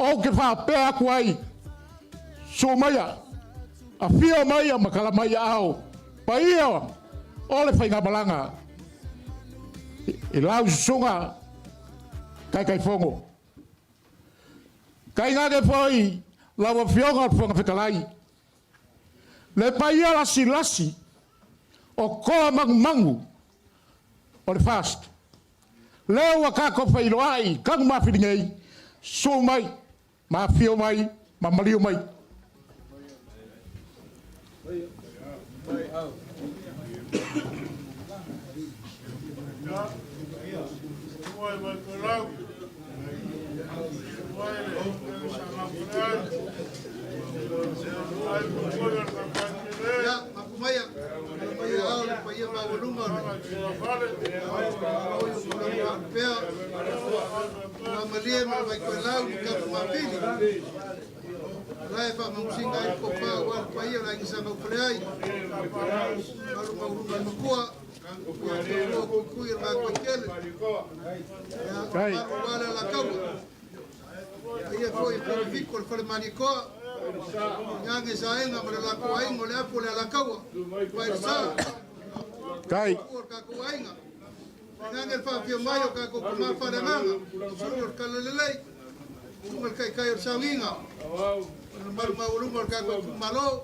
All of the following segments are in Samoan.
Ou te faapea atu ai, Susu maia, afio maia ma tala mai aao, paia o le faigamalaga i lau susuga Taitaifono. Tainane foi lau Afioga i le Fofoga Fetalai, le paia lasilasi o toa manumanu o le FAST, lea ua tatou feiloai i Tanumafili nei, susu mai ma afio mai ma maliu mai. La e faamausiga ai le tofa aua le paia o le Aiga Sa Gaufuleai, Malu Maualuga le Matua, ia Toalua Tuitui o le Gatoaitele, ia Kai. Malu aua le Alataua, paia foi i Polofiko le Fale Malietoa, Gage Saega ma le latou aiga o le Afu o le Alataua, Vailesa, Kai. o le tatou aiga, Gage le faafio mai o tatou tama faaleagaga, Sulu o le Talalelei, Susuga le Taitai o le Sauniga, o le mamalu maualuga o le tatou itumalo,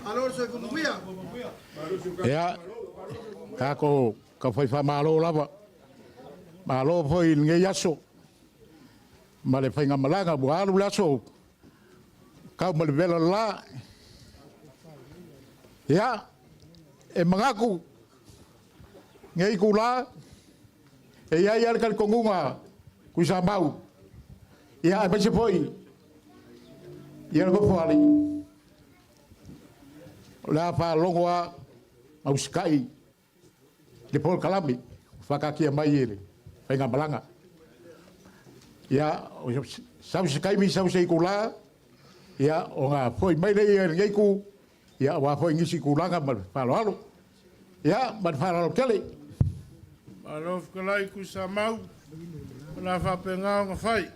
malo le soifua manuia. Ia, tatou taufai faamalo lava. Malo foi i lenei aso ma le faigamalaga ua alu le aso tau ma le vela o le la. Ia, e manatu nei itula, e i ai lava le talitonuga Tuisamau, ia aemaise foi ia le Nofoalii, o le a faalogo lava ma usitai i le polokalame ua faataatia mai e le faigamalaga. Ia, sau se taimi sau se itula, ia ona foi mai lea i lenei itu, ia aua foi nisi tulaga ma le faaaloalo. Ia, ma le faaaloalo tele. Malo fetalai Tuisamau, o le a faapena ona fai.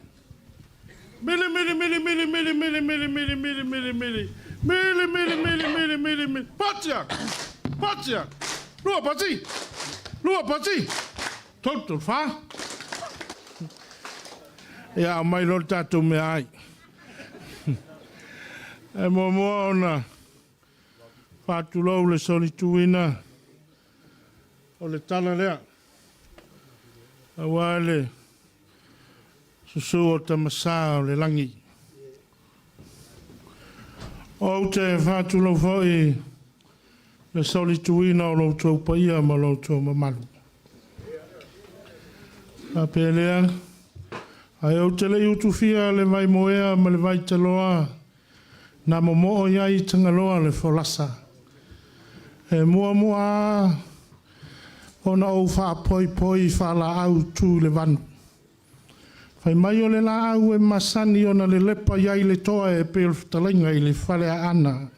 Mili mili mili mili mili mili mili mili mili mili mili mili mili mili mili mili mili Patia! Patia! Lua pati! Lua pati! Tolu tolu fa! Ia aumai loa le tatou meaai. E muamua ona faatulou le solituina o le tala lea, aua le susu o Tamasa o le Lagi. Ou te faatulou foi le solituina o lo outou paia ma lo outou mamalu. Faapea lea, ae ou te le i utufia le vaimoea ma le vaitaloa na momoo i ai i Tagaloa le folasa. E muamua lava ona ou faapoipoi faalaau tu i le vanu. Fai mai o le laau e masani ona lelepa i ai le toa e pei o le fetalaiga i le Faleaana.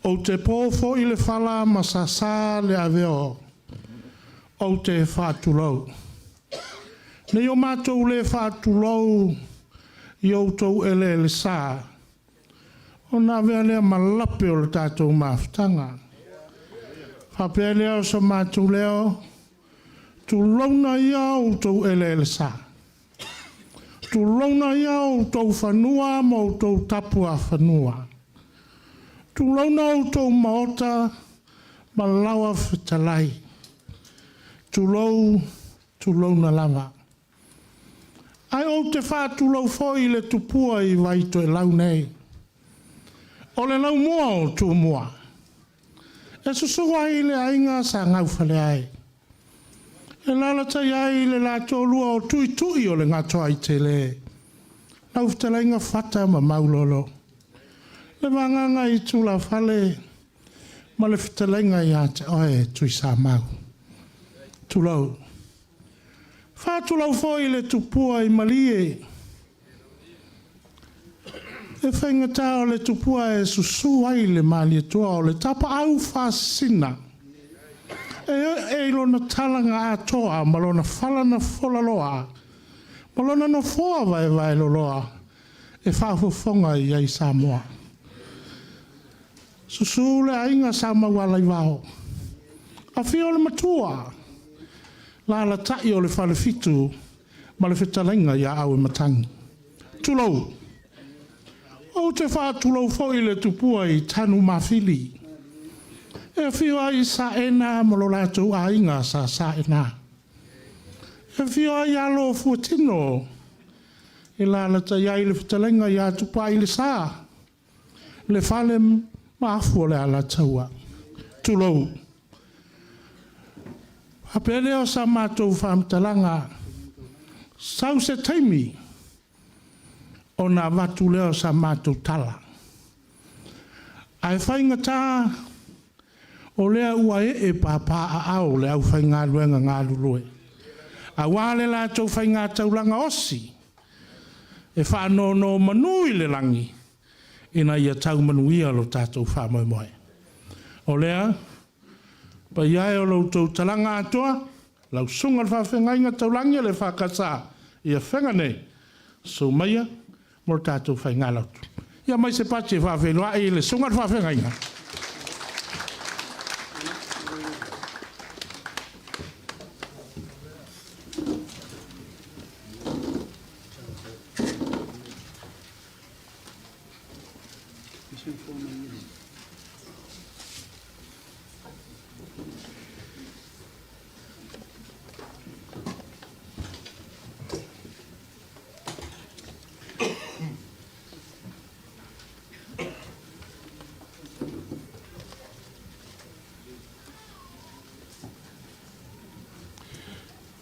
Ou te po foi le fala ma sasa le aveo, ou te faatulou. Nei o matou le faatulou i outou eleele sa, ona avea lea ma lape o le tatou mafutaga. Faapea lea o so matou leo, tulouna ia outou eleele sa. Tulouna ia outou fanua ma outou tapuafanua. Tulouna outou maota ma laoa fetalai. Tulou, tulouna lava. Ae ou te faatulou foi i le tupua i Vaitoelau nei. O le laumua o Tumua. E susu ai le aiga sa gaufale ai. E lalatai ai le latou o Tuitui o le Gatoaitele. Lau fetalaiga Fata ma Maulolo. Le vagaga i tulafale ma le fetalaiga ia te oe Tuisamau. Tulou. Faatulou foi i le tupua i Malie. E faigata o le tupua e susu ai le Malietoa o le tapaau faasisina. E ee i lona talaga atoa ma lona fala na folaloa. Ma lona nofoa vaevaeloloa e faafofoga i ai Samoa. Susu le aiga Sa Maualaivao, afio le Matua, alaalatai o le Falefitu ma le fetalaiga ia Auimatagi. Tulou. Ou te faatulou foi i le tupua i Tanumafili, e afio ai Saena ma lo latou aiga sa Saena. E afio ai alo o Fuatino e alaalatai ai le fetalaiga ia Tupailesa, le fale ma afu o le Alataua. Tulou. Faapea lea o sa matou faamatalaga, sau se taimi ona avatu lea o sa matou tala. Ae faigata o lea ua ee papaaao le aufaigaluega galulue aua le latou faigataulaga osi e faanonomanu i le lagi ina ia tau manuia lo tatou faamoemoe. O lea, paia e o lo outou talaga atoa, lau susuga i le faafeagaiga taulagi a le EFKS i Afega nei, susu maia mo le tatou faigalotu. Ia aumai se pati e faafeiloai le susuga i le faafeagaiga.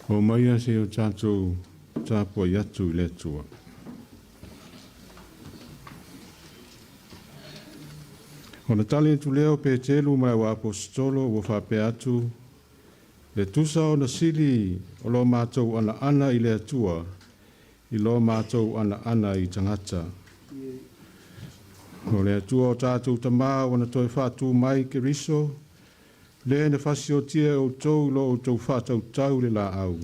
O maia se o tatou tapuai atu i le Atua. Ona tali atu lea o Petelu ma le auaposeitolo ua faapea atu, E tusa ona sili o lo matou anaana i le Atua i lo matou anaana i tagata. O le Atua o tatou tamā ua na toe faatū mai Keriso, le na fasiotia e outou i lo outou faatautau i le laau.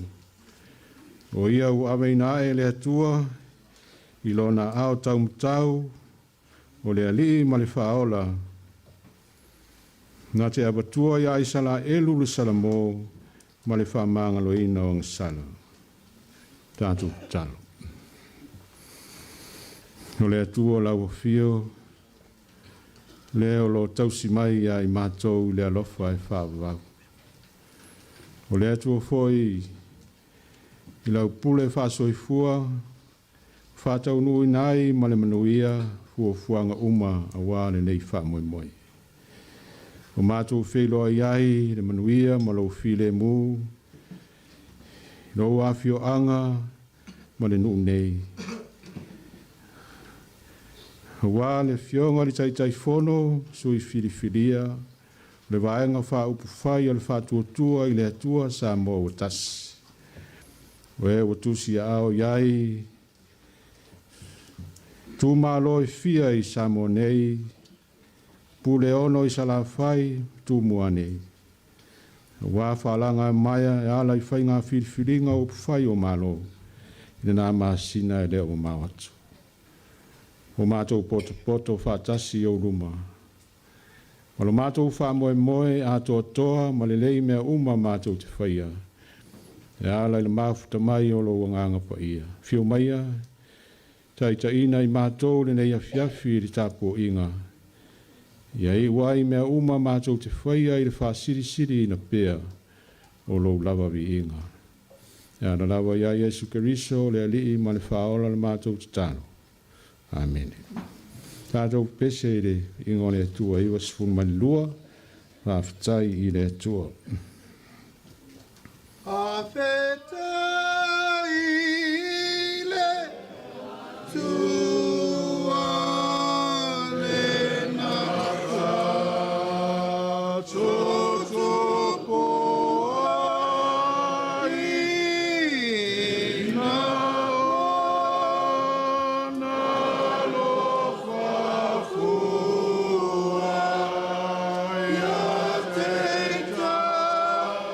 O ia ua aveina ae e le Atua i lona aao taumatau, o le Alii ma le Faaola, na te avatua iā Isalaelu le salamo ma le faamagaloina o agasala. Tatou tatalo. O le Atua lau afio, le o lo o tausi mai iā i matou i le alofa e faavavau. O le Atua foi i lau pule faasoifua, faataunuuina ai ma le manuia fuafuaga uma auā lenei faamoemoe. Ua matou feiloai ai i le manuia ma lou filemu i lou afioaga ma le nuu nei. Auā le Afioga i le Taitaifono, sui filifilia o le Vaega Faaupufai a le Faatuatua i le Atua Samoa ua Tasi, o e ua tusiaao i ai itumalo e fia i Samoa nei, Puleono i Salafai, Tumua nei, aua faalagamaea e ala i faiga filifiliga o upufai o Malo i lena masina e le o mamao atu. Ua matou potopoto faatasi i ou luma, ma lo matou faamoemoe atoatoa ma lelei mea uma matou te faia, e ala i le mafuta mai o lou Agaga Paia. Afio maia, taitaiina i matou lenei afiafi i le tapuaiga, ia iu ai mea uma matou te faia i le faasilisiliina pea o lou lava viiga. E ala lava iā Iesu Keriso, le Alii ma le Faaola le matou tatalo. Amene. Tatou pese i le igoa o le Atua 92, faafetai i le Atua. Faafetai i le Atua lena fa'atutupuaina ona alofa fua ia te tatou.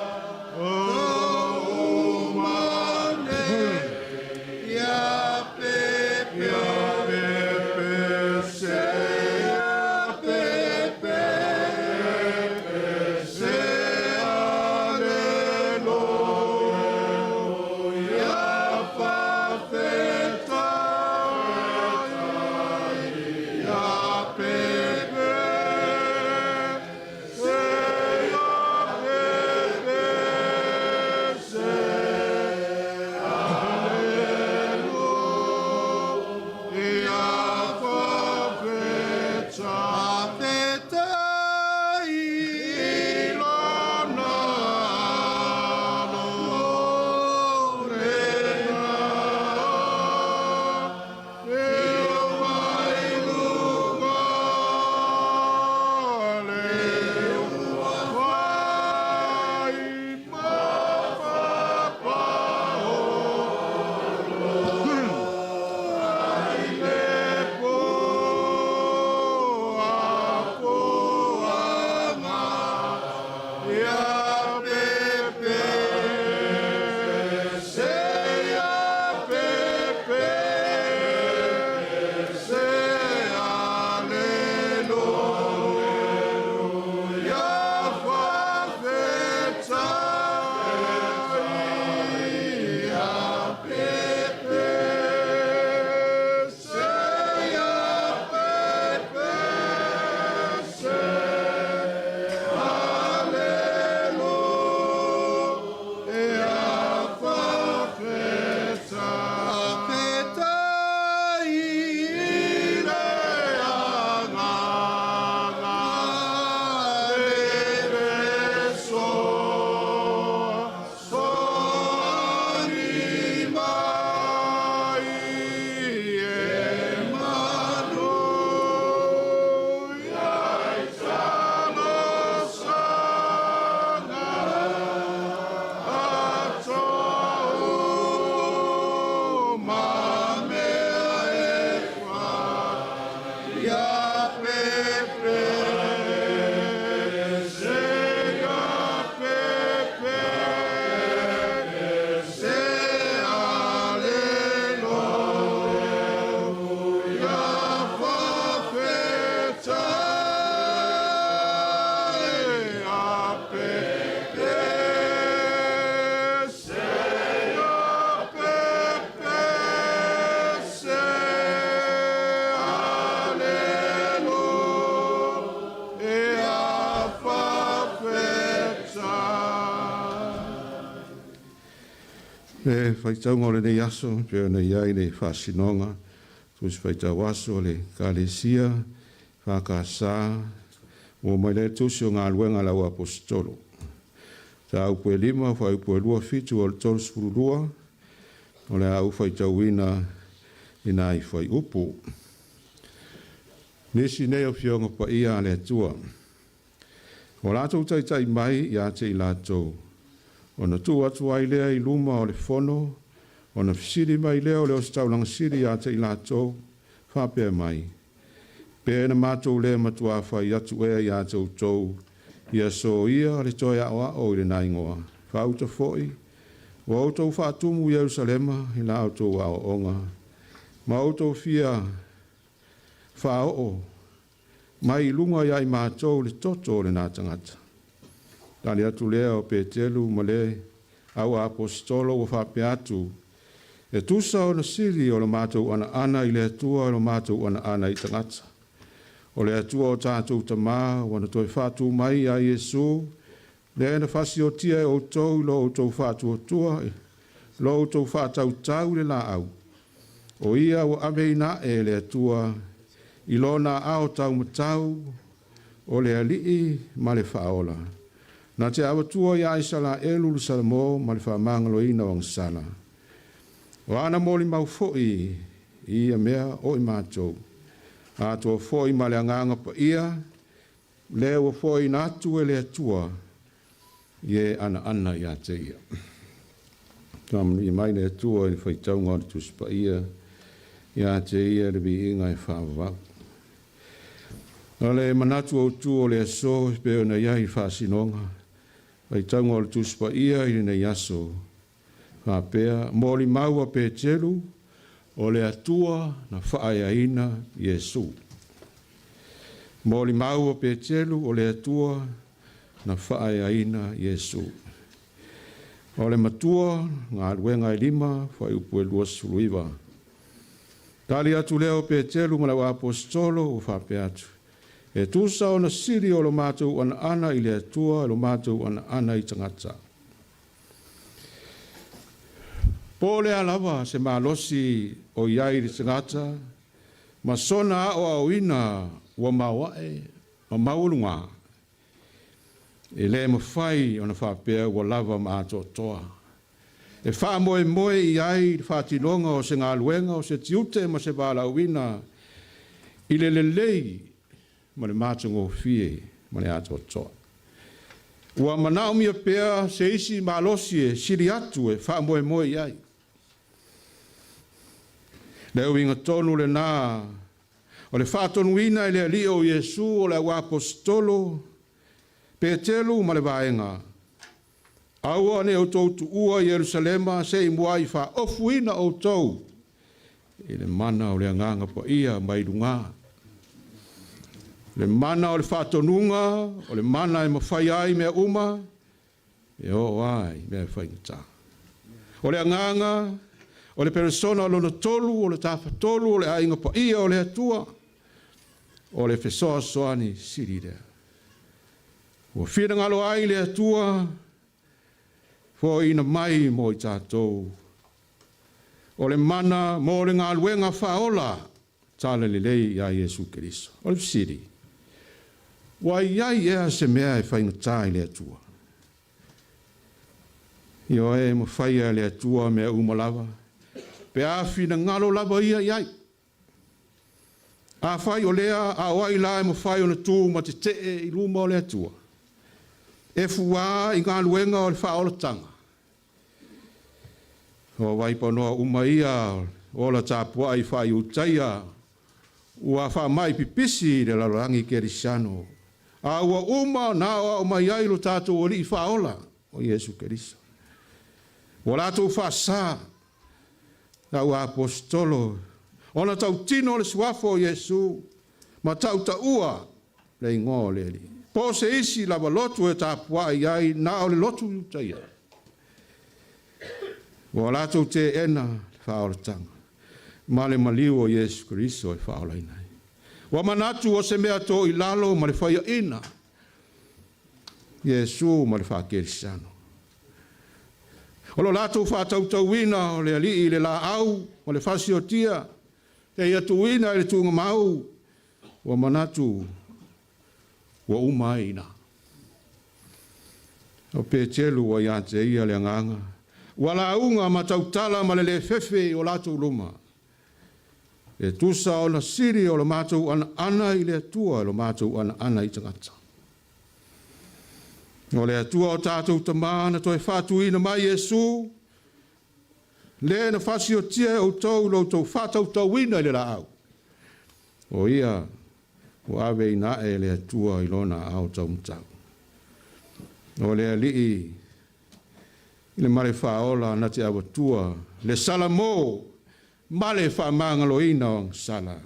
Le faitauga o lenei aso pei ona i ai le faasinoga Tusi Faitau Aso a le Ekalesia EFKS ua mai lea Tusi o Galuega a le Au Aposetolo. Mataupu e 5, fuaiupu e 27 o le 32, o le a ou faitauina i nai fuaiupu. Nisi nei o Afioga Paia a le Atua, ua latou taitai mai ia te i latou, ona tuu atu ai lea i luma o le fono, ona fesili mai lea o le Ositaulaga Sili ia te i latou, faapea mai, Pe na matou le matuā fai atu ea ia te outou, ia soia le toe aoao i lena igoa, faauta foi, ua outou faatumu Ierusalema i la outou aoaoga, ma outou fia faaoo mai i luga ia i matou le toto o lena tagata. Tali atu lea o Peteru ma le au aposetolo ua faapea atu, E tusa ona sili o le matou anaana i le Atua i lo matou anaana i tagata. O le Atua o tatou tamā ua na toe faatū mai ia Iesu, lea na fasiotia e outou i lo outou faatuatua, lo outou faatautau i le laau. O ia ua aveina ae e le Atua i lona aao taumatau o le Alii ma le Faaola, na te avatua ia Isaraelu le salamo ma le faamagaloina o agasala. O ana molimau foi i ia mea o i matou, atoa foi ma le Agaga Paia, lea ua foaiina atu e le Atua i e anaana ia te ia. Faamanuia mai le Atua i le faitauga o le Tusi Paia, ia te ia le viiga e faavavau. O le manatu autu o le aso e pei ona i ai i faasinoga, faitauga o le Tusi Paia i lenei aso, faapea, molimau a Peteru, o le Atua na faaeaina Iesu. Molimau a Peteru, o le Atua na faaeaina Iesu. O le matua, galuega e 5, fuaiupu e 29. Tali atu lea o Peteru ma le au aposetolo ua faapea atu, E tusa ona sili o lo matou anaana i le Atua i lo matou anaana i tagata. Po o le a lava se malosi o i ai i le tagata ma sona aoaoina ua maoae ma maualuga, e le mafai ona faapea ua lava ma atoatoa e faamoemoe i ai le faatinoga o se galuega, o se tiute ma se valaauina i le lelei ma le matagofie ma le atoatoa. Ua manaomia pea se isi malosi e sili atu e faamoemoe i ai. Le uiga tonu lena o le faatonuina e le Alii o Iesu o le auaposetolo Peteru ma le vaega, Aua ne i outou tuua Ierusalema se i muai faaofuina outou i le mana o le Agaga Paia mai luga. Le mana o le faatonuga, o le mana e mafai ai mea uma, e oo ai mea faigata. O le Agaga, o le peresona lona tolu, o le Tafatolu, o le Aiga Paia o le Atua, o le fesoasoani sili lea. Ua finagalo ai le Atua foaiina mai mo i tatou o le mana mo le galuega faaola talalelei ia Iesu Keriso. O le fesili, ua i ai ea se mea e faigata i le Atua? Ioe, e mafaia e le Atua mea uma lava, pe a finagalo lava ia i ai. Afai o lea, a o ai la e mafai ona tu ma tetee i luma o le Atua? E fuā i galuega o le faaolataga. O vaipanoa uma ia o ola tapuai faa-Iutaia ua faamai pipisi i le lalolagi kerisiano, a ua uma ona aoao mai ai lo tatou Alii Faaola o Iesu Keriso. Ua latou faasā lau aposetolo ona tautino le suafa o Iesu ma tautaua le igoa o le Alii. Po o se isi lava lotu e tapuai ai na o le lotu Iutaia. Ua latou teena le faaolataga ma le maliu o Iesu Keriso e faaolaina ai. Ua manatu o se mea to i lalo ma le faiaina Iesu ma le faakerisiano. O lo latou faatautauina o le Alii i le laau ma le fasiotia, seia tuuina i le tuugamau, ua manatu ua uma ai i ina. O Petelu ua ia te ia le agaga, ua lauga ma tautala ma le le fefe i o latou luma. E tusa ona sili o le matou anaana i le Atua i lo matou anaana i tagata. O le Atua o tatou tamā na toe faatuina mai Iesu, le na fasiotia e outou i lo outou faatautauina i le laau. O ia ua aveina ae e le Atua i lona aao taumatau. O le Alii i le male faaola na te avatua le salamo ma le faamagaloina o agasala.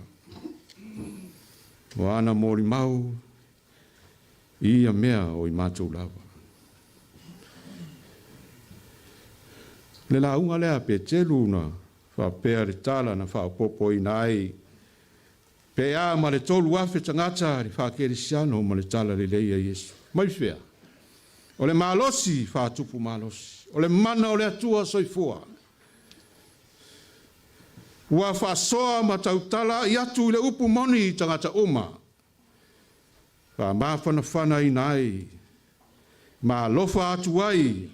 O ana molimau i ia mea o i matou lava. Le lauga lea a Petelu na faapea le tala na faaopoopoina ai pe a ma le 3,000 tagata i le faakerisiano ma le tala lelei a Iesu. Mai fea? O le malosi faatupu malosi, o le mana o le Atua soifua. Ua faasoa ma tautala i atu i le upu moni i tagata uma, faamafanafanaina ai ma alofa atu ai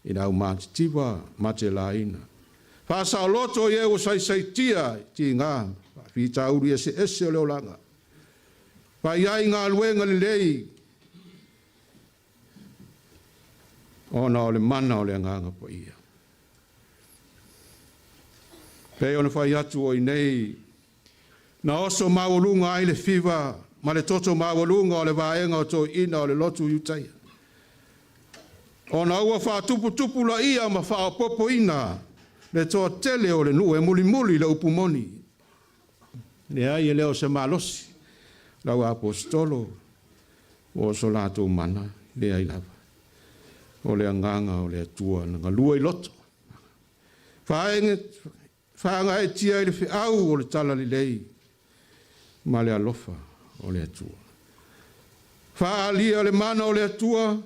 i le aumatitiva ma te laina. Faasaoloto i e ua saisaitia i tiga faafitauli eseese o le olaga. Fai ai galuega lelei ona o le mana o le Agaga Paia. Pei ona fai atu o i nei na oso maualuga ai le fiva ma le toto maualuga o le vaega o toeaiina o le lotu Iutaia, ona ua faatuputupulaia ma faaopoopoina le toatele o le nuu e mulimuli le upu moni. Leai, e le o se malosi lau aposetolo o so latou mana, leai lava. O le agaga o le Atua na galue i loto. Faagaeetia i le feau o le talalelei ma le alofa o le Atua. Faaalia le mana o le Atua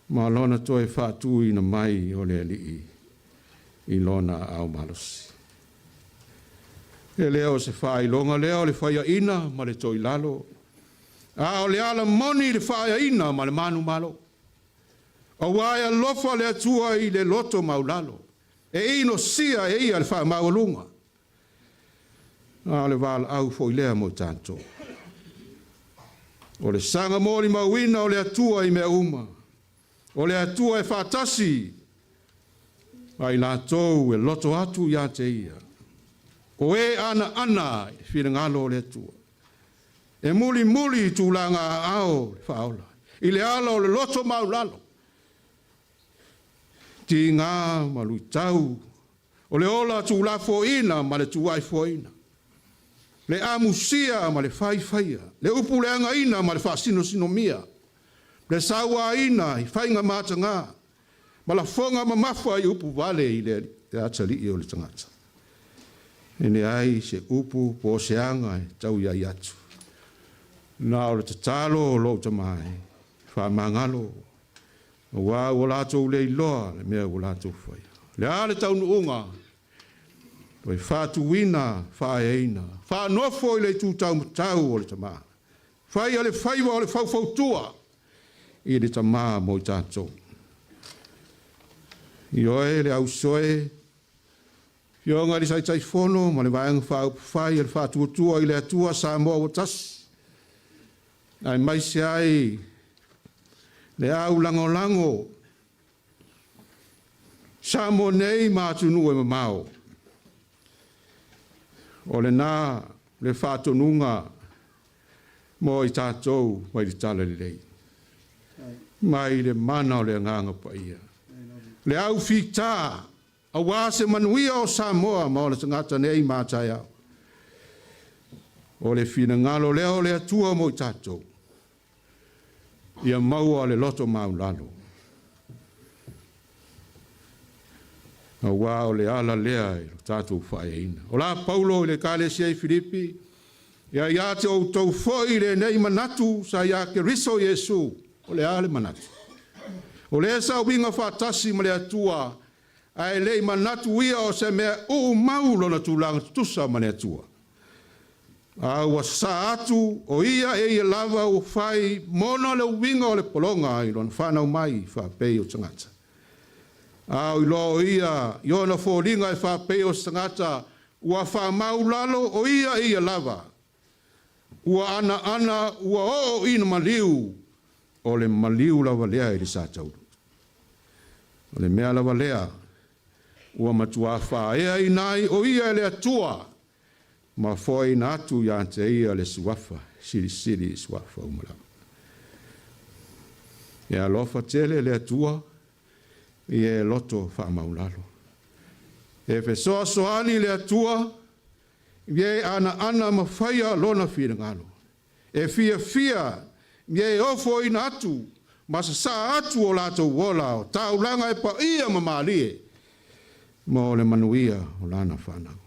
ma lona toe faatuina mai o le Alii i lona aao malosi. E le o se faailoga lea o le faiaina ma le toilalo, a o le ala moni i le faaeaina ma le manumalo. Aua e alofa le Atua i le loto maulalo, e inosia e ia le faamaualuga. A o le valaau foi lea mo i tatou. O le saga molimauina o le Atua i mea uma. O le Atua e faatasi ma i latou e loto atu ia te ia. O e anaana i le finagalo o le Atua. E mulimuli i tulaga aao le faaola, i le ala o le loto maulalo, tiga ma luitau, o le ola tuulafoaiina ma le tuuaifoaiina, le amusia ma le faifaia, le upuleagaina ma le faasinosinomia, le sauaina i faiga mataga, ma lafoga mamafa i upu vale i le atalii o le tagata. E leai se upu po o se aga e tauiai atu. Na o le tatalo o lou tama e, faamagalo, aua ua latou le iloa le mea ua latou faia. Le a le taunuuga, toe faatuina, faaeaina, faanofo i le itu taumatau o le tama. Faia le faiva o le faufautua i le tama mo i tatou. Ioe le ausoe, Fioga i le Taitaifono ma le Vaega Faaupufai a le Faatuatua i le Atua Samoa ua tasi, aemaise ai le au lagolago Samoa nei ma atunuu e mamao. O lena le faatonuga mo i tatou mai le tala lelei, mai le mana o le Agaga Paia. Le au fita aua se manuia o Samoa ma ona tagata nei ma taeao. O le finagalo lea o le Atua mo i tatou, ia maua le loto maulalo. Aua o le ala lea i lo tatou faaeaina. O la Paulo i le Ekalesia i Filipi, ia ia te outou foi lenei manatu sa ia Keriso Iesu. O le a le manatu? O lea sa uiga faatasi ma le Atua, ae le i manatu ia o se mea uumau lona tulaga tutusa ma le Atua. A ua sa atu o ia e ia lava ua fai mona le uiga o le pologa i lona whanau mai whaapei o tangata. A o iloa o ia i ona foliga e faapei o se tagata ua faamaulalo o ia e ia lava. Ua ana ua oo ina maliu, o le maliu lava lea i le sa taulu. O le mea lava lea, ua matua whaea inai o ia e le Atua, ma foaina atu ia te ia le suafa, silisili suafa uma lava. E alofa tele le Atua, i e loto whaamaulalo. E fesoasoani le Atua, i e ana ana mawhaia lona whirangalo. E fia fia, i e ofo ina atu, ma sa sa atu o lātou ola, o taulanga e pa ia ma malie, ma o le manuia o lana whanau.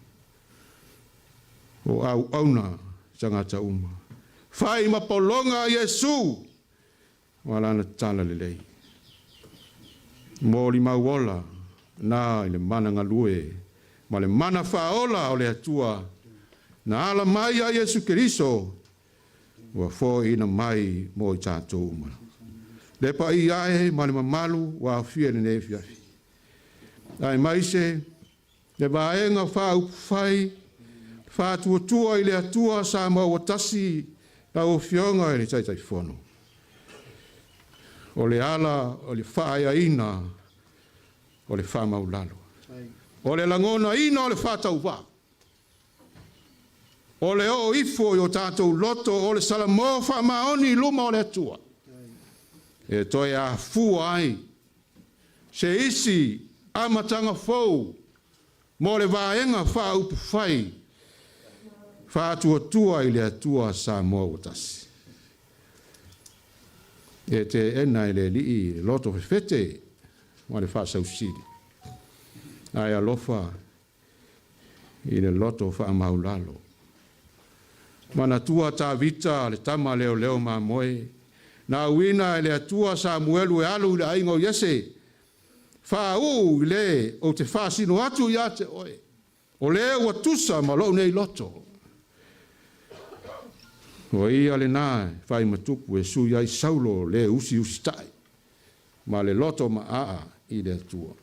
O au auna tangata uma. Whai ma polonga Iesu, o lana tala lelei. Mo li mauola, nā i le mana ngalue, ma le mana whaola o le Atua, na ala mai a Iesu Keriso, ua fō mai mo i tātou uma. Le pa i ae ma le mamalu wa fia le nei fiafi. Ai mai se, le vaenga wha upufai, wha tuatua i le Atua sa maua tasi lau afioga i le Taitaifono. O le ala o le whaaiaina o le whamaulalo. O le langona ina o le whatauvā. O le o ifo i o tātou loto o le salamo whaamaoni i luma o le Atua. E toe a fua ai. Se isi amatanga fou mo le vaenga whaupufai whaatuatua i le Atua sa moa ua tasi. E te ena i le lii loto fefete ma le whaasausili. Ai alofa i le loto whaamaulalo. Manatua Tavita le tama leo leo mamoe. Na uina e le Atua Samuelu e alu i le ainga o Iese. Wha uu i le o te whaasino atu ia te oe. O le ua tusa ma lou nei loto. O ia le nā whai matupu e sui ai Saulo le usi usi tai. Ma le loto ma aa i le Atua.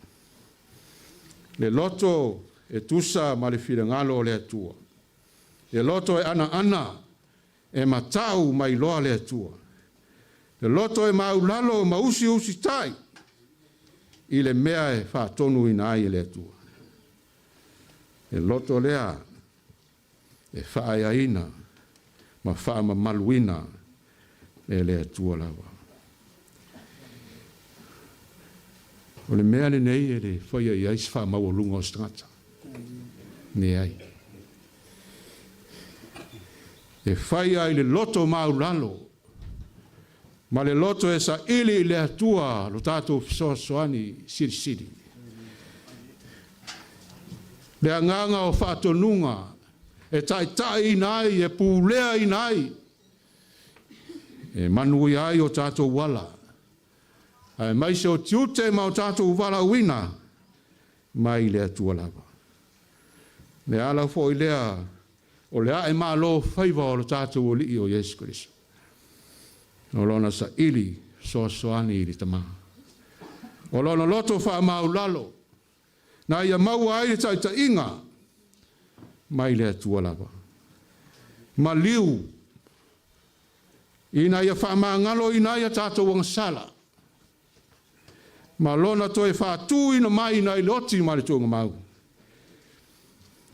Le loto e tusa ma le whirangalo o le Atua. Le loto e ana ana e matau mai loa le Atua. Le loto e maulalo ma usi usi tai i le mea e whaatonu ina ai e le Atua. Le loto lea e whaaiaina ma whaamamaluina e le Atua lava. O le mea le nei e le whaia i ais wha maualunga o se tagata. Ne ai. E whaia i le loto maulalo. Ma le loto e sa ili i le Atua lo tātou fesoasoani silisili. Le anganga o whaatonuga e taitai ina ai, e pulea ina ai, e manui ai o tātou wala. Ae mai se o tiute ma o tātou wala uina, mai le Atua lava. Le ala fo i lea, o le ae malo faiva o lo tātou o lii o Iesu Kristo. O lona sa ili soasoani i le tamā. O lona loto wha maulalo, na ia maua ai le taitaiga, mai le Atua lava. Maliu, ina ia whaamangalo ina ia tātou agasala. Ma lona toe whaatū ina mai na i le oti ma le tuanga mau.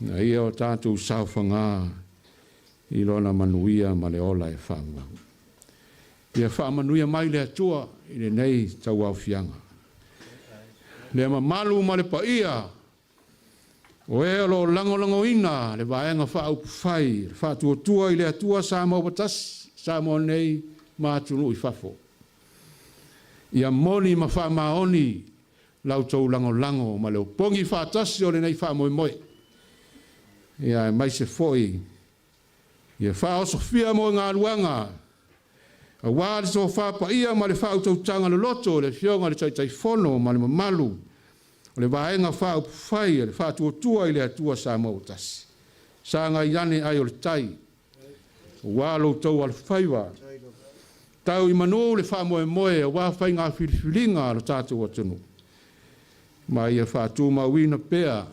Na ia o tātou saofagā i lona manuia ma le ola e whaamau. Ia whaamanuia mai le Atua i le nei tauaofiaga. Le mamalu ma le paia o e o lo lagolagoina le vaega faaupufai le faatuatua i le Atua Samoa ua tasi Samoa nei ma atunuu i fafo. Ia moni ma faamaoni lau tou lagolago ma le opogi faatasi o lenei faamoemoe. Ia e mai se foi ia faaosofia mo galuega Auā le tofa paia ma le faautautaga loloto o le Afioga i le Taitaifono ma le mamalu o le Vaega Faaupufai a le Faatuatua i le Atua Samoa ua Tasi, sagai ane ai o le tai, auā lo outou alofaiva, tau i manu le faamoemoe auā faiga filifiliga a lo tatou atunuu, ma ia faatumauina pea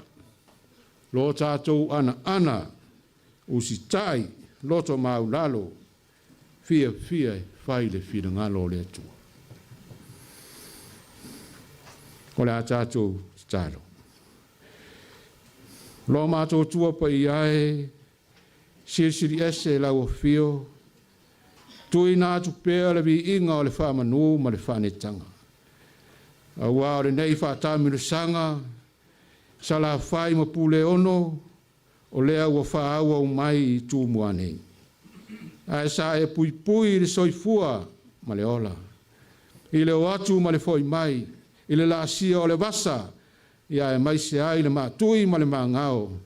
lo tatou anaana usitai loto maualalo fiafia e fai le finagalo o le Atua. O le a tatou tatalo. Lo matou Atua paia e, silisili ese lau afio, tuuina atu pea le viiga o le faamanu ma le faanetaga. Auā o lenei faataamilosaga, Salafai ma Puleono, o lea ua faaauau mai i Tumua nei. Ae sa e puipui i le soifua ma le ola, i le o atu ma le foi mai, i le laasia o le vasa, ia aemaise ai le maatui ma le magao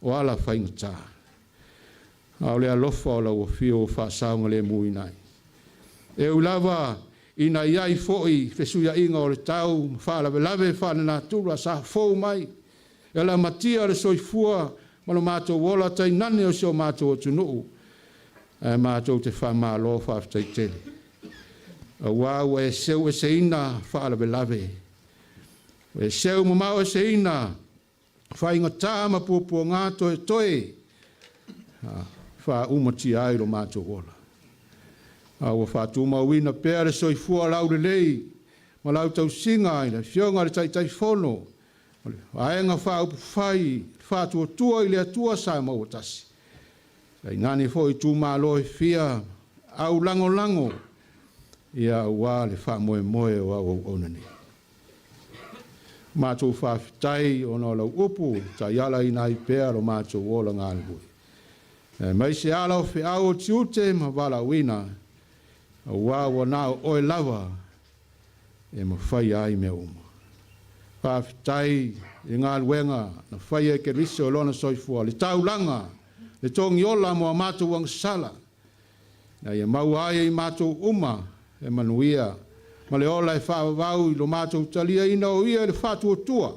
o ala faigata. A o le alofa o lau afio ua faasaogalemuina ai. E ui lava ina i ai foi fesuiaiga o le tau ma faalavelave faalenatura sa fou mai, e lamatia le soifua ma lo matou ola tainane o si o matou atunuu, ae matou te faamalo faafetai tele. Auā ua e seu eseina faalavelave, ua e seu mamao eseina faigata ma puapuaga toetoe faaumatia ai lo matou ola. A ua faatumauina pea le soifua laulelei ma lau tausiga i le Afioga i le Taitaifono o le Vaega Faaupufai Faatuatua i le Atua Samoa ua Tasi, tainane foi itumalo e fia au lagolago, ia auā le faamoemoe o au auauna nei. Matou faafetai ona o lau upu taialaina ai pea lo matou ola galulue. Aemaise ala o feau o tiute ma valaauina, auā ua na o oe lava e mafaia ai mea uma. Faafetai i galuega na faia e Keriso i lona soifua, le taulaga, le togiola mo a matou agasala, ina ia maua ai e i matou uma le manuia ma le ola e faavavau i lo matou taliaina o ia i le faatuatua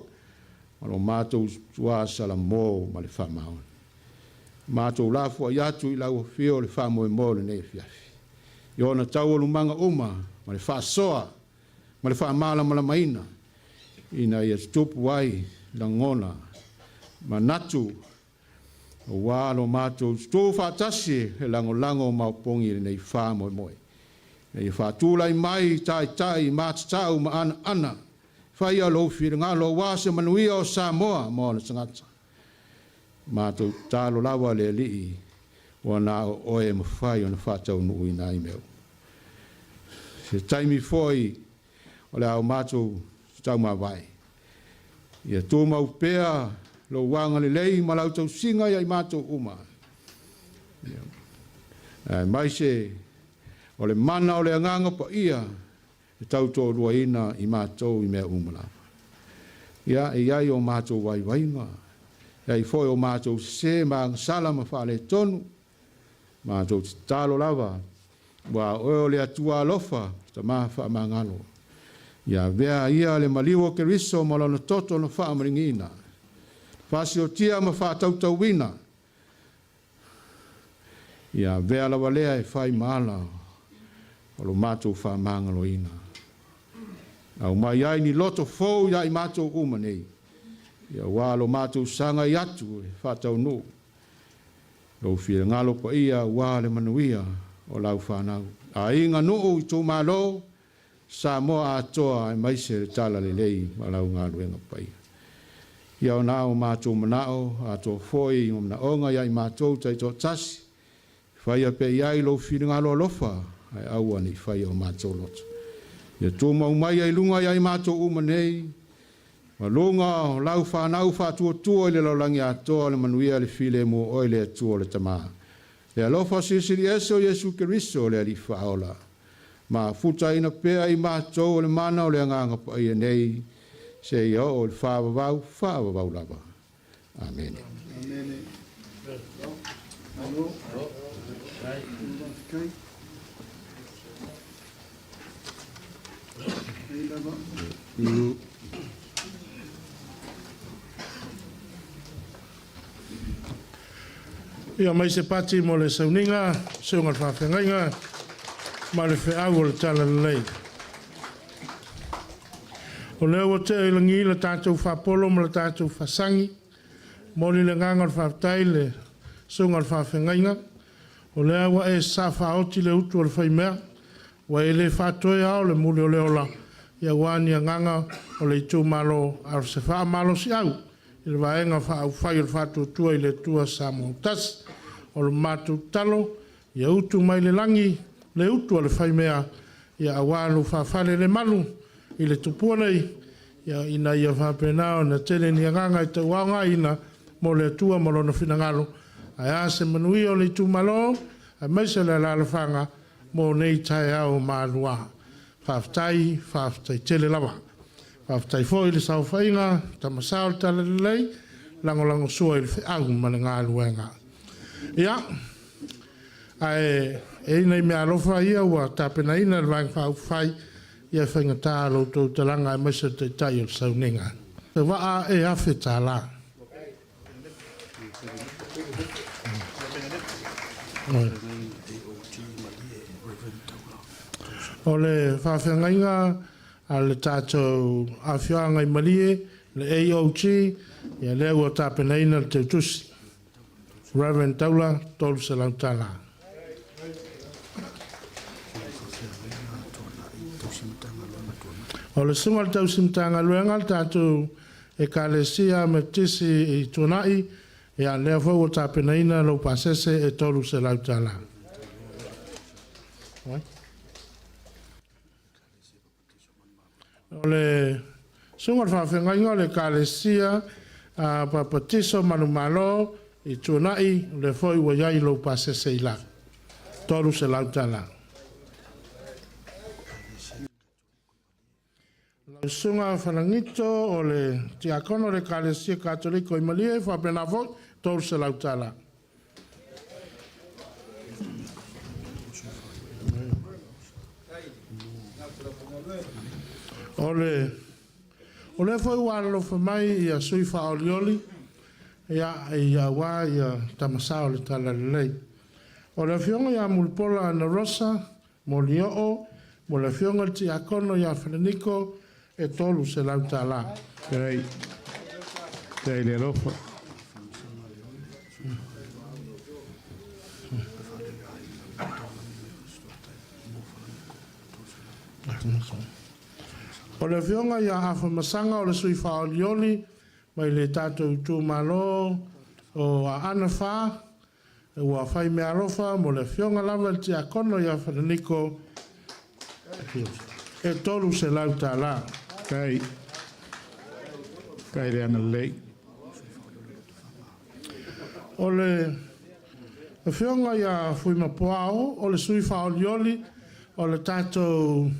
ma lo matou tuā salamo ma le faamaoni. Matou lafoai atu i lau afio le faamoemoe o lenei afiafi, i ona taualumaga uma ma le faasoa ma le faamalamalamaina, ina ia tutupu ai lagona manatu auā lo matou tutu faatasi e lagolago ma opogi i lenei faamoemoe. Ina ia faatulai mai taitai matatau ma anaana, faia lou finagalo auā se manuia o Samoa ma ona tagata. Matou tatalo lava le Alii, ua na o oe e mafai ona faataunuuina ai mea uma. Se taimi foi o le a o matou taumavae, ia tumau pea lou agalelei ma lau tausiga ia i matou uma. Aemaise o le mana o le Agaga Paia e tautoaluaina i matou i mea uma lava. Ia, e i ai o matou vaivaiga, e i ai foi o matou sese ma agasala ma faaletonu, matou tatalo lava, ua oe o le Atua alofa, Tama faamagalo. Ia avea ia le maliu o Keriso ma lona toto na faamaligiina, faasiotia ma faatautauina, ia avea lava lea e fai ma ala o lo matou faamagaloina. Aumai ai ni loto fou ia i matou uma nei, ia auā lo matou sagai atu e faataunuu lou finagalo paia auā le manuia o lau fanau. Aiga, nuu, itumalo, Samoa atoa aemaise le talalelei ma lau galuega paia. Ia ona o matou manao, atoa foi ma manaoga ia i matou taitoatasi, faia pea i ai lou finagalo alofa, ae aua ne i faia o matou loto. Ia tumau mai ai luga ia i matou uma nei, ma luga o lau fanau faatuatua i le lalolagi atoa le manuia le filemu o oe le Atua o le Tama. Le alofa silisili ese o Iesu Keriso le Alii Faaola, mafutaina pea i matou o le mana o le Agaga Paia nei, seia oo i le faavavau, faavavau lava. Amene. Amene. Malo. Faafetai. Ia mai se pati mo le sauniga, susuga i le faafeagaiga ma le feau o le Talalelei. O lea ua tea i lagi le tatou faapolo ma le tatou faasagi, momoli le agaga o le faafetai i le susuga i le faafeagaiga, o lea ua e sasaa faaoti le utu a le faimea, ua e le faatoe ao le muli o le ola, aua ni agaga o le itumalo, a o se faamalosiau i le Vaega Faaupufai o le Faatuatua i le Atua Samoa ua Tasi. O le matou tatalo, ia utu mai le lagi le utu a le faimea aua lou faafalelemalu i le tupua nei, ina ia faapena ona tele ni agaga e tauaogaina mo le Atua ma Lona finagalo. Ae a se manuia o le itumalo aemaise le alaalafaga mo nei taeao manuā. Faafetai, faafetai tele lava. Faafetai foi i le saofaiga a Tama Sao o le Talalelei, lagolagosua i le feau ma le galuega. Ia, ae e i ai nai meaalofa ia ua tapenaina e le Vaega Faaupufai, ia e faigata lo outou talaga aemaise o le Taitai o le Sauniga. Le vaa e $1,000. O le faafeagaiga a le tatou afioaga i Malie, le AOG, ia lea ua tapenaina le teutusi. Rev. Taula, $300. O le susuga i le tausi Matagaluega a le tatou Ekalesia Metotisi i Tuanai, ia lea foi ua tapenaina lou pasese e $300. O le susuga i le faafeagaiga o le Ekalesia Papatiso Manumalo i Tuanai, o lea foi ua i ai lou pasese i lalo, $300. Lau Susuga Falagito o le Tiakono o le Ekalesia Katoliko i Malie, faapena foi, $300. O le o lea foi ua alolofa mai ia sui faaolioli ia, aua ia tama sao o le Talalelei. O le afioga ia Mulipola Anarosa Molioo, mo le afioga i le Tiakono ia Falaniko, e $300. Faafetai. Faafetai i le alofa. O le afioga ia Afamasaga o le sui faaolioli mai le tatou itumalo o Aana 4, ua fai meaalofa mo le afioga lava i le Tiakono ia Falaniko e $300. Faafetai. Faafetai le agalelei. O le afioga ia Fuimapuao, o le sui faaolioli o le tatou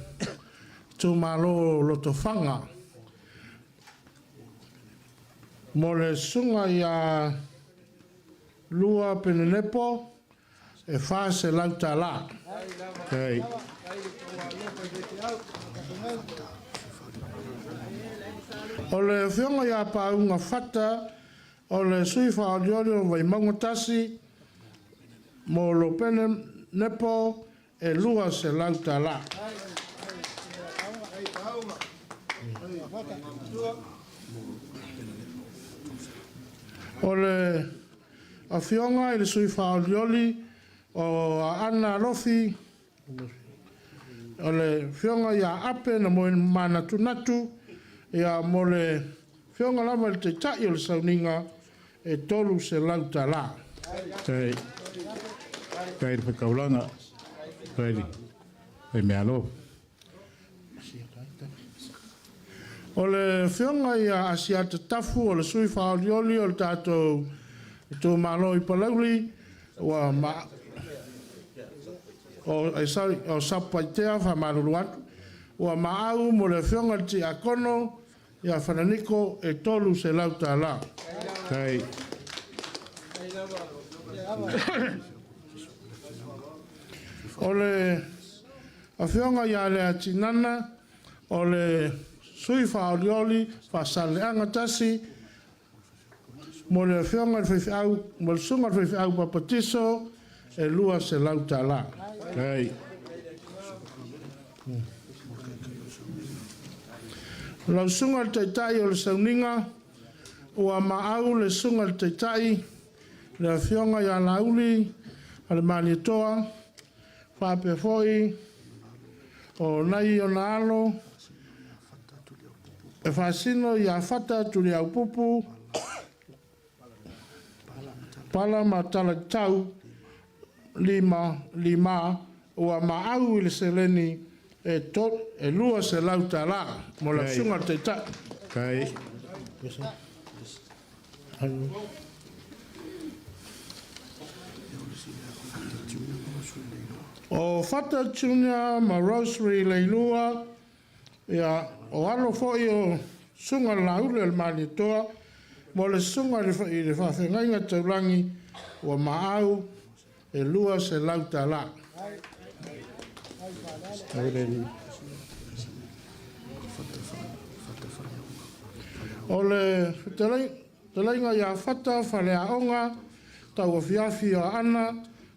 itumalo o Lotofaga, mo le susuga ia Lua Penenepo, e $400. Faafetai. O le afioga ia Pauga Fata, o le sui faaolioli o Vaimauga 1, mo lo Penenepo, e $200. O le afioga i le sui faaolioli o Aana Alofi, o le afioga ia Ape na Moemanatunatu, ia mo le afioga lava i le Taitai o le Sauniga, e $300. Faafetai. Faafetai i le faitaulaga. Faafetai i le faimeaalofa. O le afioga ia Asiata Tafu, o le sui faaolioli o le tatou itumalo i Palauli, ua ma o, sorry, o Satupaitea, faamalulu atu, ua maau mo le afioga i le Tiakono ia Falaniko e $300. Faafetai. O le afioga ia Leatinana, O le sui faaolioli Faasaleleaga 1 mo le afioga i le faifeau, mo le susuga i le faifeau papatiso e $200. Faafetai. Lau susuga i le Taitai o le Sauniga, ua maau le susuga i le Taitai, le afioga ia Laauli a le Malietoa, faapea foi o nai ona alo e faasino ia Fata Tuliaupupu, Pala Matalatau 5, ua maau i le seleni e $200 mo le susuga i le Taitai. Faafetai. O Fata Junior ma Rosary Leilua, ia, o alo foi o susuga Laauli o le Malietoa, mo le susuga i le faafeagaiga taulagi, ua maau e $200. O le fetalaiga ia Fata Faleaoga, tauafiafi o Aana,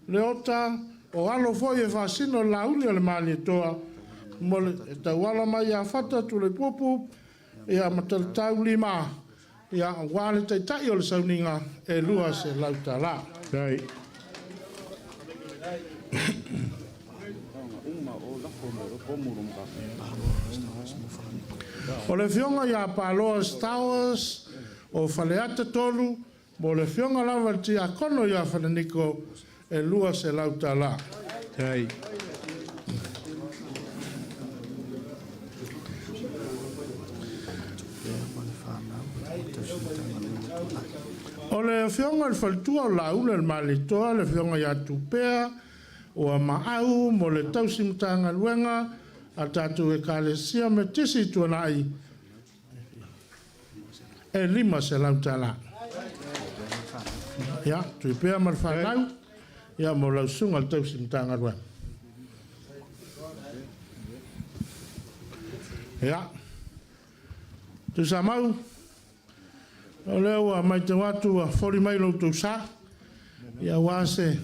Leota, o alo foi e faasino le Laauli o le Malietoa, mo le tauala mai ia Fata Tuleipupu, ia Matalatau 5, ia aua le Taitai o le Sauniga e $200. Faafetai. O le afioga ia Paloa Stowers o Faleata 3, mo le afioga lava i le Tiakono ia Faleniko e $200. Faafetai. O le afioga i le faletua o Laauli o le Malietoa, le afioga ia Tupea, ua maau mo le tausi Matagaluega a tatou Ekalesia Metotisi i Tuanai e $500. Ia, Tupea ma le fanau, ia mo lau susuga i le tausi Matagaluega. Ia, Tuisamau, o lea ua matau atu ua foli mai lo outou sa, ia aua se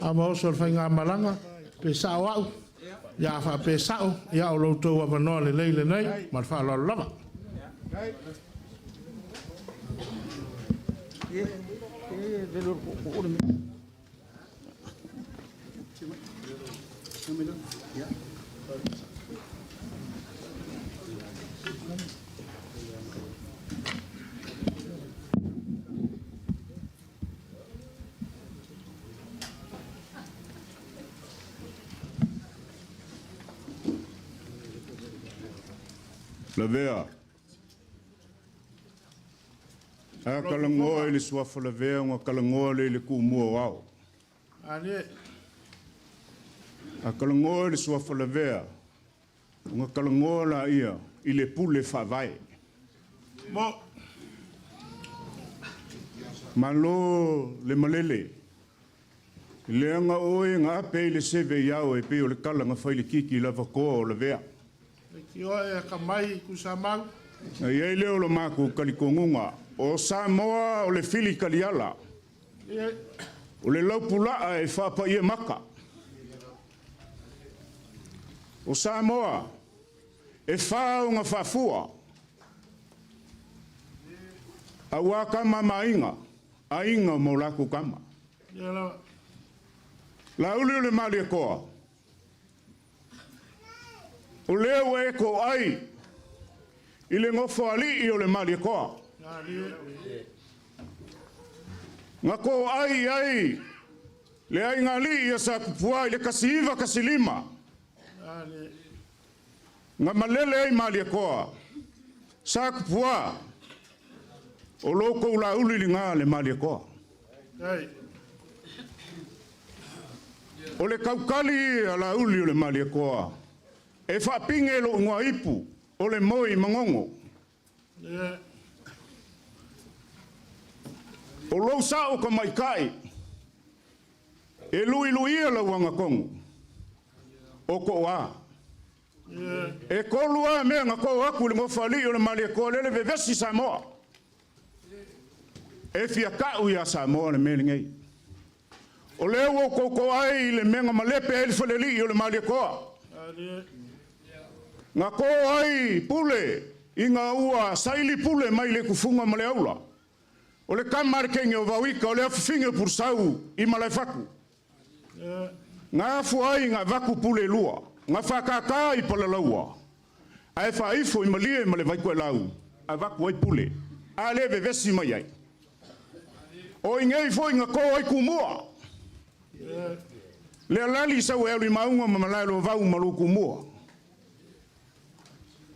ava oso o le faigamalaga, pe sao au, ia a faapea e sao, ia o lo outou avanoa lelei lenei, ma le faaaloalo lava. Lavea. A kalagoa i le suafa Lavea ma kalagoa le i le kumua o ao. Ale, A kalagoa i le suafa Lavea, ona kalagoa la ia i le pule faavae. Mo, Malo le malele. Leaga oe ga ape i le seve i ao e pei o le kala ga fai le kiki lava koa o Lavea. Le tioe e akamai Tuisamau. Na iai lea o lo makou talitonuga, o Samoa o le fili taliala, o le laupulaa e faapaia maka. O Samoa, e ona faafua, auā tama ma aiga, aiga ma o latou tama. Ia lava. Laauli o le Malietoa, o lea ua e toai i le nofoalii o le Malietoa. Na toai ai le aigalii ia Satupua i le 1915. Na malele ai Malietoa, Satupua, o lo kou lauli liga le Malietoa. Hey. O le taukali a Laauli o le Malietoa, e faapige lou igoa ipu, o le moi magogo. Yeah. O lou sao tamaitai, e luiluia lau agatonu, o toa. E kolu a mea nga ko aku le ngofali o le Malietoa lele vevesi Samoa. E fia kau ia Samoa le mea lenei. O lea ua koko ai le mea malepe ai le faleli o le Malietoa. Nga ko ai pule inga ua saili pule mai le kufunga ma le aula. O le kama le kenge o vauika o le afifinge o pursau i Malaefaku. Nga afu ai nga vaku pule lua. Nga whakaka i palalaua. Ae whaifo i malie ma le vaikoe lau. A vaku ai pule. A le vevesi mai ai. O ingei foi nga ko ai kumua. Le alali sau e alu i maunga ma malae lo vau ma lo kumua.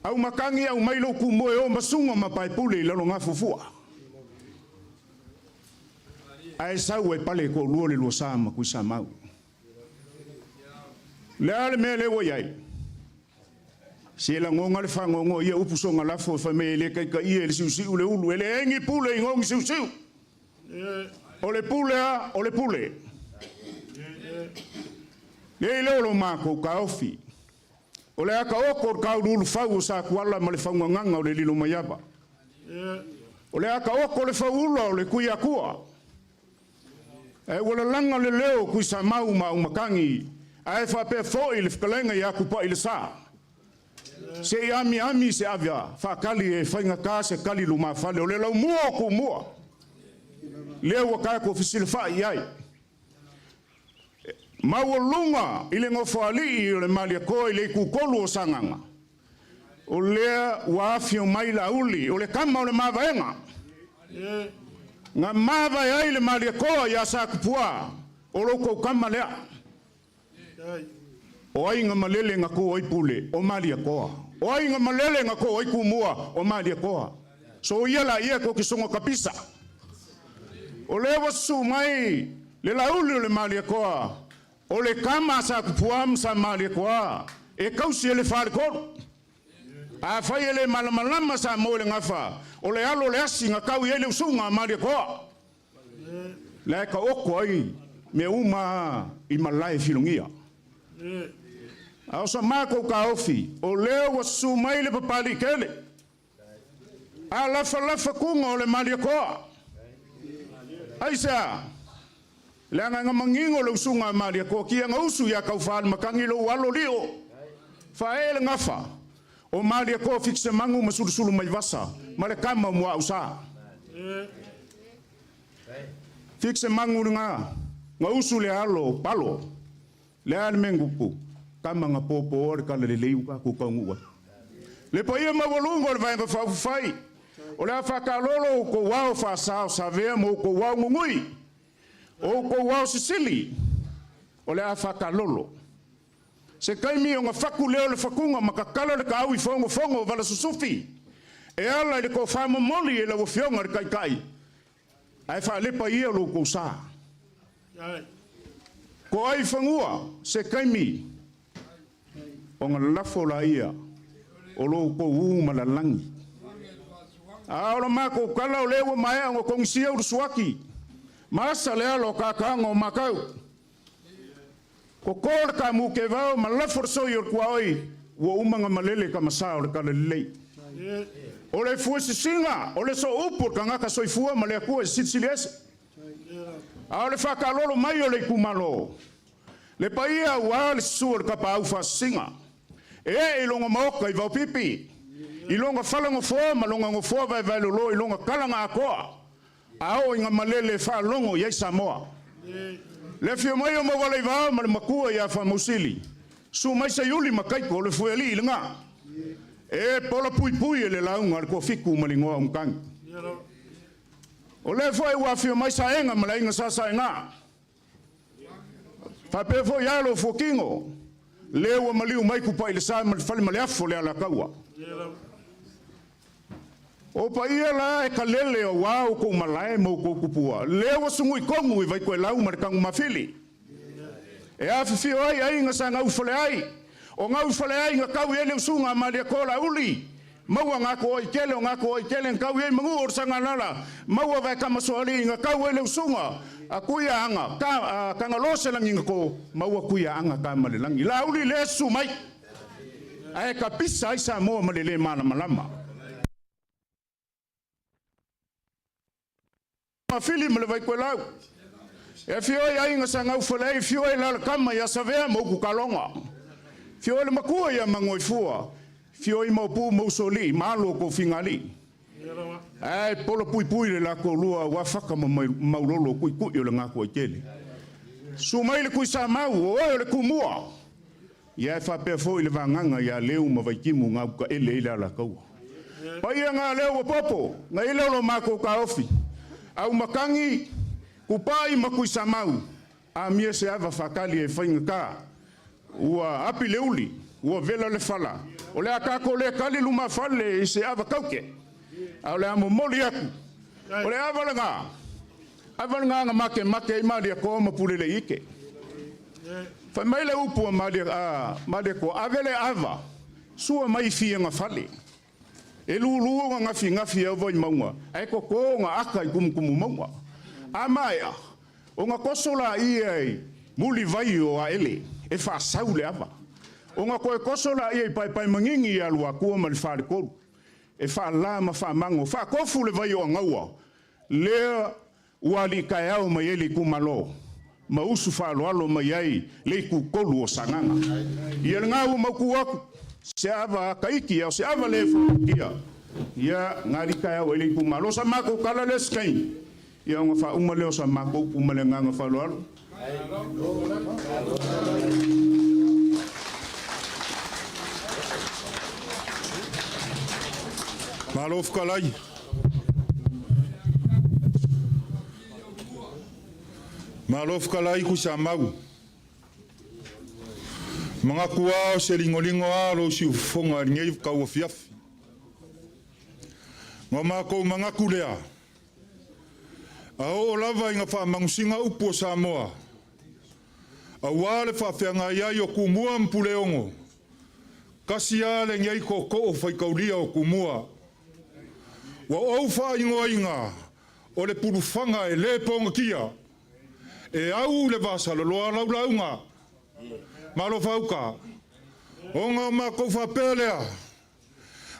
Au makangi au mai lo kumua e o masunga ma pae pule i lalo ngā fufua. Ae sau e pale ko lua le lua sa ma kui sa mau. Le ale mea le ua iai. Se la ngonga le whangongo ia upu songa lafo e whame le kai ka ia le siu le ulu. E le engi pule i ngongi siu siu. O le pule a, o le pule. Le i leo lo mākou ka ofi. O le aka oko o ka ulu fau o sa kuala ma le whaunganganga o le lilo maiava. O le aka oko le whaula o le kui akua. E wala langa le leo kui sa mau ma umakangi. Ae whapea foi le whakalenga i aku pa i le sa. Se i ami ami se avia, whakali e whainga ka se kali luma whale, o le lau mua o ku mua. Lea ua kai ko fisile wha i ai. Maua lunga i le ngofo alii o le Malietoa i le kukolu o sanganga. O lea ua afio mai la uli, o le kama o le mavaenga. Nga mavae ai le Malietoa ia sa kupua, o loko kama lea. O ai nga malele nga ko ai pule, o Malietoa. O ai nga malele nga ko ai kumua, o Malietoa. So ia la ia ko kisonga kapisa. O lea wasu mai le lauli o le Malietoa, o le kama sa kupua sa Malietoa, e kausi e le wharekoro. A whai ele malamalama sa mo le ngafa, o le alo le asi nga kau i ele usunga a Malietoa. Le ka oko ai me uma i malae filongia. A o sa mākou ka ofi, o lea ua su mai le papali kele. A lafa lafa kunga o le Malietoa. Ai sea, le anga nga mangingo le usunga a Malietoa, ki anga usu ia kau whaal makangi lo alo lio. Whae le ngafa, o Malietoa fikse mangu masulusulu mai vasa, ma le kama mua usa. Fikse mangu nga, nga usu le alo, palo. Le ale mengupu, kama nga popo o le kala le leiu ka ku kaungu. Le paia mawalunga o le vaenga whaufai. O le awhakalolo o ko wao whasao sa vea mo ko wao ngungui. O ko wao sisili. O le awhakalolo. Se kaimi o nga whaku leo le whakunga makakala le ka au i whaongo whaongo o wala susufi. E ala i le ko whamomoli e lau fionga le kai kai. Ai whaalepa ia lo kou sa. Ko ai whangua se kaimi o nga lafo la ia o lo ko u malalangi. A o mako kala o lewa mai o kongisia o suaki. Masa le alo ka kanga o makau. Ko kore ka muke vau ma lafo so i o kua oi ua umanga malele ka masa o le kala lelei. O le fue sisinga, o le so upu ka ngaka soifua ma le akua e silisili ese. A o le whakalolo mai o le ikumalo. Le paia ua le susu o le kapa au whasisinga. E e longa maoka i vaupipi. I longa whala ngofoa ma longa ngofoa vai vai lolo i longa kalanga akoa. A o inga malele whalongo i ai Samoa. Le fio mai o mawala i vao ma le makua i a whamausili. Su mai sa yuli makaiko o le fueli i le ngā. E pola pui pui e le launga le kua fiku ma lingoa umkangi. O le foi ua fio mai sa enga ma le inga sa sa enga. Whapea foi alo fuakingo. Le ua maliu mai kupa i le sa ma le fale ma le afo le ala kaua. O pa ia la e kalele o wau ko malae mo ko kupua. Le ua sungu i kongu i vai koe lau ma le kangu mawhili. E a whiwhio ai ai nga sa ngau fale ai. O ngau fale ai nga kau i ele usunga ma le kola uli. Maua ngā ko oi kele o ngā ko oi kele nga kau i mangu o sanga lala. Maua vai kama soali nga kau ele usunga. A kuia anga, ka, kanga lose langi nga ko, maua kuia anga ka male langi. La uli le su mai. Ae kapisa ai Samoa ma le lē malamalama. Mafili ma le Vaitoelau. E afio ai aiga sa gaufale ai, afio ai lalakama ia Savea ma Ukukaloga. Afio ai le matua ia Magoifua, afio ai Maopu ma Usoalii ma alo o Tofigalii. Ae polo puipui le latou lua aua faka ma maulolo tuitui o le gatuaitele. Susu mai le Tuisamau, o oe o le Tumua. Ia e faapea foi le vagaga ia Leu ma Vaitimu gautaele ai le Alataua. Paia na lea ua popo, na ile o lo matou taofi. Aumakagi, Tupai ma Tuisamau, amia se ava faatali e faigata. Ua api le uli, ua vela le fala. O le a tatou le tali lumafale i se ava taute. A o le a momoli atu. O le ava lena, ava lena na makemake ai Malietoa ma Puleleiite. Fai mai le upu a Malietoa, ave le ava, sua mai fiagafale. E lulu ona gafigafi au vaimauga, ae toto ona aka i tumutumu mauga. A maea, ona toso laia i mulivai o Aele, e faasau le ava. Ona toe toso laia i Paepaemanini ia Luatua ma le Faletolu, e faala ma faamago, faatofu le vai o Agaua, lea ua alii taeao mai ai le itumalo, ma usu faaaloalo mai ai le itutolu o Sagaga. Ia lena ua mautu atu, se ava ataiti, o se ava le fuatia, ia na alii taeao ai le itumalo. Sa matou tala lea se taimi, ia ona faauma lea o sa matou upu ma le agaga faaaloalo. Malo fetalai. Malo fetalai Tuisamau. Manatu lava o se ligoligo lava lou siufofoga i lenei tauafiafi. Ma o matou manatu lea, a oo lava ina faamanusiga upu o Samoa, aua le faafeagai ai o Tumua ma Puleono, tasi lava lenei tootoo faitaulia o Tumua. Ua ou faaigoaina o le pulufaga e le pogatia, e au i le vasaloloa lau lauga. Malo fauta, ona o matou faapea lea,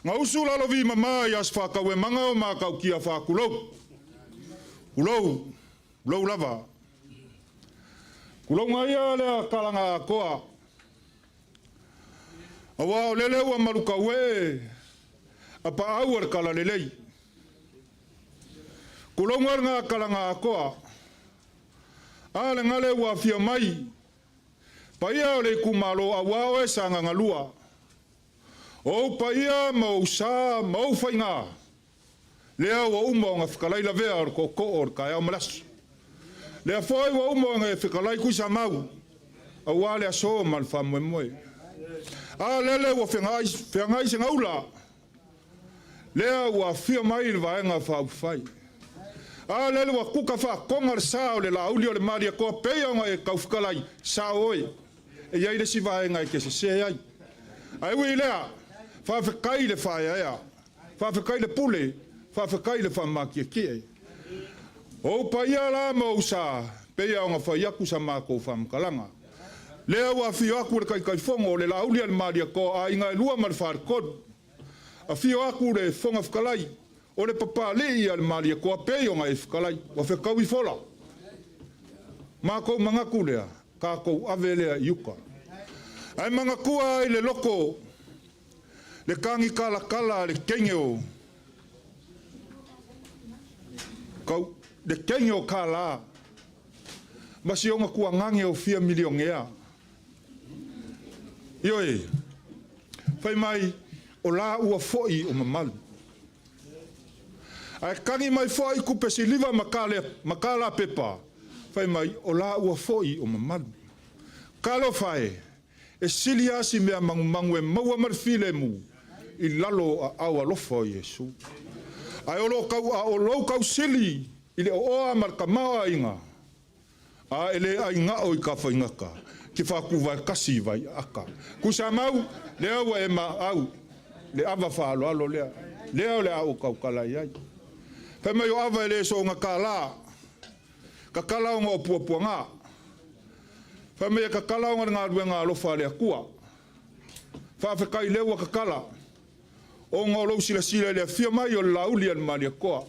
na usu lalovi mama i aso faatauemaga o Matautia faatulou, tulou, tulou lava. Tulouga ia lea talaga atoa, aua o lele ua malutauee a paau o le talalelei. Tulouga lena talaga atoa, a le gale ua afio mai, paia o le itumalo aua oe Sagaga 2. O ou paia ma ou sa ma ou faiga, lea ua uma ona fetalai lavea o le tootoo o le taeao ma le aso. Lea foi ua uma ona e fetalai Tuisamau, aua le aso ma le faamoemoe. A lele ua feagai segaula, lea ua afio mai le Vaega Faaupufai. A lele ua kuka faakoga le sa o le Laauli o le Malietoa pei ona e taufetalai, sao oe, e i ai le isi vaega e te sese ai. Ae ui i lea, faafetai le faaeaea, faafetai le pule, faafetai le faamatietie. O ou paia la ma ou sa, pei ona fai atu sa matou faamatalaga. Lea ua afio atu le Taitaifono o le Laauli a le Malietoa aiga e lua ma le Faletolu. Afio atu le Fofoga Fetalai o le Papalii a le Malietoa pei ona e fetalai, ua fetaui fola. Matou manatu lea, tatou ave lea i uta. Ae manatua ai le loko, le tagitalatala a le teine o kau, le teine o kālā, ma si ona tuagage o fia milionea. Ioe, fai mai, o la ua foi o mamalu. Ae tagi mai foi kupe siliva ma kālā pepa, fai mai, o la ua foi o mamalu. Talofa e, e sili lava si mea magumagu e maua ma le filemu, i lalo aao alofa o Iesu. Ae o lo kau a o lou kausili i le ooa ma le tamaoaiga, a e le aigao i ka faigata, ke whākūwai kasi vai aka. Tuisamau, lea ua e ma au, le ava whaaloalo lea, lea o le au kaukala i ai. Fai mai o ava e le so nga ka la, ka kala o ngā o puapuanga. Fai mai e ka kala o ngā luenga alofa le akua. Faafetai lea ua tatala ona o lou silasila i le afio mai o le Laauli a le Malietoa.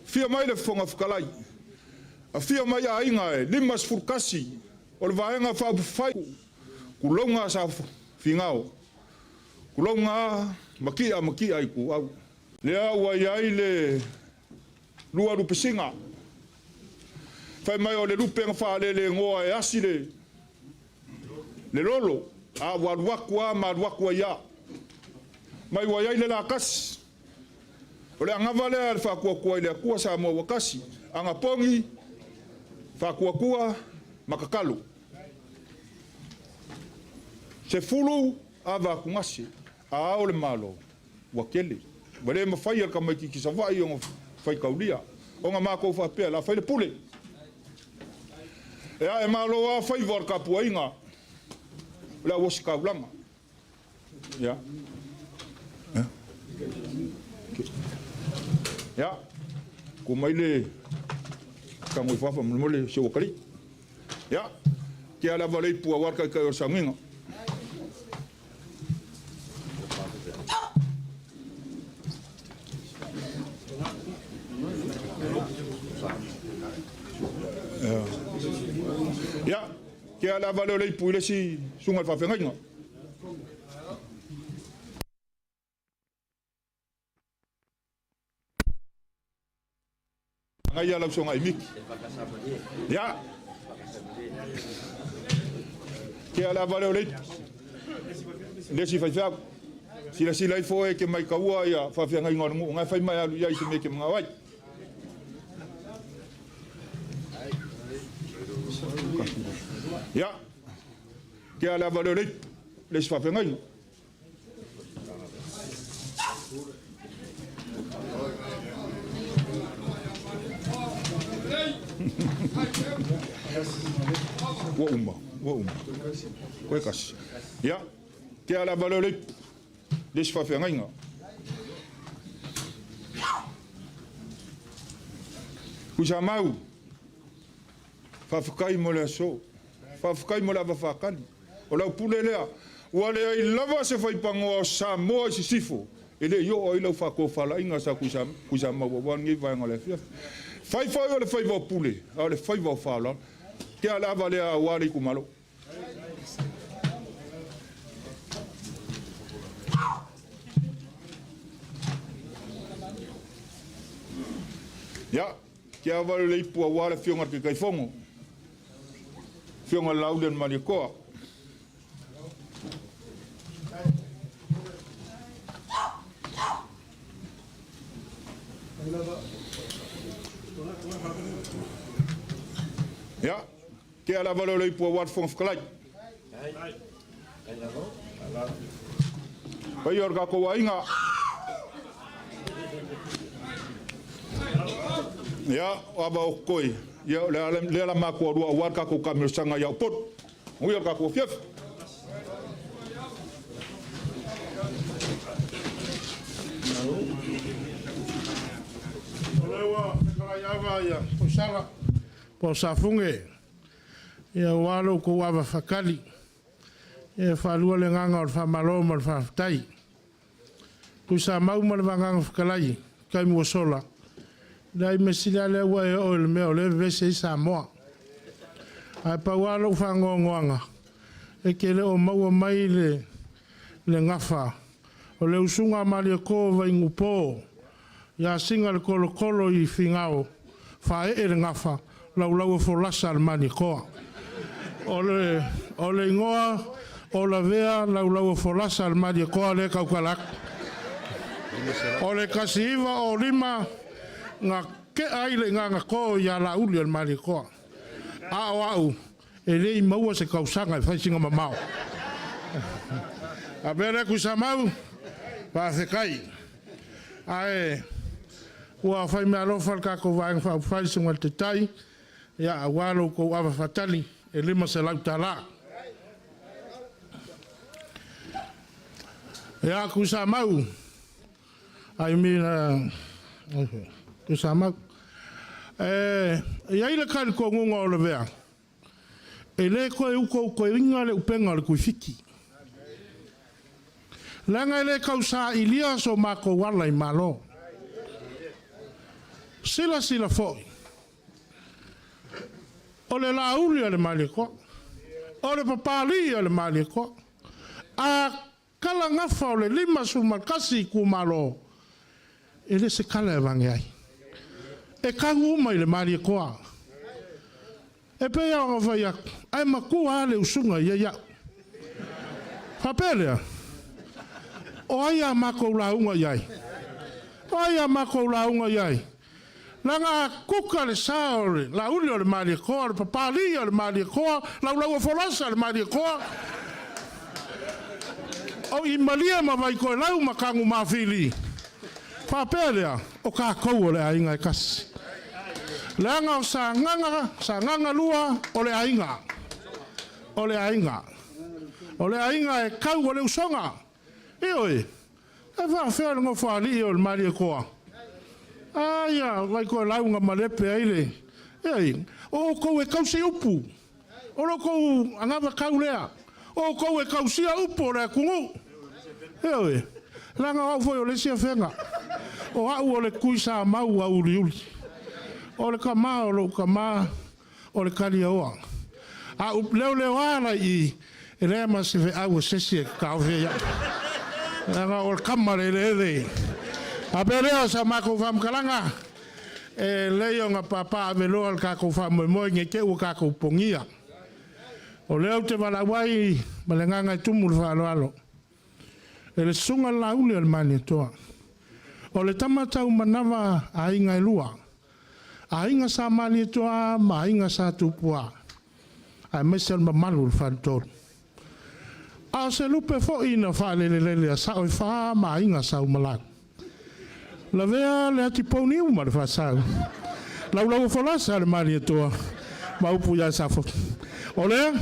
Afio mai le Fofoga Fetalai, afio mai aiga e 51 o le Vaega Faaupufai, tulouna sa Finao, tulouna Matia Matia Ituau. Lea ua i ai le lua lupesiga, fai mai o le lupe na faalelegoa e asi le lolo, a ua alu atu lava ma alu atu ai lava. Mai ua i ai le latasi, o le anava lea a le Faatuatua i le Atua Samoa ua tasi, anapogi, faatuatua ma tatalo. 10 ava atugase, a ao le Malo, ua tele. Ua le mafai e le tamaitiiti Savaii ona faitaulia, ona matou faapea, o le a fai le pule. E ae malo lava faiva o le tapuaiga o le au ositaulaga. Ia. Ia. Ku mai le tago i fafa mo le se ua kali. Ia. Ke ala vale i pua war kai kai o sanginga. Ia. Ke ala vale o le ipu i le si sunga le faafeagaiga. Agaia lau soga i miki. Ia. Ke ala vale o le ipu. Le si faifeau. Silasila ifo e ke mai kaua ia faafeagaiga o le nuu. Ngai fai mai alu ia i se mea ke mangao ai. Ia. Ke ala vale o le ipu. Le si faafeagaiga. Ua uma, ua uma. Koe kasi. Ia, ke ala vale o le ipu. Le si faafeagaiga. Kuisamau, faafetai mo le aso. Faafetai mo le ava faakali. O lau pule lea, ua leai lava se faipagoa o Samoa i sisifo, e le i oo ai lau faatofalaiga sa Tuisamau aua lenei vaega o le afiafi. Fai foi o le faiva o pule, a o le faiva o faaaloalo. Ke a le ava lea aua le itumalo. Ia, ke ava le ipu aua le afioga i le Taitaifono. Afioga Laauli o le Malietoa. Ia, ke ala vale o le ipu aua le Fofoga Fetalai. Paia o le tatou aiga. Ia, o ava o koe. Ia, o le lea la matou alua aua le tatou taamilosaga ia Upolu. Manuia le tatou afiafi. O lea ua fetalai ava ia Foisala po o Safuge, ia aua lo outou ava faatali. E faalua le agaga o le faamalo ma le faafetai. Tuisamau ma le Vagaga Fetalai, taimi ua sola, leai mea sili lava lea ua e oo i le mea o lea e vevesi ai Samoa. Ae pau lava lou faanoanoaga, e te le o maua mai le gafa o le usuga a Malietoa Vainupo ia Singa le Tolotolo i Finao, faaee le gafa, laulau o folasa a le Malietoa. O le igoa o lavea laulau o folasa a le Malietoa lea e tautala atu. O le 1905 na tea ai le igagato ia Laauli o le Malietoa. A o au, e le i maua se tausaga e fai sina mamao. A mea lea Tuisamau, faafetai. Ae ua fai meaalofa le tatou Vaega Faaupufai i le Susuga i le Taitai, ia, aua lo outou ava faatali e $500. Ia, Tuisamau, I mean, Tuisamau, e i ai le talitonuga o Lavea, e le toe utautoina le upega o le Tuifiti. Leaga e le tausailia so matou ala i Malo. Silasila foi, o le Laauli a le Malietoa, o le Papalii a le Malietoa, a tala gafa o le 51 itumalo, e le se tala e avane ai. E tau uma i le Malietoa. E pei lava ona fai atu, ae matua lava le usuga e i ai au. Faapea lea, o ai a matou lauga i ai? O ai a matou lauga i ai? Leaga a kuka le sa o le Laauli o le Malietoa, o le Papalii o le Malietoa, Laulau a Folasa o le Malietoa, o i Malie ma Vaitoelau ma Tanumafili, faapea lea, o tatou o le aiga e tasi. Leaga o Sagaga, Sagaga 2, o le aiga. O le aiga. O le aiga e tau o le usoga. Ioe, e faafefea le nofoalii o le Malietoa? Aia, Vaitoelau na malepe ai le... Ioe, o outou e tausi upu. O lo outou anavatau lea. O outou e tausia upu o le atunuu. Ioe, leaga o au foi o le isi afega. O au o le Tuisamau auliuli. O le tama o lou tama o le Kaliaoa. A ou leoleoa la i i, e leai ma se feau a se isi e taofi ai au. Leaga o le tama o le eleele. Faapea lea o sa matou faamatalaga, e lelei ona papaaveloa le tatou faamoemoe ne i te i ua tatou pogia. O lea ou te valaau ai ma le agaga e tumu le faaaloalo e le susuga i le Laauli o le Malietoa, o le tama taumanava a aiga e lua, aiga sa Malietoa ma aiga sa Tupua, aemaise o le mamalu o le Faletolu. A o se lupe foi na faalelelele a sao e fa ma aiga sa Umalau. Lavea le atipouniu ma le faasau, laulau o folasa a le Malietoa ma upu ia Safotu. O lea,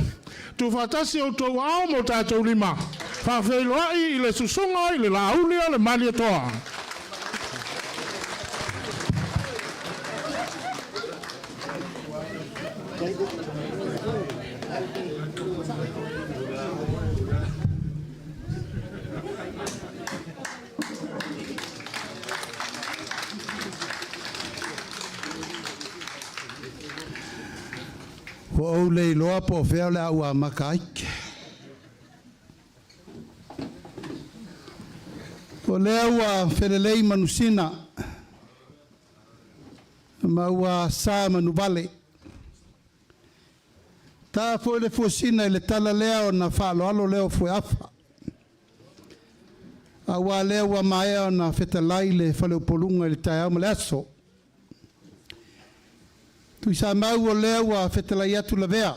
tuufaatasi outou aao ma o tatou lima, faafeiloai i le susuga i le Laauli o le Malietoa. Ua ou le iloa po o fea o le a ou amata ai. O lea ua felelei manusina ma ua sa manuvale. Ta foi le fuesina i le tala lea ona faaaloalo lea o fueafa. Aua lea ua maea ona fetalai le faleupoluga i le taeao ma le aso. Tuisamau o lea ua fetalai atu Lavea.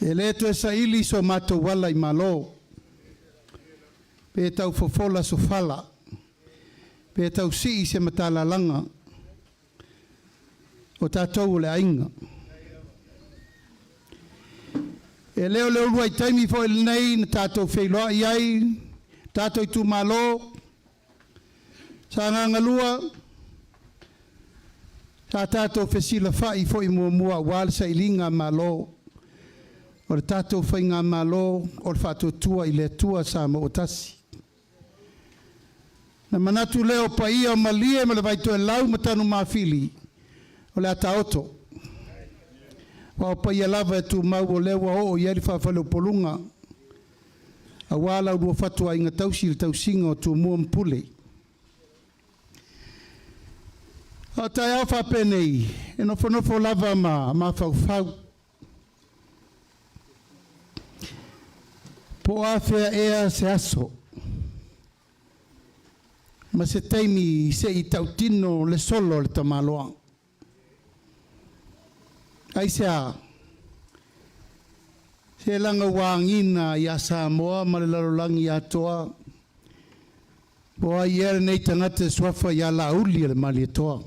E le toe saili so matou ala i Malo, pe tau fofola so fala, pe tau sii se matalalaga, o tatou o le aiga. E le o le uluai taimi foi lenei na tatou feiloai ai, tatou itumalo, Sagaga 2, sa tatou fesilafai foi muamua aua le sailiga malo o le tatou faigamalo o le Faatuatua i le Atua Samoa ua Tasi. Na manatu lea o paia o Malie ma le Vaitoelau ma Tanumafili, o le a taoto. Aua o paia lava e tumau o lea ua oo i ai le faafaleupoluga, aua la oulua fatuaiga tausi i le tausiga o Tumua ma Pule. A o taeao faapenei, e nofonofo lava ma mafaufau. Po o afea ea se aso ma se taimi se i tautino le solo a le tamaloa. Aisea? Se leaga ua agiga ia Samoa ma le lalolagi atoa, po o ai ea lenei tagata e suafa ia Laauli o le Malietoa.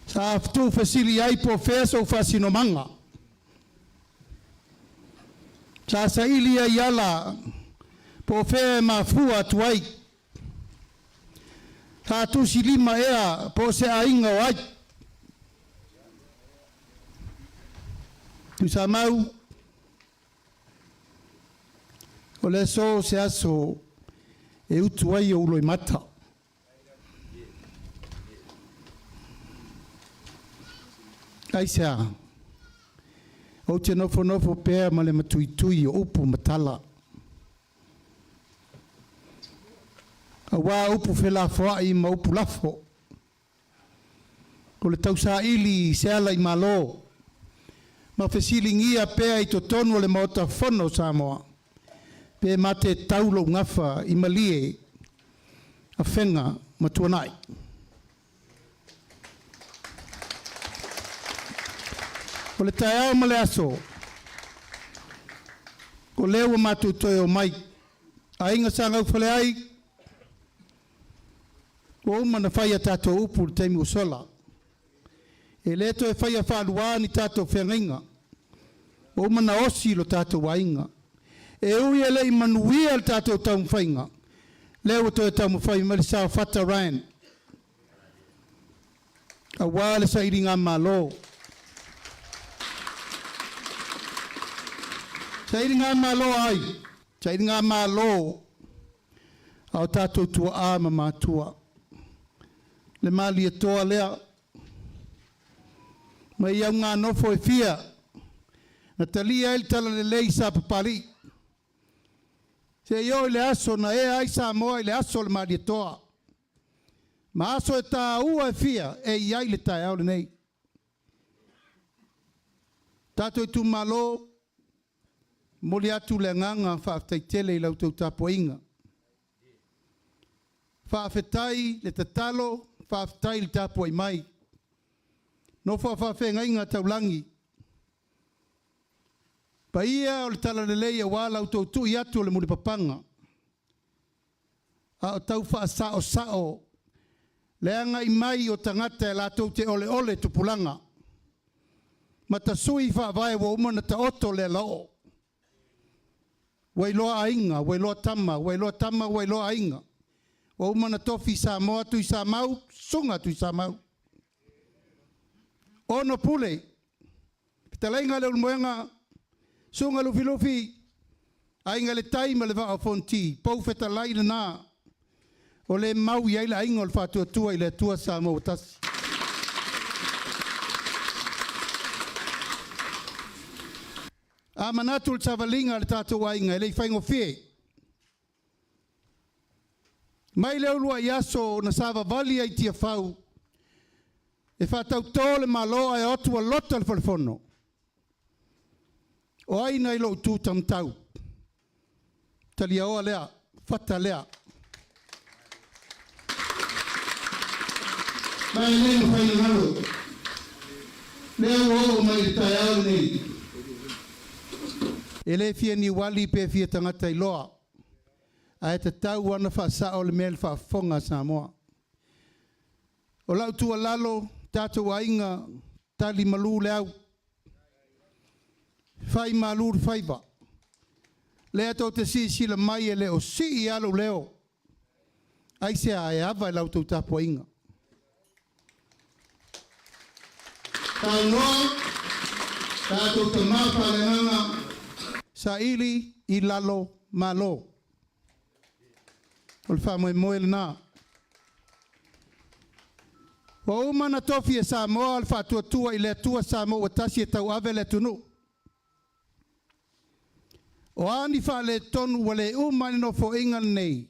Sa tuufesili ai po o fea sou faasinomaga. Sa saili ai ala po o fea e mafua atu ai. Sa tusilima ea po o se aiga o ai. Tuisamau, o le aso o se aso e utu ai ou loimata. Aisea? Ou te nofonofo pea ma le matuitui o upu ma tala. Auā upu felafoai ma upu lafo. O le tausaili i se ala i malo ma fesiligia pea i totonu o le Maota Fono o Samoa, pe mate tau lou gafa i malie, afega ma tuanai. O le taeao ma le aso, o lea ua matou toe omai, aiga sa gaufualeai, ua uma ona fai a tatou upu i le taimi ua sola. E le toe faia faalua ni tatou feagaiga, ua uma ona osi lo tatou aiga. E ui e le i manuia le tatou taumafaiga, lea ua toe taumafai mai le sao Fata Ryan, aua le sailigamalo. Sailigamalo a ai? Sailigamalo a o tatou tuaa ma matua. Le Malietoa lea, mai auganofo e fia, na talia ai le Talalelei i Sapapalii, seia oo i le aso na ea ai Samoa i le aso o le Malietoa, ma aso e tāua e fia e i ai le taeao lenei. Tatou itumalo, momoli atu le agaga faafetai tele i la outou tapuaiga. Faafetai le tatalo, faafetai le tapuai mai. Nofo a faafeagaiga taulagi, paia o le Talalelei aua la outou tui atu o le mulipapaga, a o tau faasaosao le agai mai o tagata e latou te oleole tupulaga ma tasui faavae ua uma ona taoto le alaoo. Ua iloa aiga, ua iloa tama, ua iloa tama, ua iloa aiga. Ua uma ona tofi Samoa Tuisamau, Susuga Tuisamau. Ono Pule, fetalaiga Leulumoega, Susuga Lufilufi, Aiga i le Tai ma le Vaa o Fonoti, pou fetalai lena o le mau i ai le aiga o le Faatuatua i le Atua Samoa ua tasi. A manatu i le savaliga a le tatou aiga, e le i faigofie. Mai le uluai aso na savavali ai i Tiafau e faatauto le Malo ae o atu ua lota le falefono. O ai nai lou tu taumatau? Taliaoa lea, fata lea. Ma e le mafai ona galo. Lea ua oo mai i le taeao lenei. E le fia niuali pe fia tagata iloa, ae tatau lava ona faasao le mea i le faafofoga a Samoa. O lau tuualalo, tatou aiga, tali malu le au, fai malu le faiva. Lea tou te silasila mai e le o sii lava lou leo. Aisea? E ava i la outou tapuaiga. Saunoa tatou tama faaleagaga. Saili i lalo Malo. O le faamoemoe lena. Ua uma ona tofi e Samoa le faatuatua i le Atua Samoa ua tasi e tauave le atunuu. O a ni faaletonu ua le uma ai le Nofoaiga lenei,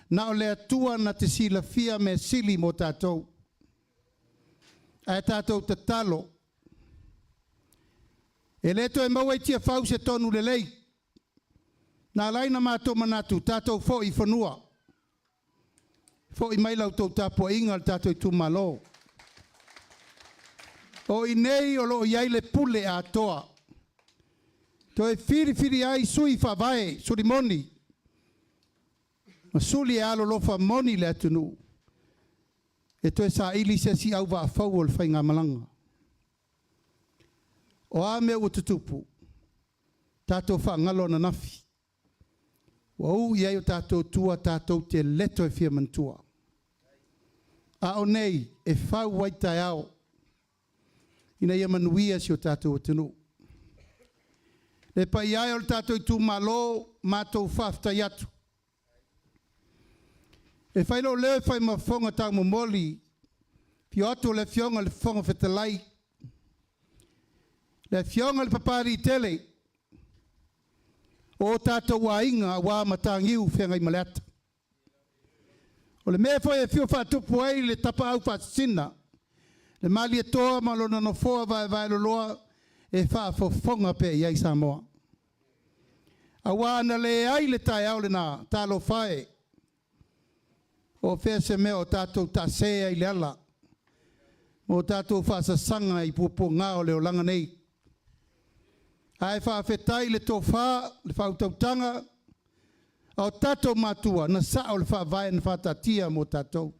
na o le Atua na te silafia mea sili mo tatou. Ae tatou tatalo, e le toe maua i Tiafau se tonu lelei. Na ala ai ona matou manatu, tatou foi i fanua. Foi mai la outou tapuaiga le tatou itumalo. O i inei o lo o i ai le pule atoa. Toe filifili ai sui faavae, suli moni, ma suli e alolofa moni le atunuu e toe saili se isi auvaa fou o le faigamalaga. O a mea ua tutupu, tatou faagalo ananafi. Ua u i ai o tatou tua tatou te le toe fia manatua. A o nei e fau ai taeao ina ia manuia si o tatou atunuu. Le paia e o le tatou itumalo, matou faafetai atu. E fai lou leo e fai ma fofoga taumomoli, afio atu o le Afioga i le Fofoga Fetalai, le Afioga i le Papaliitele, o tatou aiga aua Mataniu Feagaimaleata. O le mea foi e fia faatupu ai le tapaau faasisina, le Malietoa ma lona nofoa vaevaeloloa e faafofoga pea i ai Samoa. Aua na leai le taeao lena, talofa e, o fea se mea o tatou taase ai le ala ma o tatou faasasaga i puapuaga o le olaga nei. Ae faafetai i le tofa, le faautautaga a o tatou matua na sao le faavae na faataatia mo tatou.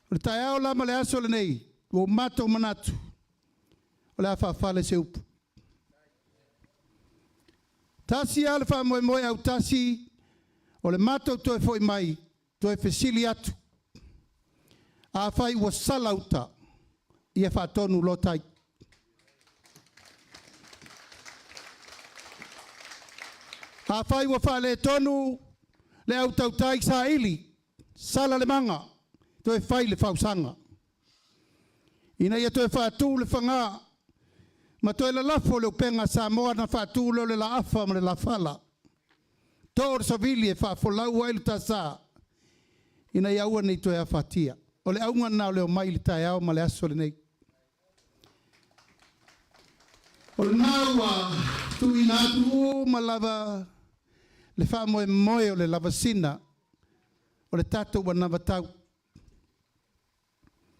O le taeao la ma le aso lenei, ua matou manatu, o le a faafale se upu. Tasi lava le faamoemoe autasi o le matou toe foi mai, toe fesili atu. Afai ua sala uta, ia faatonu loa tai. Afai ua faaletonu le au tautai saili, sala le maga, toe fai le fausaga. Ina ia toe faatu le faga ma toe lalafo le upega a Samoa na faatu lea o le laafa ma le lafala. Too le savili e faafolau ai le tasa ina ia aua ne i toe afatia. O le auga lena o le omai i le taeao ma le aso lenei. O lena ua tuuina atu uma lava le faamoemoe o le lavasina o le tatou anavatau.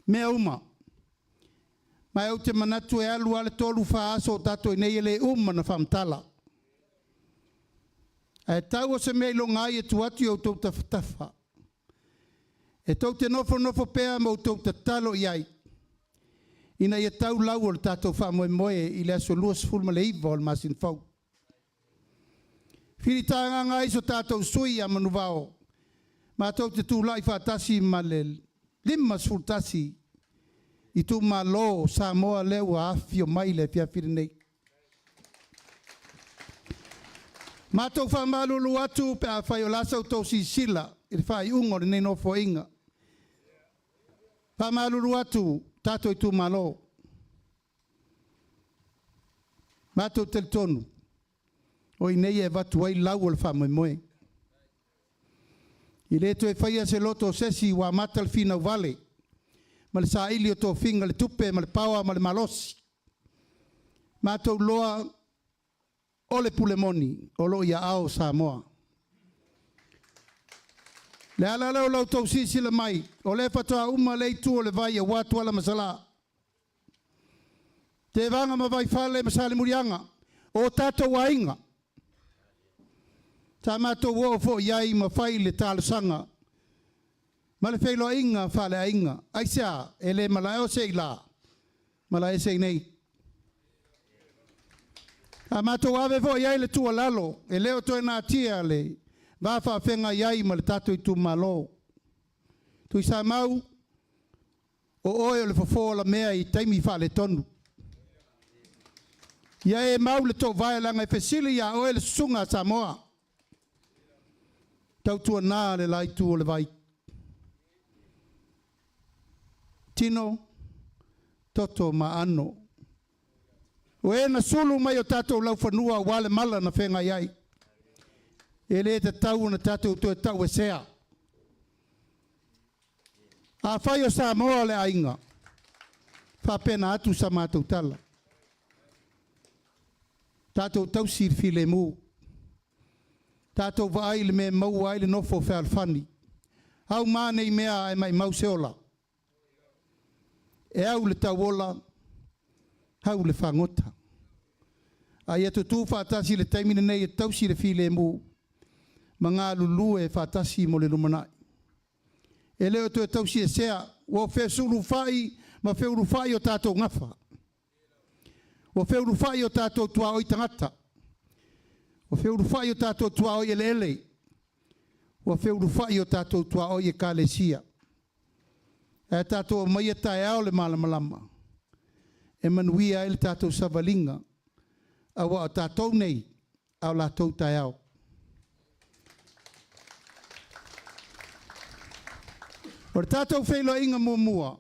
Mea uma. Ma ou te manatu e alu lava le 3, 4 aso o tatou i inei e le uma ona faamatala. Ae tau o se mea iloga ai e tuu atu i outou tafatafa. E tou te nofonofo pea ma outou tatalo i ai, ina ia tau lau o le tatou faamoemoe i le aso 29 o le masina fou. Filitagaga ai so tatou sui ia Manuvao, matou te tulai faatasi ma le 51 itumalo o Samoa lea ua afifio mai i le afiafi lenei. Matou faamalulu atu pe afai o le a sa outou silasila i le faaiuga o lenei Nofoaiga. Faamalulu atu tatou itumalo. Matou talitonu, o i inei e avatu ai lau o le faamoemoe. E le toe faia se loto o se isi ua amata le finau vale ma le saili o tofiga, le tupe ma le paoa ma le malosi. Matou loa o le pule moni o lo o i aao o Samoa. Le ala lea o la outou silasila mai, o lea faatoa uma lea itu o le vai aua Tuala ma Salã. Tevaga ma Vaifale ma Salemuliaga, o tatou aiga. Sa matou oo foi i ai ma fai le talosaga ma le feiloaiga faaleaiga. Aisea? E le malae o se i la, malae se i nei. A matou ave foi i ai le tuualalo, e le o toe natia le va faafeagai ai ma le tatou itumalo. Tuisamau, o oe o le fofo alamea i taimi faaletonu. Ia e mau le toovae leaga e fesili ia oe le susuga a Samoa. Tautuana le la itu o le vai. Tino, toto ma aano. O e na sulu mai o tatou laufanua aua le mala na feagai ai. E le tatau ona tatou toe tauesea. Afai o Samoa le aiga, faapena atu sa matou tala. Tatou tausi le filemu. Tatou vaai i le mea e maua ai le nofo fealofani. Auma nei mea ae maumau se ola. E au le tauola, au le fagota. A ia tutū faatasi i le taimi lenei e tausi le filemu ma galulue faatasi mo le lumanai. E le o toe tausiesea, ua fesulufai ma feulufai o tatou gafa. Ua feulufai o tatou tuaoi tagata. Ua feulufai o tatou tuaoi eleele. Ua feulufai o tatou tuaoi ekalesia. Ae tatou aumaia taeao le malamalama e manuia ai le tatou savaliga. Auā o tatou nei, a o latou taeao. O le tatou feiloaiga muamua,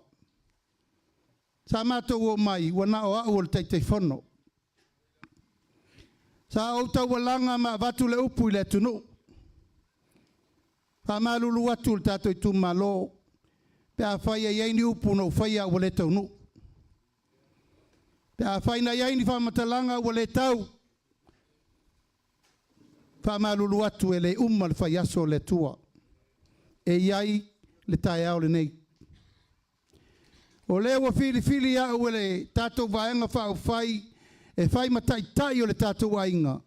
sa matou omai ua na o au o le Taitaifono. Sa ou taualaga ma avatu le upu i le atunuu. Faamalulu atu i le tatou itumalo pe afai e i ai ni upu na ou faia ua le taunuu. Pe afai na i ai ni faamatalaga ua le tau, faamalulu atu e le uma le faiaso o le Atua. E i ai le taeao lenei. O lea ua filifili au e le tatou Vaega Faaupufai e fai ma taitai o le tatou aiga,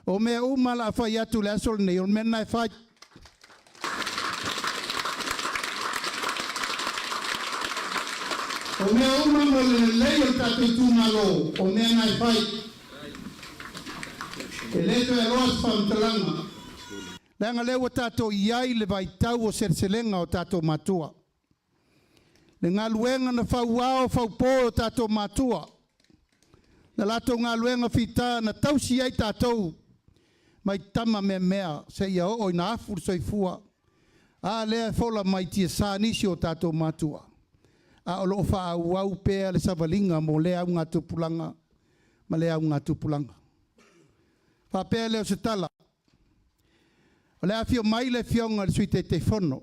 o mea uma o le a fai atu i le aso lenei, o le mea lena e fai. O mea uma mo le lelei o le tatou itumalo, o mea na e fai. E le toe aloa se faamatalaga, leaga lea ua tatou i ai i le vaitau o seleselega o tatou matua. Le galuega na fauao faupo e o tatou matua, le latou galuega fita na tausi ai tatou mai tama meamea seia oo ina afu le soifua. A lea e fola mai tiasa nisi o tatou matua, a o lo o faaauau pea le savaliga mo lea augatupulaga ma lea augatupulaga. Faapea lea o se tala, o le a afio mai le Afioga i le Sui Taitaifono,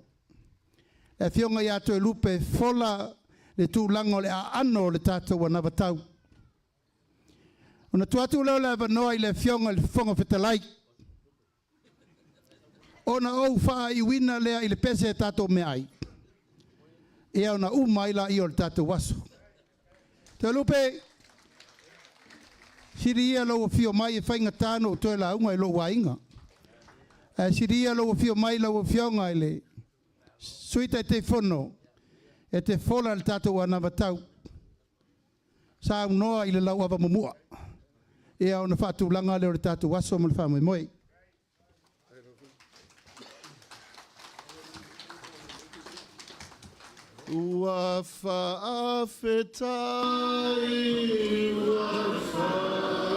le Afioga ia Toelupe e fola le tulaga o le aano o le tatou anavatau. Ona tuu atu lea o le avanoa i le Afioga i le Fofoga Fetalai, ona ou faaiuina lea i le pese a tatou meaai, ia ona uma ai lea o le tatou aso. Toelupe, sili ia lou afio mai e faigata ona ou toe lauga i lou aiga. Ae sili ia lou afio mai lau Afioga i le Sui Taitaifono e te fola le tatou anavatau. Saunoa i le lauava mumua. Ia ona faatulaga lea o le tatou aso ma le faamoemoe. Ua faafetai, ua faafetai,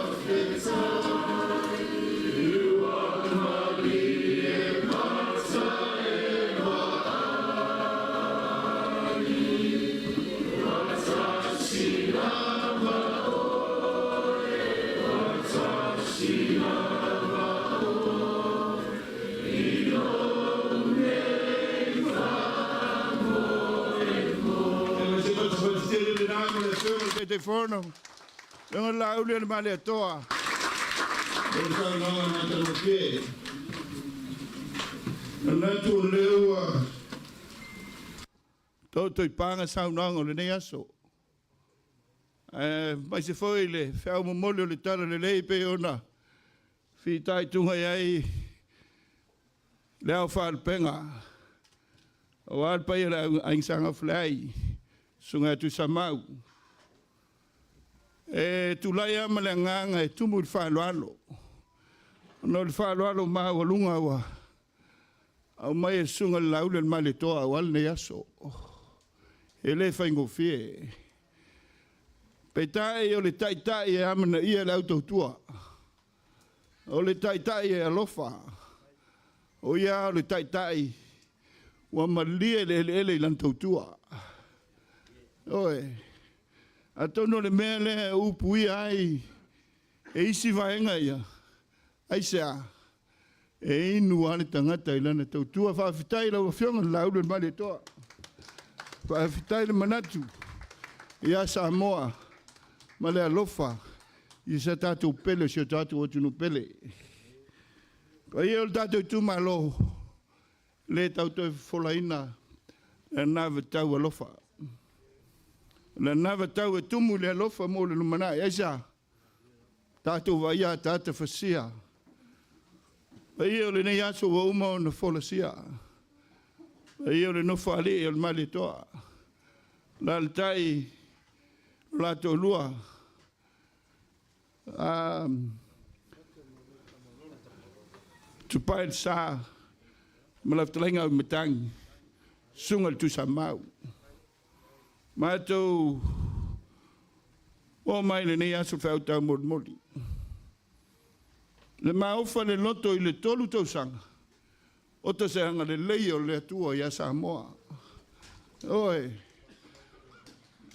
ua malie mata e vaai, Watasi lava oe, watasi lava oe, i lou nei faamoemoe. E se fatifati tele lena mo le Afioga i le Taitaifono, Afioga i le Laauli o le Malietoa. O le saunoaga matagofie. Manatu o lea ua Toto i paga saunoaga o lenei aso. Aemaise foi le feau momoli o le tala lelei pei ona fitaituga i ai le ao faalupega aua le paia o le Aiga Sa Gafaleai, Susuga ia Tuisamau. E tulai lava ma le agaga e tumu i le faaaloalo, ona o le faaaloalo maualuga ua aumai e le Susuga i le Laauli o le Malietoa aua lenei aso. E le faigofie. Peitai o le taitai e amanaia le au tautua. O le taitai e alofa. O ia o le taitai ua malie le eleele i lana tautua. Oe, atonu o le mea lea e upuia ai e isi vaega ia, aisea? E inu lava le tagata i lana tautua. Faafetai i lau Afioga i le Laauli o le Malietoa. Faafetai le manatu ia Samoa ma le alofa i se tatou pele, si o tatou atunuu pele. Paia o le tatou itumalo, le tau toe fofolaina le anavatau alofa. Le anavatau e tumu i le alofa mo le lumanai. Aisea? Tatou vaaia ataata fasia. Paia o lenei aso ua uma ona folasia. Paia o le nofo alii o le Malietoa. Alaalatai o la toalua. Tupai le sa ma lau fetalaiga Auimatagi, susuga i le Tuisamau. Matou oo mai lenei aso feau taumolimoli. Le maofa le loto i le 3 tausaga, o te se agalelei o le Atua ia Samoa. Oe,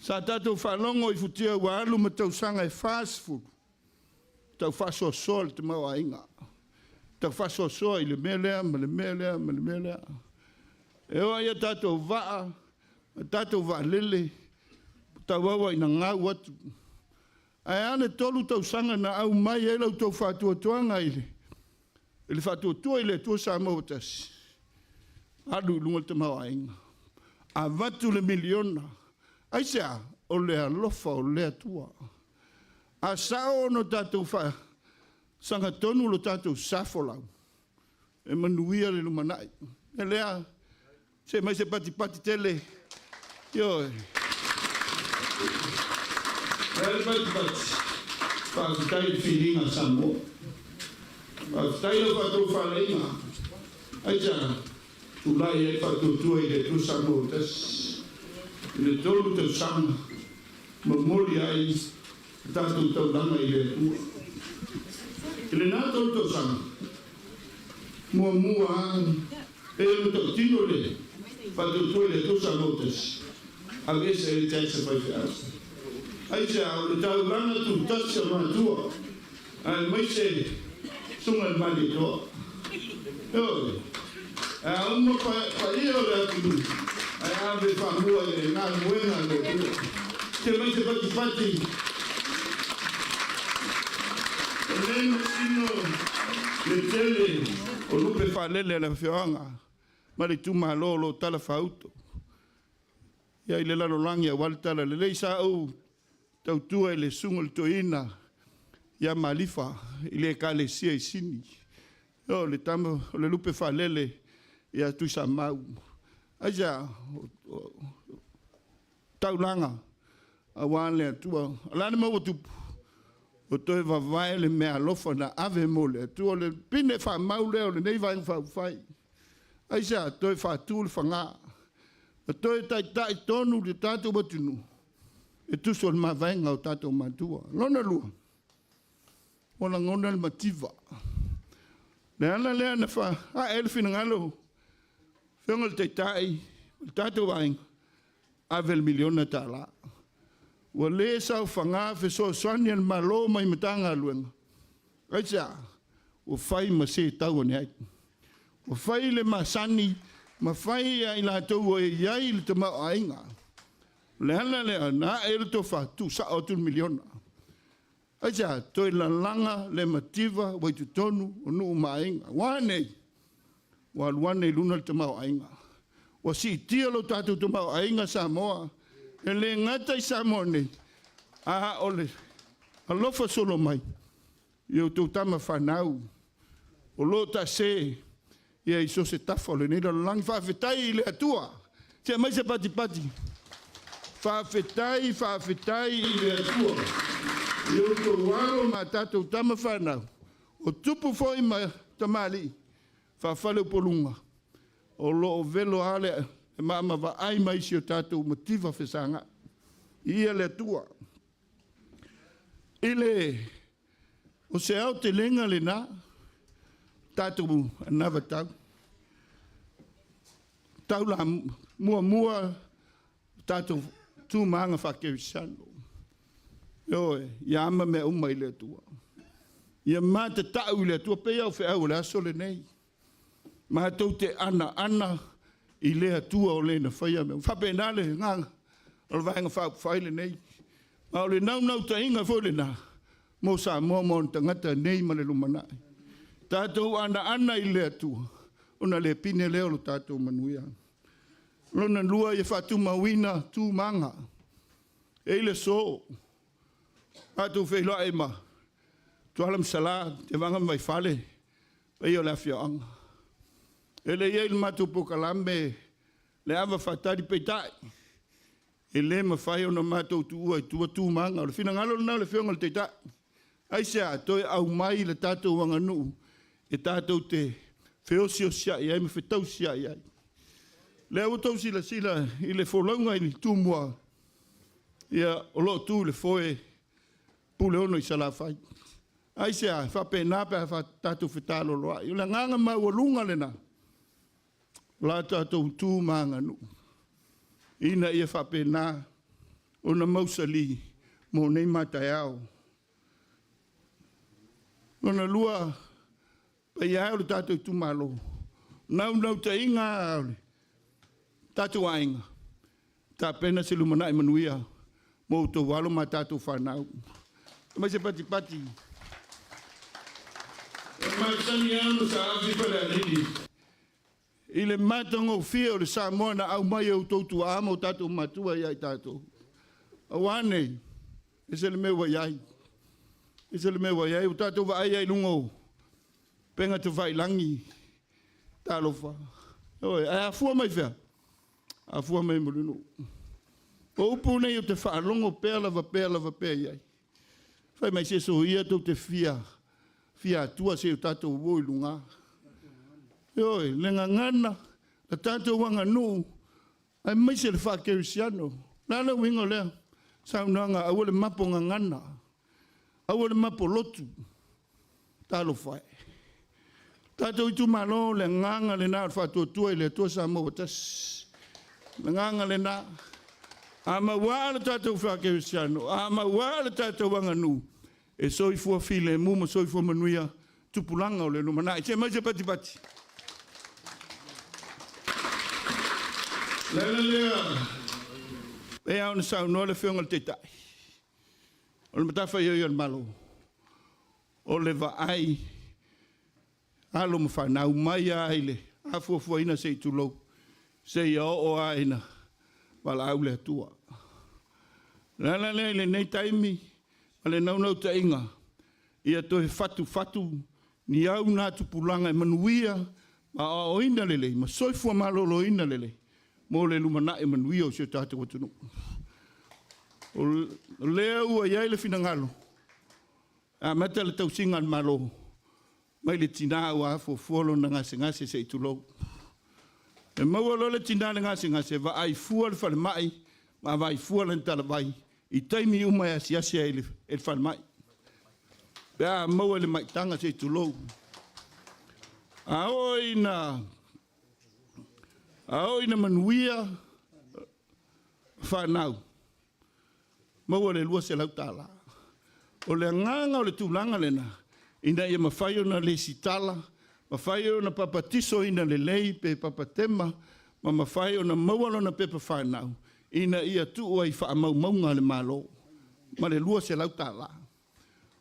sa tatou faalogo i futia ua alu ma tausaga e 40, tau faasoasoa le tamaoaiga, tau faasoasoa i le mea lea ma le mea lea ma le mea lea. E oo ia tatou vaa, tatou vaalele, tauaua ina gau atu. Ae a le 3 tausaga na au mai ai la outou faatuatuaga i le faatuatua i le Atua Samoa ua tasi, alu i luga le tamaoaiga, avatu le miliona, aisea, o le alofa o le Atua. A sao ona tatou sagatonu lo tatou safolau, e manuia le lumanai. E lea, se mai se patipati tele. Ioe. E le patipati, faafetai le filiga Samoa. Faafetai le fatou faalaiga. Aisea, tulai ai faatuatua i le Atua Samoa ua tasi. I le 3 tausaga, momoli ai tatou taulaga i le Atua. I lena 3 tausaga, muamua e ona tautino le faatuatua i le Atua Samoa ua tasi. Aveese ai le tax a faifeau. Aisea, o le taulaga tutasi a matua, ae maise suga le malietoa. Ioe, a uma paia o le atunuu, ae ave faamua i le galuega a le Atua. Se mai se patipati. O nei masino le tele o lupe faalele a le afioaga ma le itumalo o lo tala faauto. Ia i le lalolagi aua le tala lelei sa ou tautua i le susuga o le toeaina ia Malifa i le ekalesia i Sini. O le tama o le lupe faalele ia Tuisamau. Aisea, taulaga aua le Atua. O le a le mea ua tupu? O toe vavae le mea alofa na ave mo le Atua. O le pine faamau lea o lenei vaega faaupufai. Aisea, toe faatu le faga. O toe taitai tonu le tatou atunuu e tuso le mavaega o tatou matua. Lona lua, ua lagona le mativa. Le ala lea na faae le finagalo, fioga le taitai, le tatou aiga, ave le miliona $1. Ua le saofaga fesoasoani a le Malo mai Matagaluega. Aisea, ua fai ma se tau ane ai. Ua fai le masani, ma fai ia i latou e i ai le tamaoaiga. Le ala lea na ae le tofa, tuusao atu le miliona. Aisea, toe lalaga le mativa ua i totonu o nuu ma aiga. Ua nei, ua alu ane i luna le tamaoaiga. Ua siitia lo tatou tamaoaiga Samoa. E le gata i Samoa nei, a o le alofa solo mai, i o outou tama fanau, o lo tase ia i so se tafa o lenei lalolagi. Faafetai i le Atua. Se mai se patipati. Faafetai, faafetai i le Atua. I o outou alo ma tatou tama fanau, o tupu foi ma tamalii, faafale upoluga, o lo o velo lava le maamavaai mai si o tatou mativa fesagai. Ia le Atua. I le o se aotelega lena, tatou anavatau. Taula muamua, tatou tumaga faakerisiano. Ioe, ia ama mea uma i le Atua. Ia matatau i le Atua, pei au feau o le aso lenei. Matou te ana i le Atua o le na faia mea. Faapena le agaga o le vaega faaupufai lenei. Ma o le naunautaiga foi lena, mo Samoa ma ona tagata nei ma le lumanai. Tatou ana i le Atua, ona le pine lea o lo tatou manuia. Lona lua ia faatumauina tumaga. E i le so, tatou feiloai ma Tuala ma Sala, te vanga mai fale, e o le afioaga. E le iai le matou polokalame le ava faatali peitai. E le mafai ona matou tuua i tua tumaga. O le finagalo lena o le afioga i le Taitai. Aisea, toe aumai le tatou aganuu e tatou te feosiosiai ai ma fetausiai ai. Lea ua tou silasila i le folauga i le Tumua, ia o loo tu le foe Puleono i Salafai. Aisea? E faapena pe a tatou fetaloloai. O le agaga maualuga lena o la tatou tu ma aganuu, ina ia faapena ona mausali mo nei ma taeao. Lona lua, paia e o le tatou itumalo, naunautaiga o le tatou aiga, tapena se lumanai manuia mo outou alo ma tatou fanau. Mai se patipati. E masani lava ona saafi Falealili i le matagofie o le Samoa na aumai e outou tuaa ma o tatou matua ia i tatou. Aua nei, ese le mea ua i ai. Ese le mea ua i ai, ua tatou vaai ai i luga o upega tafailagi. Talofa. Ioe, ae afua mai fea? Afua mai Mulinuu. O upu nei ou te faalogo pea lava pea lava pea i ai. Fai mai se soia tou te fia fia atua se o tatou o i luga. Ioe, le gagana, le tatou aganuu, aemaise le faakerisiano. O le a le uiga o lea saunoaga, aua le mapo gagana, aua le mapo lotu. Talofa e. Tatou itumalo, o le agaga lena o le faatuatua i le Atua Samoa ua tasi. O le agaga lena. A mauaa le tatou faakerisiano, a mauaa le tatou aganuu, e soifua filemu ma soifua manuia tupulaga o le lumanai. Se mai se patipati. Le ala lea, e pei ona saunoa le Afioga i le Taitai, o le matafaioi a le Malo, o le vaai alo ma fanau mai lava i le afuafuaina se i tulou, seia oo lava ina valaau le Atua. O le ala lea i lenei taimi ma le naunautaiga ia toe fatufatu ni au na tupulaga e manuia ma aoaoina lelei ma soifua maloloina lelei mo le lumanai manuia o si o tatou atunuu. O lea ua i ai le finagalo e amata le tausiga a le Malo mai le tina ua afuafua lona gasegase se i tulou. E maua loa le tina le gasegase, vaai fua le falemai ma vaai fua lana talavai i taimi uma e asiasi ai i le falemai. Pe a maua i le maitaga se i tulou. A oo ina manuia fanau, maua le $200. O le agaga o le tulaga lena, ina ia mafai ona lesitala, mafai ona papatisoina lelei pe papatema, ma mafai ona maua lona pepa fanau, ina ia tuu ai faamaumauga a le Malo ma le $200.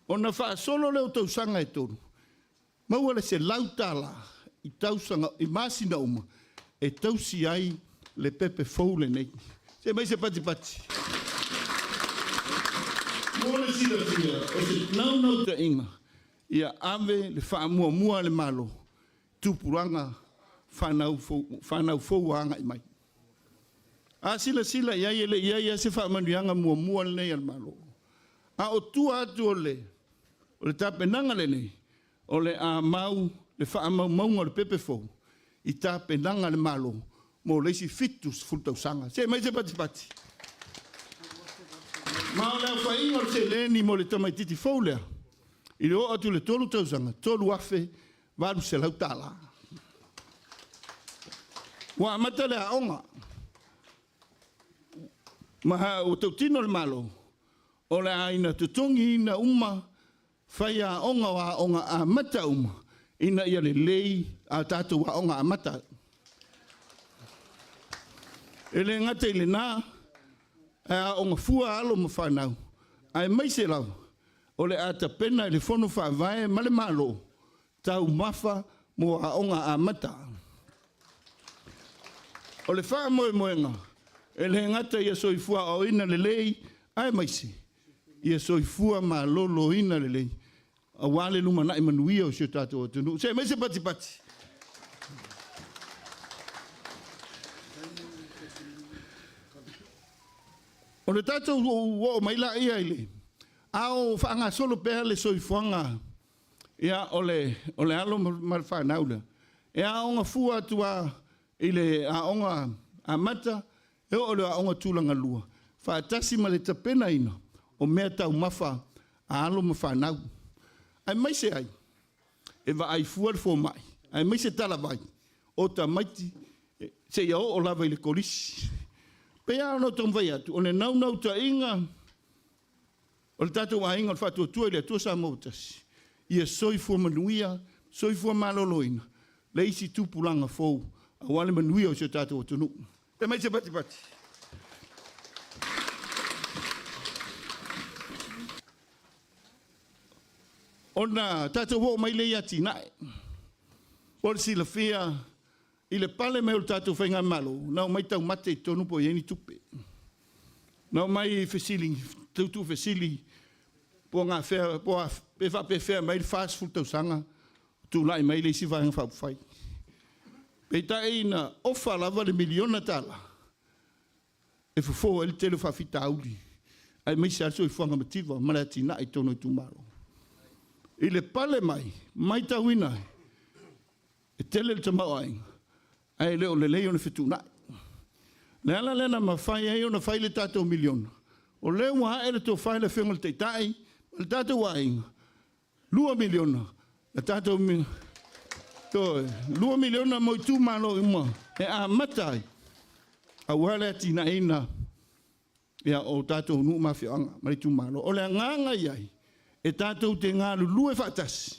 Ona faasolo lea o tausaga e 3, maua le $100 i tausaga i masina uma e tausi ai le pepe fou lenei. Se mai se patipati. Mo le silafia, o se naunautaiga ia ave le faamuamua a le Malo tupulaga fanau fou ua agai mai. A silasila i ai, e le i ai lava se faamanuiaga muamua lenei a le Malo. A o tua atu o le tapenaga lenei, o le a mau le faamaumauga o le pepe fou i tapenaga a le Malo mo le isi 70 tausaga. Se mai se patipati. Ma o le aofaiga o le seleni mo le tamaitiiti fou lea, i le oo atu i le 3 tausaga, $3,800. Ua amata le aoga, ma ua tautino le Malo, o le a ina totogiina uma faiaoga o aoga amata uma, ina ia lelei a tatou aoga amata. E le gata i lena, ae aoga fua alo ma fanau, aemaise lava o le a tapena i le fono faavae ma le Malo taumafa mo aoga amata. O le faamoemoega, e le gata ia soifua aoaoina lelei, aemaise ia soifua maloloina lelei, aua le lumanai manuia o si o tatou atunuu. Se mai se patipati. O le tatou oo mai laia i le ao faagasolo pea le soifuaga ia, o le alo ma le fanau lea, e aoga fua atu lava i le aoga amata e oo i le aoga tulaga lua, faatasi ma le tapenaina o mea taumafa a alo ma fanau. Aemaise ai e vaai fua le fomai, aemaise talavai o tamaiti seia oo lava i le kolisi. Pei lava ona ou taumafai atu, o le naunautaiga o le tatou aiga o le Faatuatua i le Atua Samoa ua Tasi, ia soifua manuia, soifua maloloina le isi tupulaga fou aua le manuia o si o tatou atunuu. Fai mai se patipati. Ona tatou oo mai lea i atinae. Mo le silafia, i le pale mai o le tatou Faigamalo, na omai taumate i totonu po o i ai ni tupe. Na omai fesili, tuutuufesili po o gafea, po o pe faapefea mai le 40 tausaga tulai mai le isi Vaega Faaupufai. Peitai na ofa lava le $1 miliona e fofo ai le tele o faafitauli, aemaise lava le soifuaga mativa ma le atinae i totonu o itumalo. I le pale mai, matauina ai, e tele le tamaoaiga, ae le o lelei ona fetuunai. O le ala lea na mafai ai ona fai le tatou $1 miliona, o lea ua ae le tofa i le Afioga i le Taitai ma le tatou aiga, $2 miliona, le tatou $2 miliona mo itumalo uma e amata ai, aua le atinaeina o tatou nuu ma afioaga ma le itumalo. O le agaga ia e tatou te galulue faatasi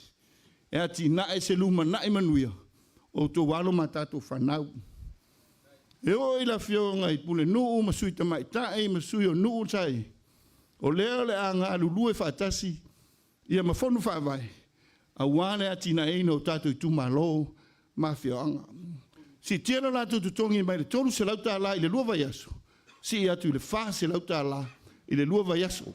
e atinae se lumanai manuia o outou alo ma tatou fanau. E oo i le afioga i Pulenuu ma Sui Tamaitai ma Sui o Nuu sa i ai, o lea o le a galulue faatasi ia ma fono faavae aua le atinaeina o tatou itumalo ma afioaga. Siitia lo latou totogi mai le $300 i le 2 vaiaso, sii atu i le $400 i le 2 vaiaso.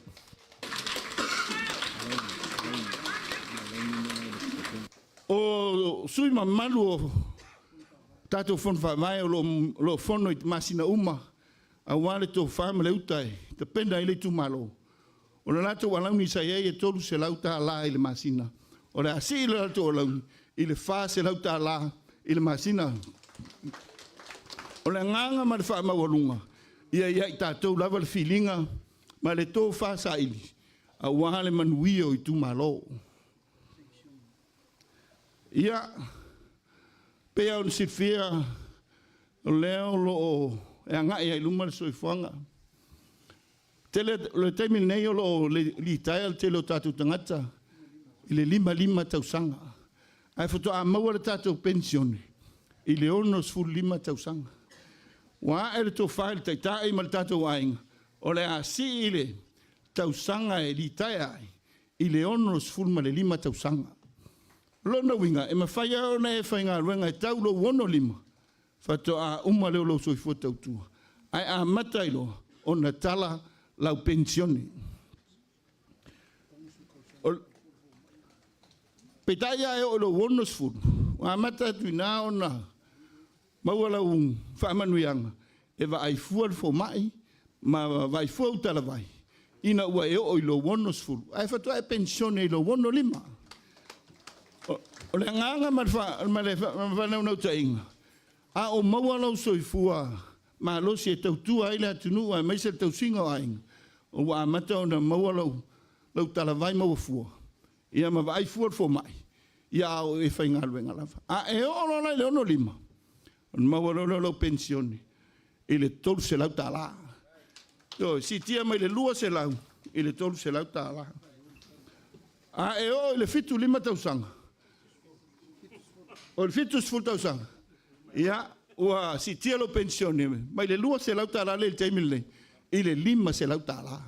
O sui mamalu o tatou fono faavae o lo o fono i masina uma aua le tofa ma le uta e tapena ai le itumalo, o le latou alauni sa i ai e $300 i le masina, o le a sii le latou alauni i le $400 i le masina. O le agaga ma le faamaualuga, ia i ai tatou lava le filiga ma le tofa saili aua le manuia o itumalo. Ia, pei ona silafia, o lea o lo o e agai ai i luma le soifuaga. Tele, o le taimi lenei o lo o litaea le tele o tatou tagata i le 55 tausaga, ae faatoa maua le tatou penisione i le 65 tausaga. Ua ae le tofa i le Taitai ma le tatou aiga, o le a sii le tausaga e litaea ai i le 65 tausaga. O lona uiga, e mafai lava ona e faigaluega e tau lou 65 faatoa uma lea o lou soifua tautua, ae amata ai loa ona tala lau penisione. Peitai a e oo i lou 60, ua amata atu i ina ona maua lau faamanuiaga e vaai fua le fomai ma vaai fua ou talavai ina ua e oo i lou 60, ae faatoa e penisione i lou 65. O le agaga ma le faanaunautaiga, a o maua lou soifua malosi e tautua ai le atunuu aemaise le tausiga o aiga, ua amata ona maua lau talavai maua fua, ia ma vaai fua le fomai, ia a o e faigaluega lava. A e oo loa la i le 65, ona maua loa lea o lau penisione i le $300. Ioe, siitia mai le 200 i le $300. A e oo i le 75 tausaga, o le 70 tausaga, ia, ua siitia lou penisione mai le $200 lea i le taimi lenei i le $500.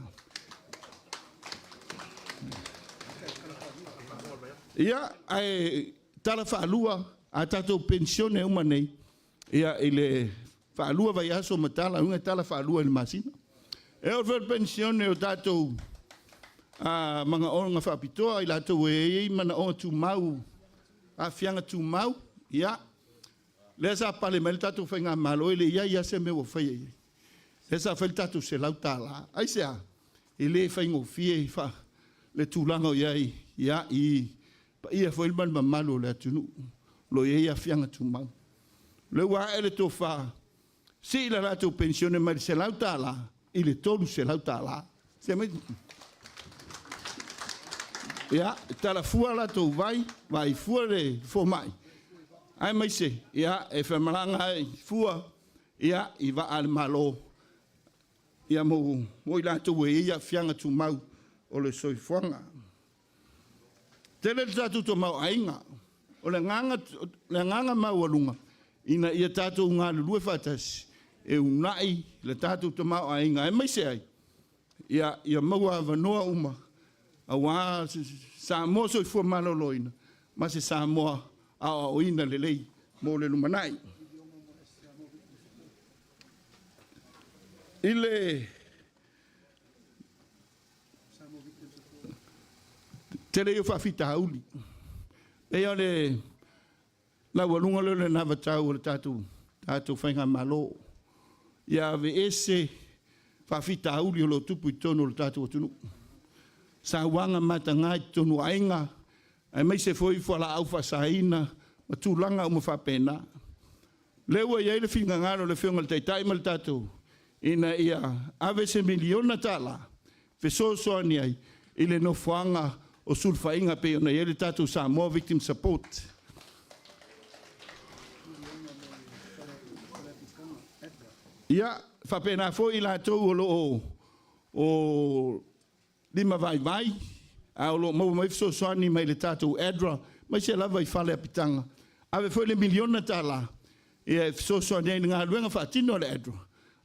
Ia, ae tala faalua a tatou penisione uma nei, ia, i le faalua vaiaso ma tala, uiga tala faalua i le masina. E oo foi i le penisione o tatou manaoga faapitoa, i latou e i ai manaoga tumau, aafiaga tumau, ia, lea sa pale mai le tatou Faigamalo, e le i i ai lava se mea ua faia i ai. Lea sa fai le tatou $100. Aisea? E le faigofie le tulaga o i ai, ia, i paia foi ma le mamalu o le atunuu o lo o i ai aafiaga tumau. O lea ua ae le tofa, sii le latou penisione mai le $100 i le $300. Se mai. Ia, e talafua latou vai, vaai fua le fomai, aemaise, ia, e femalaga ai fua, ia, i vaa a le Malo, ia, mo i latou e i ai aafiaga tumau o le soifuaga. Tele le tatou tamaoaiga. O le agaga, le agaga maualuga, ina ia tatou galulue faatasi e uunai le tatou tamaoaiga, aemaise ai, ia, ia maua avanoa uma aua Samoa soifua maloloina ma se Samoa aoaoina lelei mo le lumanai. I le tele ia o faafitauli, pei o le laualuga lea o le anavatau o le tatou faigamalo, ia aveese faafitauli o lo o tupu i totonu o le tatou atunuu. Sauaga mataga i totonu o aiga, aemaise foi fualaau faasaina ma tulaga uma faapena. Lea ua i ai le finagalo o le Afioga i le Taitai ma le tatou, ina ia ave se miliona tala fesoasoani ai i le nofoaga o sulufaiga pei ona i ai le tatou Samoa Victim Support. Ia, faapena foi i latou o lo o lima vaivai, a o lo o maua mai fesoasoani mai le tatou ADRA, aemaise lava i fale apitaga. Ave foi le miliona tala ia e fesoasoani ai i le galuega faatino a le ADRA,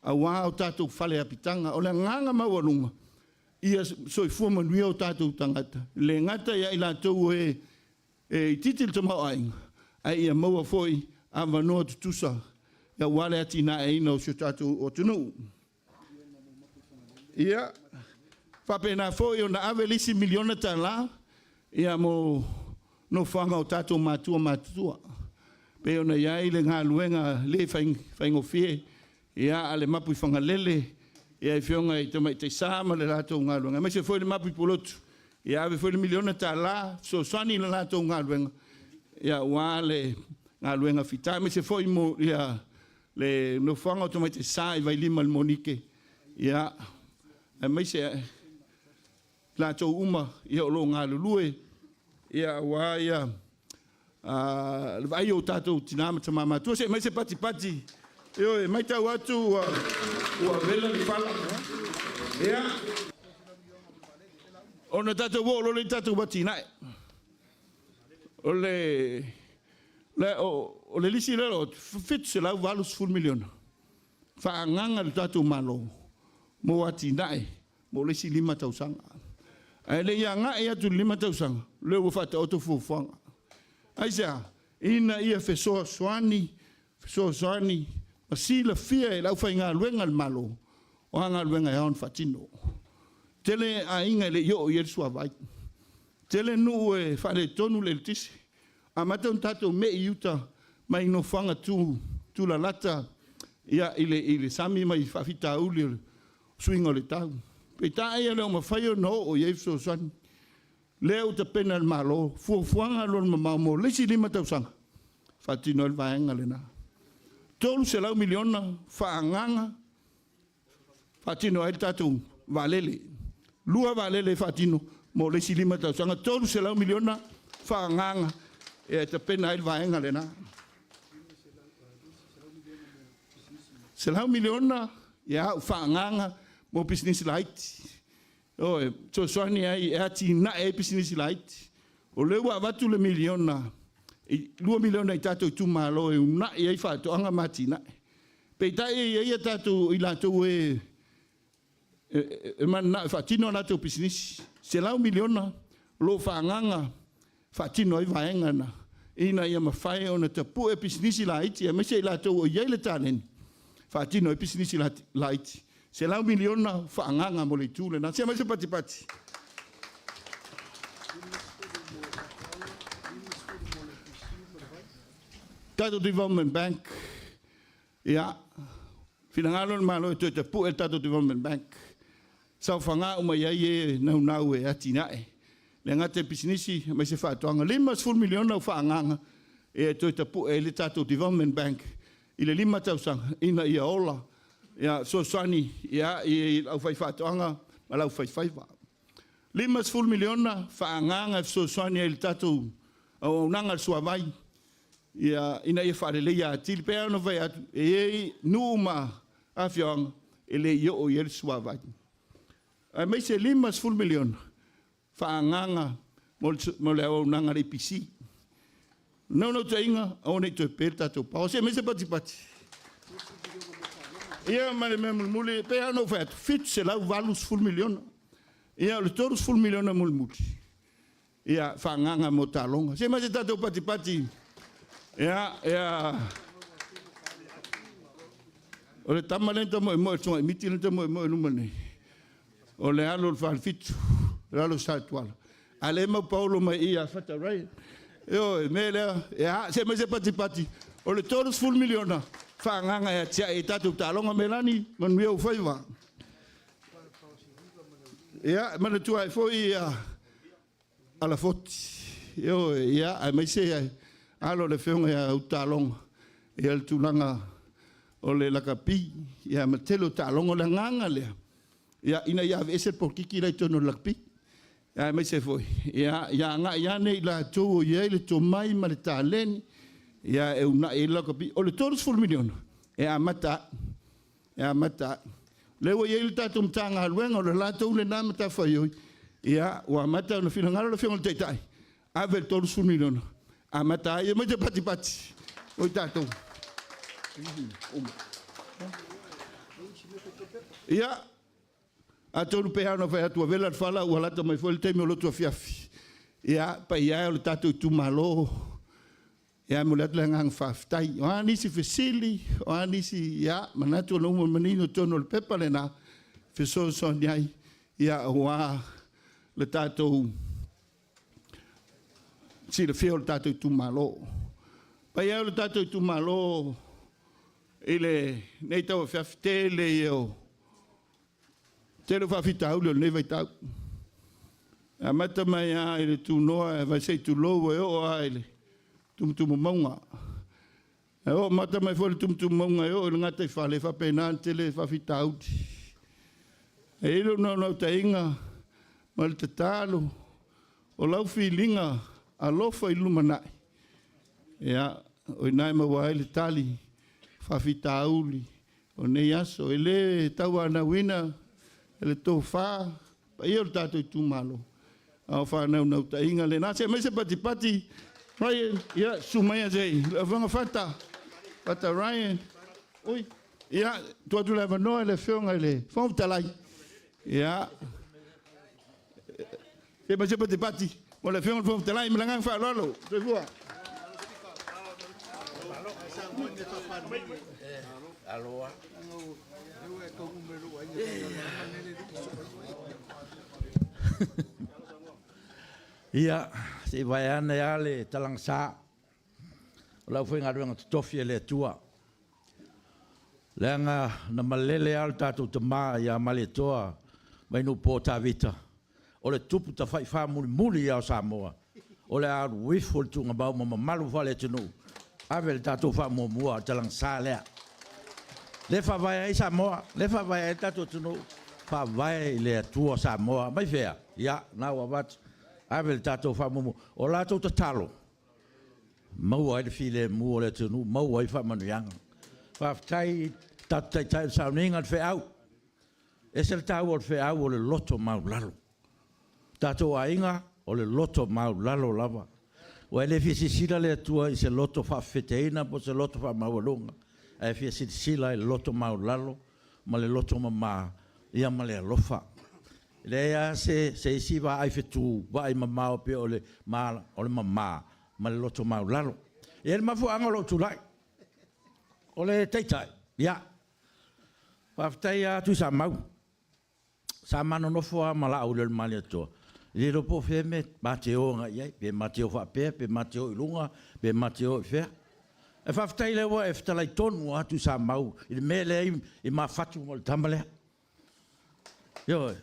aua o tatou fale apitaga. O le agaga maualuga, ia soifua manuia o tatou tagata, le gata ia i latou e itiiti le tamaoaiga, ae ia maua foi avanoa tutusa aua le atinaeina o si o tatou atunuu. Ia, faapena foi ona ave le isi miliona tala ia mo nofoaga o tatou matua matutua. Pei ona i ai le galuega le faigofie ia a le mapu i Fagalele, ia i afioga i Tamaitai Sa ma le latou galuega, aemaise foi le mapu i Pulotu, ia ave foi le miliona tala fesoasoani i le latou galuega, ia aua le galuega fita, aemaise foi mo ia le nofoaga o Tamaitai Sa i Vailima i le Monike, ia aemaise latou uma ia o lo o galulue ia aua ia le vaai o tatou tina ma tama matua. Se i mai se patipati. Ioe, matau atu ua vela le fala. Ia, ona tatou oo loa lea i tatou atinae. O le o le lisi lea o $780 miliona faaagaaga le tatou Malo mo atinae mo le isi 5 tausaga. Ae le i agai atu i le 5 tausaga, lea ua faataoto fuafuaga. Aisea? Ina ia fesoasoani, fesoasoani ma silafia e le aufaigaluega a le Malo o a galuega e ao ona faatino. Tele aiga e le i oo i ai le suavai. Tele nuu e faaletonu le eletise. Amata ona tatou mei i uta mai nofoaga tulalata ia, i le sami mai faafitauli o le suiga o le tau. Peitai e le o mafai ona oo i ai fesoasoani. Lea ua tapena e le Malo fuafuaga alualumamao mo le isi 5 tausaga faatino ai le vaega lena. $300 miliona faaagaaga faatino ai le tatou vaalele. 2 vaalele faatino mo le isi 5 tausaga, $300 miliona faaagaaga e tapena ai le vaega lena. $100 miliona ia au faaagaaga mo pisinisi laiti. O e fesoasoani ai e atinae ai pisinisi laiti. O lea ua avatu le miliona, 2 miliona i tatou itumalo e uunai ai faatoaga ma atinae. Peitai e i ai a tatou i latou e mananao e faatino a latou pisinisi. $100 miliona o lo o faaagaaga faatino ai vaega na, ina ia mafai ona tapue pisinisi laiti, aemaise i latou o i ai le taleni, faatino ai pisinisi laiti. $100 miliona faaagaaga mo le itu lena. Se mai se patipati. Tatou Development Bank, ia, finagalo le Malo e toe tapue le tatou Development Bank. Saofaga uma i ai e naunau e atinae. Le gata i pisinisi, aemaise faatoaga. $50 miliona o faaagaaga e toe tapue ai le tatou Development Bank i le 5 tausaga ina ia ola, ia fesoasoani ia, i le aufaifaatoaga ma le aufaifaiva. $50 miliona faaagaaga e fesoasoani ai i le tatou auaunaga a le suavai ia, ina ia faaleleia atili. Pei lava ona fai atu, e i ai nuu ma afioaga e le i oo i ai le suavai. Aemaise $50 miliona faaagaaga mo le auaunaga a le EPC. Naunautaiga, aua ne i toe pe le tatou power. Se aemaise patipati. Ia ma le mea mulimuli, e pei lava ona ou fai atu, $780 miliona. Ia o le $30 miliona mulimuli, ia faaagaaga mo taaloga. Se aemaise tatou patipati. Ia, ia. O le tama lea na tamoemoe, le susuga i Miti lea na tamoemoe i luma nei, o le alo o le Falefitu, le alo o Satuala. A lea e mau paolo mai i ia Fata Ryan. Ioe, mea lea, ia, se aemaise patipati, o le $30 miliona faaagaaga e atiae ai tatou taaloga. Melani, manuia ou faiva. Ia, e manatua ai foi ia Alafoti, ioe, ia, aemaise alo o le Afioga ia Utaloga, ia le tulaga o le lakapi, ia ma tele o taaloga. O le agaga lea, ia, ina ia aveese le polokiki la i totonu o le lakapi. Ia, aemaise foi, ia, ia agai ane i latou o i ai le tomai ma le taleni, ia, e uunai ai le lakapi. O le $30 miliona e amata ai, e amata ai. Lea ua i ai le tatou Matagaluega, o le latou lena matafaioi, ia, ua amata ona finagalo le Afioga i le Taitai, ave le $30 miliona, amata ai, aemaise patipati o i tatou. Ia, atonu pei lava ona fai atu, ua vela le fala, ua lata mai foi le taimi o lotu afiafi. Ia, paia e o le tatou itumalo, ia, e momoli atu le agaga faafetai. O a nisi fesili, o a nisi, ia, manatu o lea ua manino i totonu o le pepa lena, fesoasoani ai, ia, aua le tatou silafia o le tatou itumalo. Paia e o le tatou itumalo i lenei tauafiafi, tele ia o tele o faafitauli o lenei vaitau. E amata mai lava i le tunoa e vaisei tulou e oo lava i le tumutumu mauga. E oo mata mai foi le tumutumu mauga e oo i le gataifale, e faapena ona tele faafitauli. E i ai lou naunautaiga ma le tatalo o lau filiga alofa i le lumanai, ia, o i ina e maua ai le tali faafitauli o lenei aso. E le tauanauina e le tofa paia o le tatou itumalo, a o faanaunautaiga lena. Se aumai se patipati, Ryan, ia, susu maia se i, le afioga Fata, Fata Ryan. Ui, ia, tuu atu le avanoa i le Afioga i le Fofoga Fetalai. Ia, se aumai se patipati mo le Afioga i le Fofoga Fetalai ma le agaga faaaloalo. Soifua. Ia, se i vaeane lava le talagasa o le aufaigaluega totofi a le Atua. Leaga na malele lava le tatou tama ia Malietoa Vainuupo Tavita, o le tupu tafai famulimuli ia o Samoa, o le a alu ifo le tuugamau ma mamalu faale-atunuu, ave le tatou faamuamua a le talagasa lea. Lea e faavae ai Samoa, lea e faavae ai le tatou atunuu, faavae i le Atua Samoa. Mai fea? Ia, na ua avatu, ave le tatou faamuamua. O latou tatalo, maua ai le filemu o le atunuu, maua ai faamanuiaga. Faafetai i le tatou Taitai i le sauniga o le feau. E ese le taua o le feau o le loto maualalo. O tatou aiga, o le loto maualalo lava. Aua e le fia silasila le Atua i se loto faafefeteina po o se loto faamaualuga, ae fia silasila i le loto maualalo ma le loto mama, ia ma le alofa. E leai lava se isi vaai fetu, vaai mamao pei o le mama ma le loto maualalo. E i ai le mafuaaga o lou tulai, o le Taitai, ia, faafetai lava Tuisamau. Sa ma nonofo lava ma Laauli o le Malietoa, e le iloa po o fea le mea ma te o agai i ai, pe ma te o faapea, pe ma te o i luga, pe ma te o i fea. Ae faafetai o lea ua e fetalai tonu lava Tuisamau i le mea lea e i ma fatu ma le tama lea. Ioe.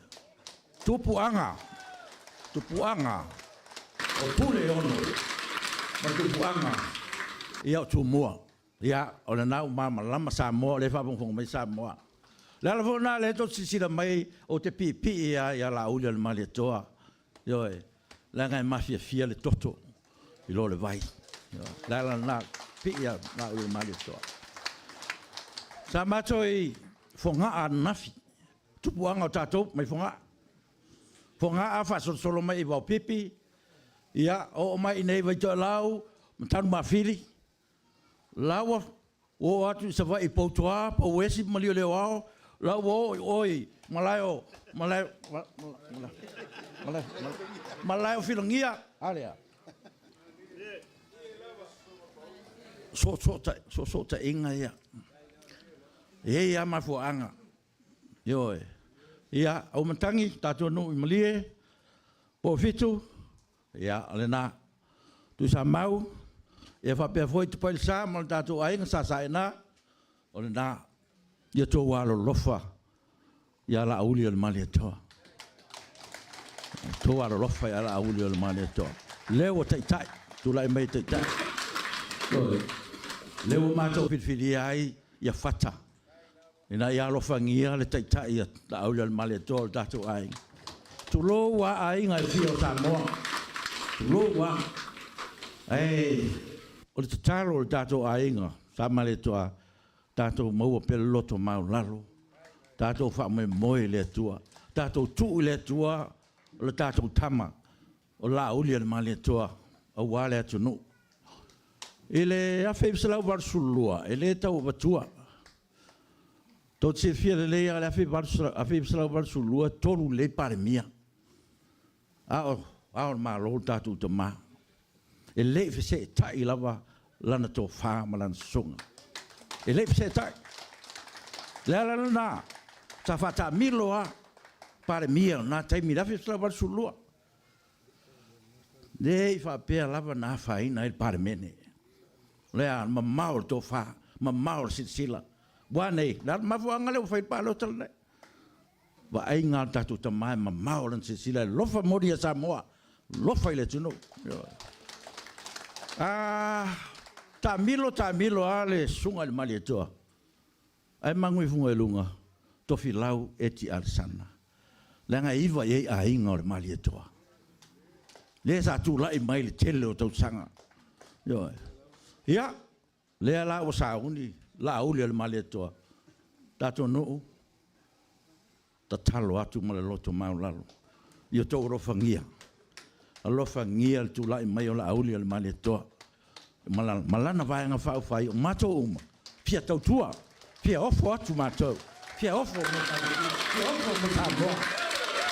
Tupuaga, tupuaga o Puleono ma tupuaga ia o Tumua. Ia, o lena ua malamalama Samoa, o lea e faafogafoga mai Samoa. O le ala foi lena o lea tou te silasila mai ou te piipii lava ia Laauli o le Malietoa. Ioe, leaga e mafiafia le toto i lo le vai. Ioe, le ala lena, pii a Laauli o le Malietoa. Sa matou i Fogaa ananafi, tupuaga o tatou mai Fogaa. Fogaa faasolosolo mai i Vaopipi, ia, oo mai i inei i Vaitoelau ma Tanumafili, la ua oo atu i Savaii i Poutoa, Pouesi ma Malieleoao, la ua oo i o i malae o malae malae o Filagia. A lea? Soosootainga ia. E i ai lava mafuaaga. Ioe. Ia, Auimatagi, tatou nuu i Malie, Poifitu, ia, o lena. Tuisamau, ia faapea foi Tupailesa ma le tatou aiga Sa Saena, o lena. Ia outou alolofa ia Laauli o le Malietoa. Ia outou alolofa ia Laauli o le Malietoa. Lea ua taitai, tulai mai e taitai. Ioe. Lea ua matou filifilia ai ia Fata ina ia alofagia le taitai a Laaulialemalietoa o le tatou aiga. Tulou lava aiga e fia o Samoa, tulou lava. Ae o le tatalo a le tatou aiga Sa Malietoa, tatou maua pea le loto maualalo, tatou faamoemoe i le Atua, tatou tuu i le Atua le tatou tama o Laaulialemalietoa aua le atunuu. I le 1982, e le tau avatua, tou te silafia lelei lava o le 1982, e 3 lelei Palemia, a o Ao o le Malo le tatou tama. E le i feseetai lava lana tofa ma lana sosoga. E le i feseetai. O le ala lena sa faataamilo lava Palemia o lena taimi i le 1982. Le i faapea lava na afaina ai le Palemene. O le a? Mamao le tofa, mamao le silasila. Ua a nei? O le a le mafuaaga lea ua fai ai le palota lenei? Vaaiga a le tatou tama e mamao lana silasila e alofa moni ia Samoa, alofa i le atunuu. A taamilo taamilo lava le susuga i le Malietoa, ae magu ifuga i luga, Tofilau Eti Alesana, leaga e 9 i ai aiga o le Malietoa. Lea sa tulai mai le tele o tausaga. Ioe. Ia, lea la ua sauni Laauli o le Malietoa, tatou nuu, tatalo atu ma le loto maualalo, ia outou alofagia, alofagia le tulai mai o Laauli o le Malietoa ma lana Vaega Faaupufai, o matou uma, fia tautua, fia ofo atu matou, fia ofo mo fia ofo mo Samoa.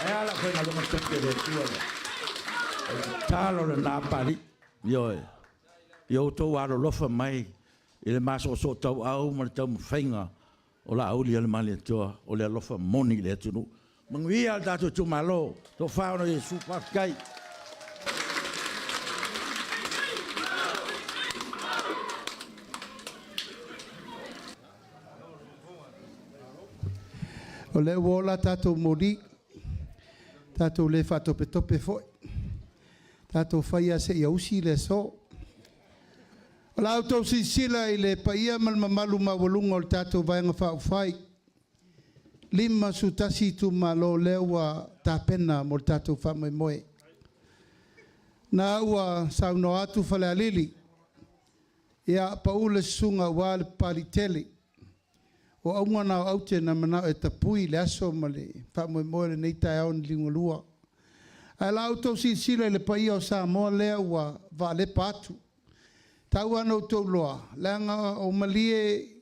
Ae a le aufaigaluega totofi a le Atua lea? O le tatalo lena Papalii, ioe, ia outou alolofa mai i le masoosoo tauau ma le taumafaiga o Laauli a le Malietoa, o le alofa moni i le atunuu. Manuia le tatou itumalo, tofa ona o Iesu, faafetai. O lea ua ola a tatou moli, tatou le faatopetope foi, tatou fai lava seia usi le aso. O la outou silasila i le paia ma le mamalu maualuga o le tatou Vaega Faaupufai, 51 itumalo lea ua tapena mo le tatou faamoemoe. Na ua saunoa atu Falealili, ia pau le susuga aua le Papaliitele. O auga na o aute na manao e tapui le aso ma le faamoemoe o lenei taeao na liugalua. Ae la outou silasila i le paia o Samoa lea ua vaalepa atu. Tau lava ina outou iloa, leaga o Malie,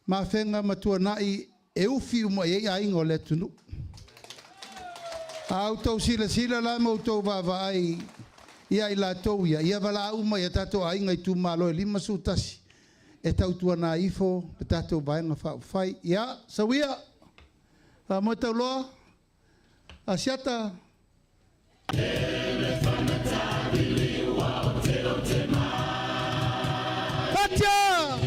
Mafega ma Tuanai e ufi uma i ai aiga o le atunuu. A outou silasila la ma outou vaavaai ia i latou ia, ia valaau uma i tatou aiga itumalo e 51 e tautuana ifo le tatou Vaega Faaupufai. Ia, sau ia, faamoe tauloa, Asiata. Atia!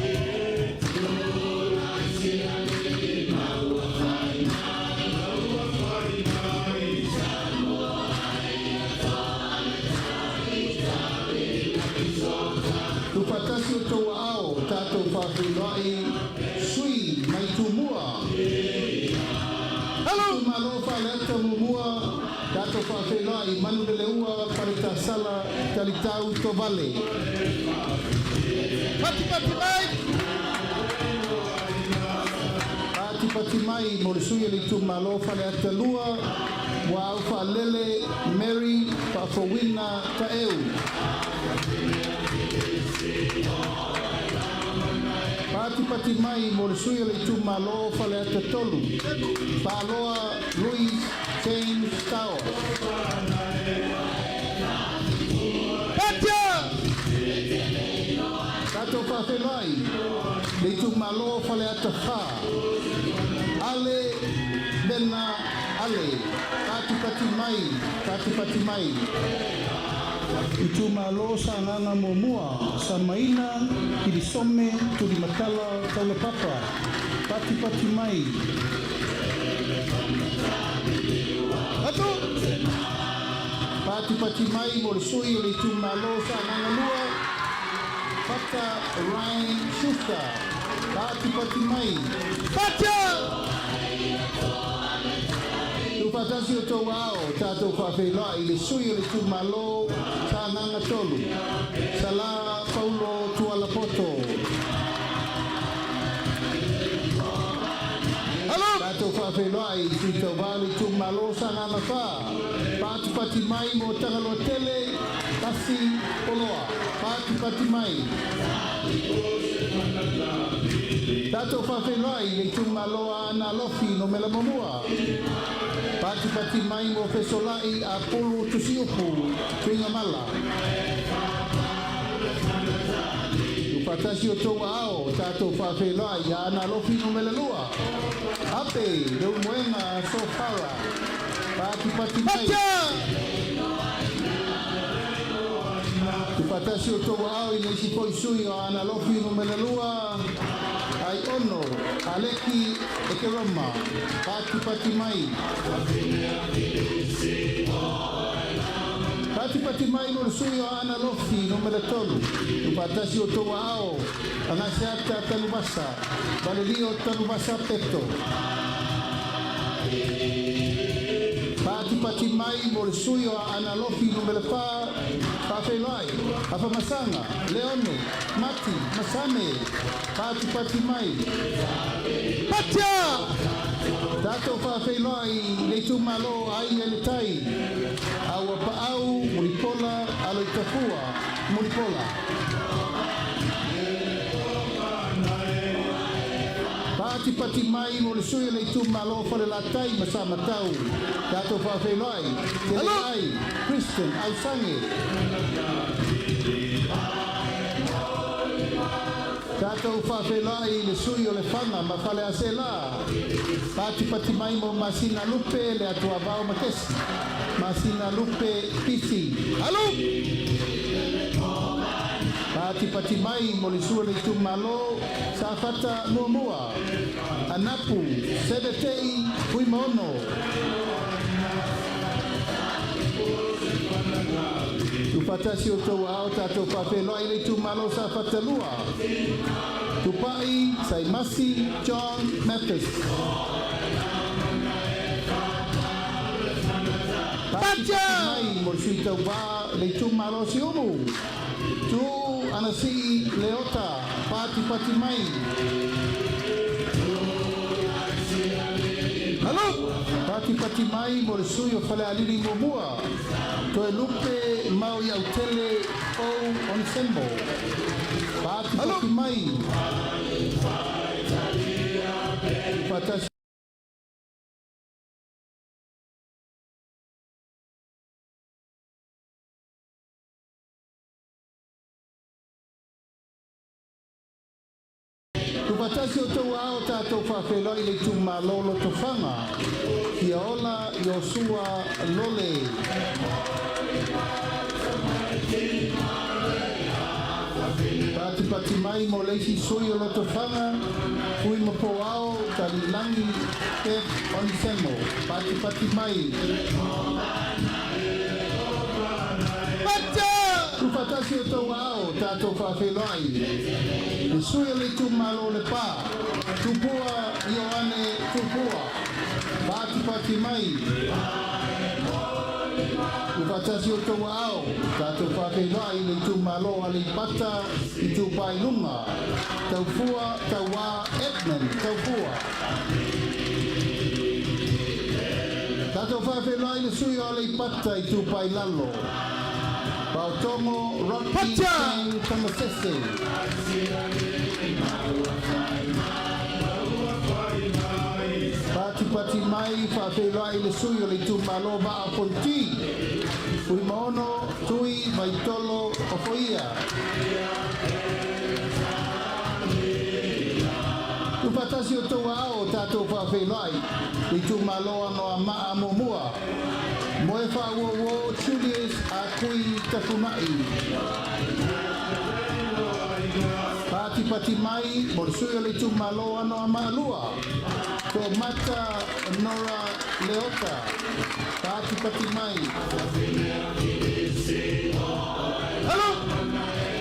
Tuufaatasi outou aao, tatou faafeiloai sui mai Tumua. Hello! Itumalo Faleata Muamua, Tatou faafeiloai Manuleleua Paletasala Talitau Tovale. Patipati mai! Patipati mai mo le sui o le itumalo Faleata 2, Muaau Faalele Mary Faafouina Taeu. Patipati mai mo le sui o le itumalo Faleata 3, Faaloa Louis James Tower. Patia! Tatou faafeiloai le itumalo Faleata 4, Ale Mena Ale. Patipati mai, patipati mai. Itumalo Sagaga 1, Samaina, Kirisome, Tulimatala, Taulapapa. Patipati mai. Atu! Patipati mai mo le sui o le itumalo Sagaga 2, Fata Ryan Schuster. Patipati mai. Patia! Tuufaatasi o outou aao, tatou faafeiloai i le sui o le itumalo Sagaga 3, Sala Paulo Tualapoto. Tatou faafeiloai i sui tauva o le itumalo Sagaga 4, patipati mai mo Tagaloa Tele, Pasi Poloa. Patipati mai. Tatou faafeiloai i le itumalo Aana Alofi Numera 1. Patipati mai mo Fesolai Apulu Tusiupu Tuigamala. Tuufaatasi o outou aao, tatou faafeiloai i Aana Alofi Numera 2. Ape Leulumoega Sofara. Patipati mai. Tuufaatasi o outou aao i le isi foi sui o Aana Alofi Numera 2. Aiono Aleki Ekeroma. Patipati mai. Patipati mai mo le sui o Aana Alofi Numera 3. Tuufaatasi o outou aao Agaseata Tanuvasa. Valelio Tanuvasa Peto. Patipati mai mo le sui o Aana Alofi Numera 4, Faafeiloai Afamasaga Leone Mati Masame. Patipati mai. Patia! Tatou faafeiloai le itumalo Aiga i le Tai, Auapaau Mulipola Aloitafua Mulipola. Patipati mai mo le sui o le itumalo Falelatai ma Samatau. Tatou faafeiloai Teleai Christian Ausange. Tatou faafeiloai i le sui o Lefaga ma Faleaseela. Patipati mai mo Masina Lupe le Atuavao Makesi. Masina Lupe Pisi. Alu! Patipati mai mo le sui o le itumalo Safata 1. Anapu Sevetei Fuimaono. Tuufaatasi o outou aao, tatou faafeiloai le itumalo Safata 2. Tupai Saimasi John Mathis. Patipati mai mo le sui tauva le itumalo Siumu. Tu Anasii Leota. Patipati mai. Patipati mai mo le sui o Falealili 1. Toelupe Mau Iautele O Onesemo. Patipati mai. Tuufaatasi Tuufaatasi o outou aao, tatou faafeiloai le itumalo Lotofaga. Fiaola Iosua Lole. Patipati mai mo le isi sui o Lotofaga, Fui Mapoao Talilangi F Onesemo. Patipati mai. Tuufaatasi o outou aao, tatou faafeiloai le sui o le itumalo Lepa, Tupua Ioane Tupua. Patipati mai. Tuufaatasi o outou aao, tatou faafeiloai i le itumalo o Aleipata Itupa i Luga, Taufua Tauā Edmund Taufua. Tatou faafeiloai i le sui o Aleipata Itupa i Lalo, Paotogo Rodney Chang Tamasese. Patipati mai faafeiloai i le sui o le itumalo Vaa o Fonoti, Fuimaono Tui Vaitolo Ofoia. Tuufaatasi o outou aao, tatou faafeiloai le itumalo Anoamaa Muamua, Moefaauouo Julius Akui Tafunai. Patipati mai mo le sui o le itumalo Anoamaa 2, Toomata Nora Leota. Patipati mai.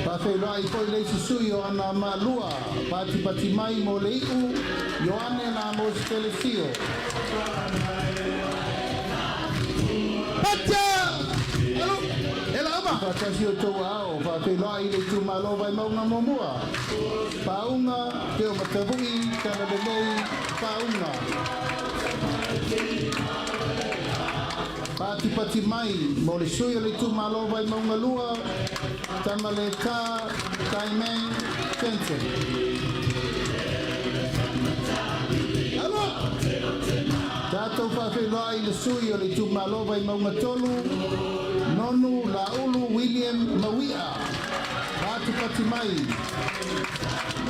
Faafeiloai foi le isi sui o Anoamaa 2, patipati mai mo le iu Ioane Lamos Telesio. Faatasi o outou aao, faafeiloai i le itumalo Vaimauga Muamua, Pauga Teomatavui Talalelei Pauga. Patipati mai mo le sui o le itumalo Vaimauga 2, Tamaleta Taimang Jensen. Tatou faafeiloai i le sui o le itumalo Vaimauga 3, Nonu Laulu William Mauia. Patipati mai.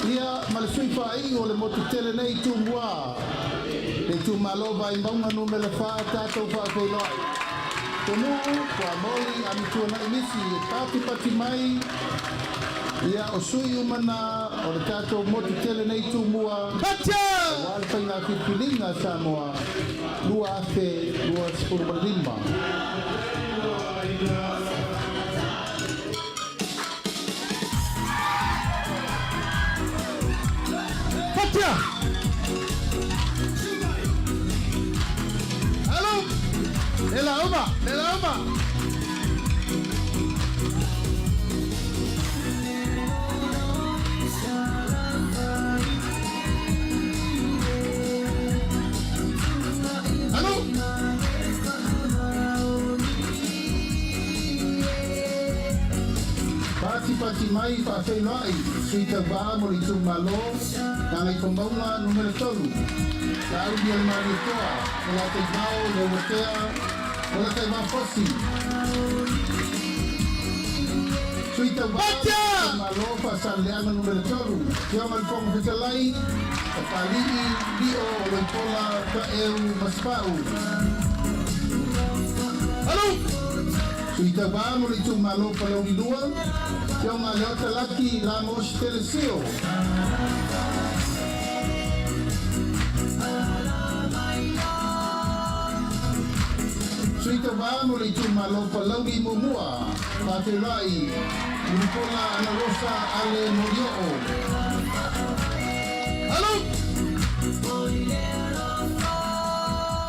Ia ma le sui faaiu o le motu tele nei Tumua, le itumalo Vaimauga 4, tatou faafeiloai. Tonuu Fuamoli Amituanai Misi e patipati mai. Ia o sui uma na o le tatou motu tele nei Tumua, aua le faiga filifiliga a Samoa 2025. Fatia! Alo! Le lauma! Le lauma! Alo! Patipati mai faafeiloai sui tauvā mo le itumalo Gagaifomauga 3, Laaulialemalietoa Polataivao Leuatea Polataivao Fosi. Sui tauvā itumalo Faasaleleaga 3, Afioga i le Fofoga Fetalai, Papali'i Lio Oloipola Taeu Masefau. Sui tauvā mo le itumalo Palauli 2, Afioga Leota Laki Lamos Telesio. Sui tauvā mo le itumalo Palauli 1, Faafeiloai Mulipola Anarosa Ale Molioo.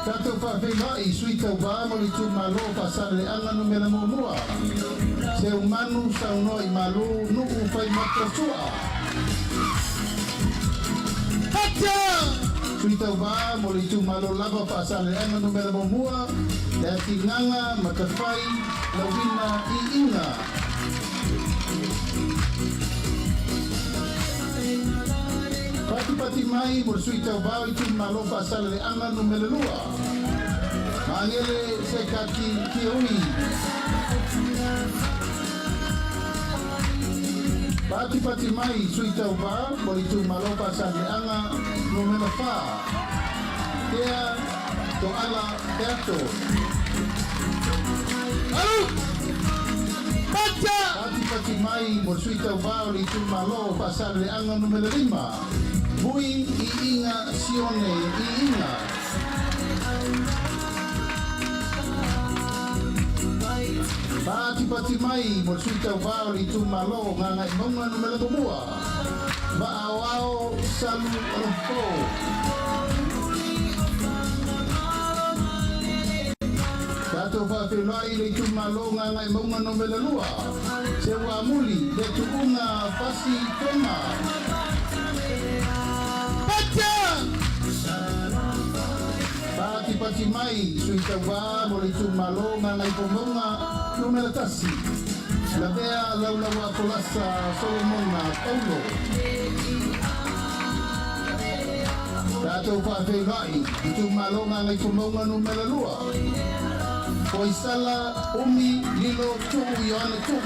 Tatou faafeiloai sui tauvā mo le itumalo Faasaleleaga 1, Seumanu Saunoa i Malu Nuu Faimata Sua. Sui tauvā mo le itumalo lava Faasaleleaga 1, Le Atigaga Matafai Lauina Iiga. Patipati mai mo le sui tauvā o itumalo Faasaleleaga 2, Magele Sekati Kioi. Patipati mai sui tauvā mo le itumalo Faasaleleaga 4, Tea Toala Peato. Patipati mai mo le sui tauvā o le itumalo Faasaleleaga 5, Vui Iiga Sione Iiga. Patipati mai mo le sui tauvā o le itumalo Gagaimauga 1, Vaaoao Salu Olofo. Tatou faafeiloai le itumalo Gagaemauga 2, Seuamuli Letuuga Fasi Toma. Patia! Patipati mai sui tauvā mo le itumalo Gagaifomauga 1, Lavea Laulaua Folasa Solomona Paulo. Tatou faafeiloai itumalo Gagaifomauga 2, Foisala Umi Lilo Tuu Ioane Tuu.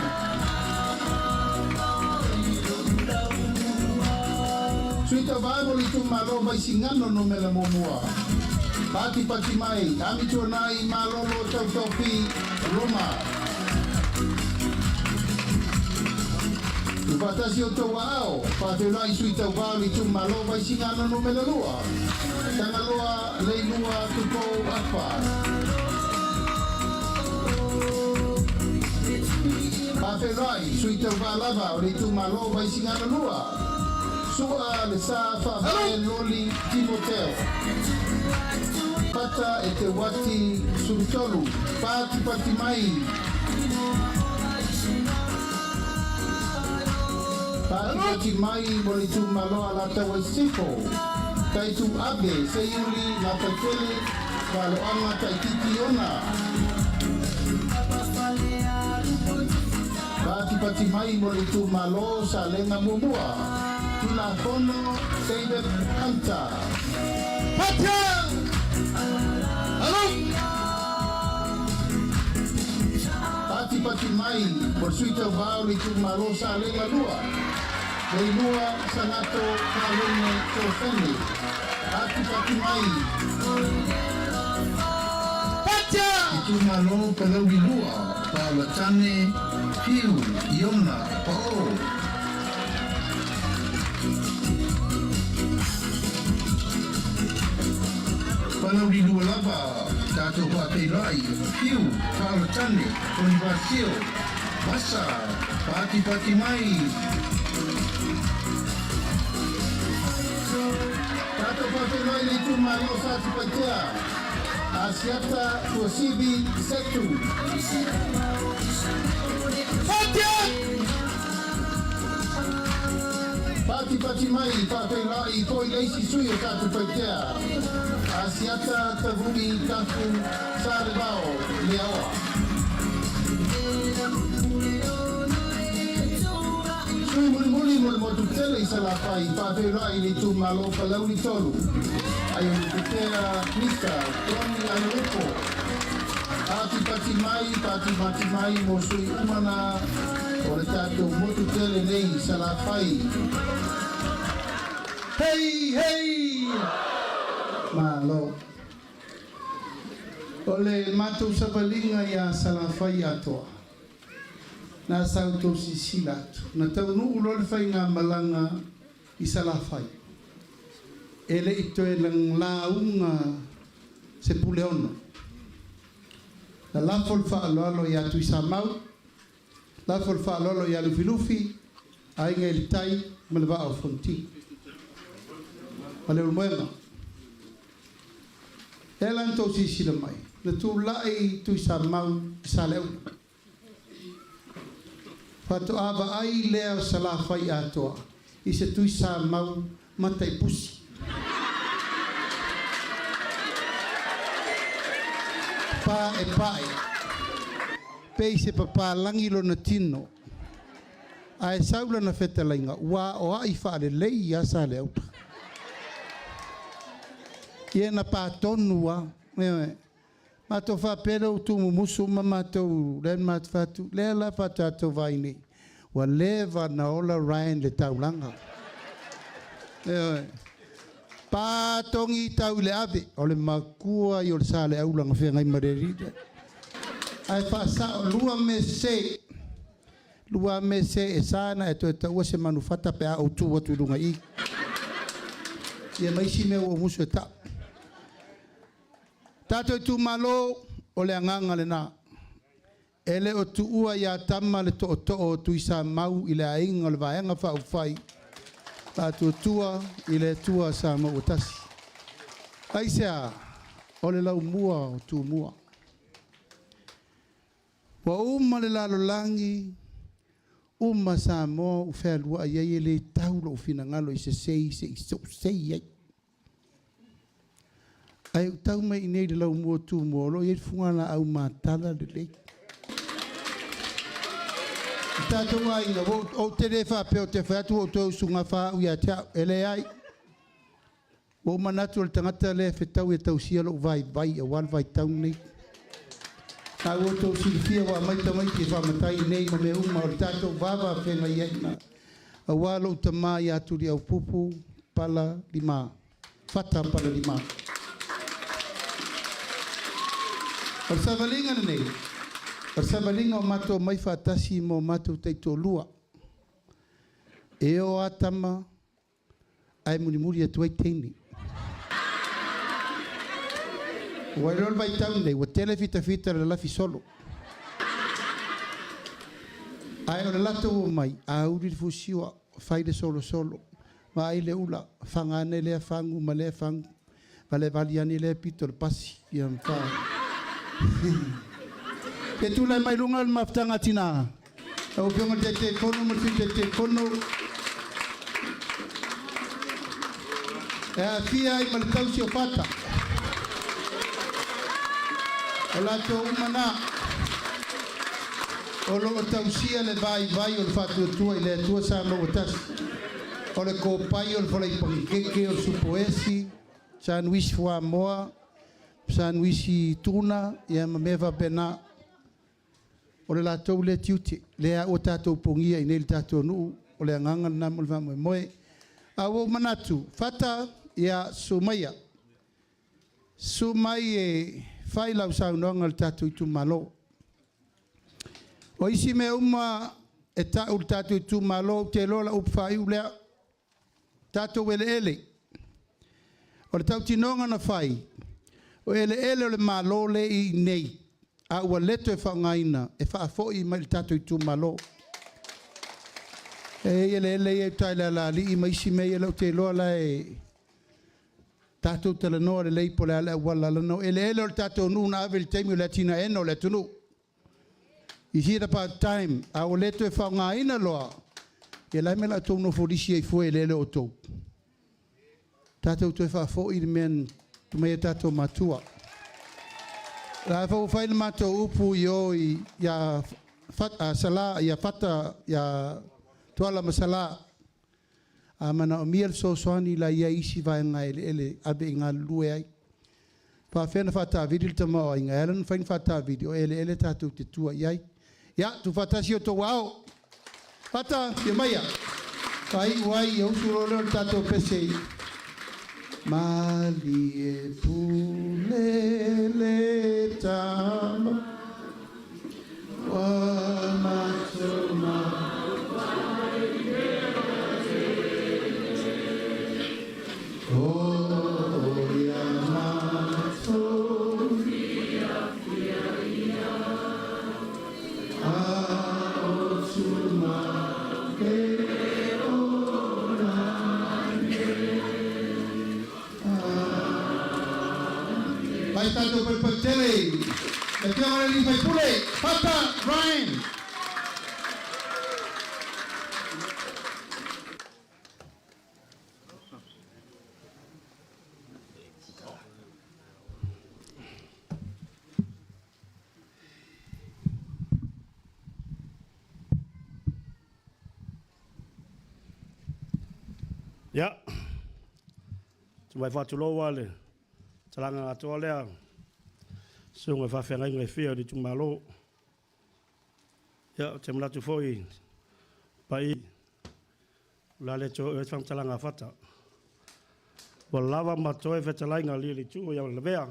Sui tauvā mo le itumalo Vaisigano 1, Patipati mai Amituanai Malolo Tautofi Roma. Tuufaatasi o outou aao, faafeiloai sui tauvā o le itumalo Vaisigano 2, Tagaloa Leilua Tupou Afa. Faafeiloai sui tauvā lava o le itumalo Vaisigano 2, Sua le Sa Faavae Loli Timoteo. Pata e te Wati Sulutolu, patipati mai. Patipati mai mo le itumalo Alataua Sisifo, Taitu Abe Seiuli Gafaitele Fa'aloaga Taititi Ona. Patipati mai mo le itumalo Salega 1, Tulafono David Hunter. Patia! Patipati mai mo le sui tauvā o le itumalo Salega 2, Leilua Sagato Kalone Fealofani. Patipati mai. Patia! Itumalo Palauli 2, Paolatane Piu Iona Pa'o. Palauli 2 lava, tatou faafeiloai Piu Paolatane Ponivasio Vasa. Patipati mai. Tatou faafeiloai le itumalo Satupaitea, Asiata Tuasivi Setu. Patia! Patipati mai faafeiloai foi le isi sui o Satupaitea, Asiata Tavui Tafu Salevao Leaoa. Sui mulimuli mo le motu tele i Salafai, faafeiloai le itumalo Palauli 3, Aiolupetea Mr. Tony Anuepo. Patipati mai, patipati mai mo sui umana o le tatou motu tele nei Salafai. Hei, hei! Malo. O le matou savaliga iā Salafai atoa. Na sa outou sisila atu. Na taunuu loa le faigamalaga i Salafai. E le i toe lauga se Puleono. Na lafo le faaaloalo iā Tuisamau, lafo le faaaloalo iā Lufilufi, Aiga i le Tai ma le Vaa o Fonoti. Ma Leulumoega. E ala ona tou sisila mai, na tulai Tuisamau i Saleaula. Faatoa vaai lea o Salafai atoa i se Tuisamau mataipusi. Paepae, pei se papalagi lona tino, ae sau lana fetalaiga ua aoai faalelei ia Saleaula. Ia na patonu a, ioe. Matou faapea lea ua tuumumusu uma matou lea na matou fai atu, lea la faatoa tatou vaai nei, ua leva na ola Ryan i le taulaga. Ioe. Patogi tau i le ave, o le makua ia o le Saleaula na feagai ma le alii lea. Ae faasao, lua mese, lua mese e sa ona e toe taua se manufata pe a ou tu atu i luga i i. Ia ma isi mea ua ou musu e tau. Tatou itumalo, o le agaga lena. E le o tuua ia Tama le tootoo o Tuisamau i le aiga o le Vaega Faaupufai Faatuatua i le Atua Samoa ua Tasi. Aisea? O le laumua o Tumua. Ua uma le lalolagi, uma Samoa ua fealuai ai e le tau lou finagalo i se sei se i ou sei ai. Ae ou tau mai i inei i le laumua o Tumua o lo o i ai le fugalaau matala lelei. O tatou aiga, ou te le faapea ou te fai atu ua ou toe usugafa au ia te au. E leai. Ua ou manatu o le tagata lea e fetaui e tausia lou vaivai aua le vaitau lenei. A ua outou silafia ua aumai tamaiti e faamatai i inei ma mea uma, o le tatou va faafeagai ai lena. Aua lou tama ia Tuliaupupu Palalima, Fata Palalima. O le savaliga lenei, o le savaliga o matou omai faatasi ma o matou taitoalua. E o a tama ae mulimuli atu ai teine. Ua iloa le vaitau lenei, ua tele fitafita i le lalafi solo. Ae o le latou omai, auli le fusiua, fai le solosolo, vaai le ula, faga ane lea fagu ma lea fagu, valevali ane lea pito o le pasi. Ia ma fa. Ia tulai mai luga le mafutaga a tina. Lau Afioga i le Taitaifono ma le Sui Taitaifono, e aafia ai ma le tausi o Fata. O latou uma na o lo o tausia le vaivai o le faatuatua i le Atua Samoa ua tasi. O le kopai, o le folai panikeke, o le supoesi, sanuisi fuamoa, sanuisi tuna, ia ma mea faapena. O le latou lea tiute, lea ua tatou pogia i inei i le tatou nuu, o le agaga lena mo le faamoemoe. Ae ua ou manatu, Fata, ia susu maia. Susu mai e fai lau saunoaga i le tatou itumalo. O isi mea uma e tau i le tatou itumalo, ou te iloa o lau upu faaiu lea. Tatou eleele. O le tautinoga na fai, o eleele o le Malo lea e i inei, a ua le toe faaaogaina, e faafoi mai i le tatou itumalo. E i ai eleele ia i uta i le Alaalii ma isi mea ia lea ou te iloa la e tatou talanoa lelei po o le a le auala, leaga o eleele o le tatou nuu na ave i le taimi o le atinaeina o le atunuu. Is it about time? A ua le toe faaaogaina loa, ia o le a le mea o le a outou nofo lisi ai fua i eleele o outou? Tatou toe faafoi le mea na tuu mai e tatou matua. O la foi ua fai le matou upu i o ia Sala, ia Fata, ia Tuala ma Sala. A manaomia le fesoasoani la e i ai isi vaega eleele ave e galulue ai. Faapefea ona faatavili le tamaoaiga? E ala ona mafai ona faatavili, o eleele tatou te tua i ai. Ia, tuufaatasi outou aao. Fata, afio maia. Faaiu ai, ia usu loa lea o le tatou pese. Malie pule le tama. Ua matou O ia matou a o tuma e o Vai tatou palepale tele. Le Afioga i le sui usufono, Fata Ryan. Ia, tumai faatulou lava le talaga atoa lea, susuga i faafeagaiga e fia o le itumalo. Ia, ou te manatu foi pai o le a le toe oo i ai se faamatalaga a Fata. Ua lava ma totoe fetalaiga a alii o le itu ia Lavea,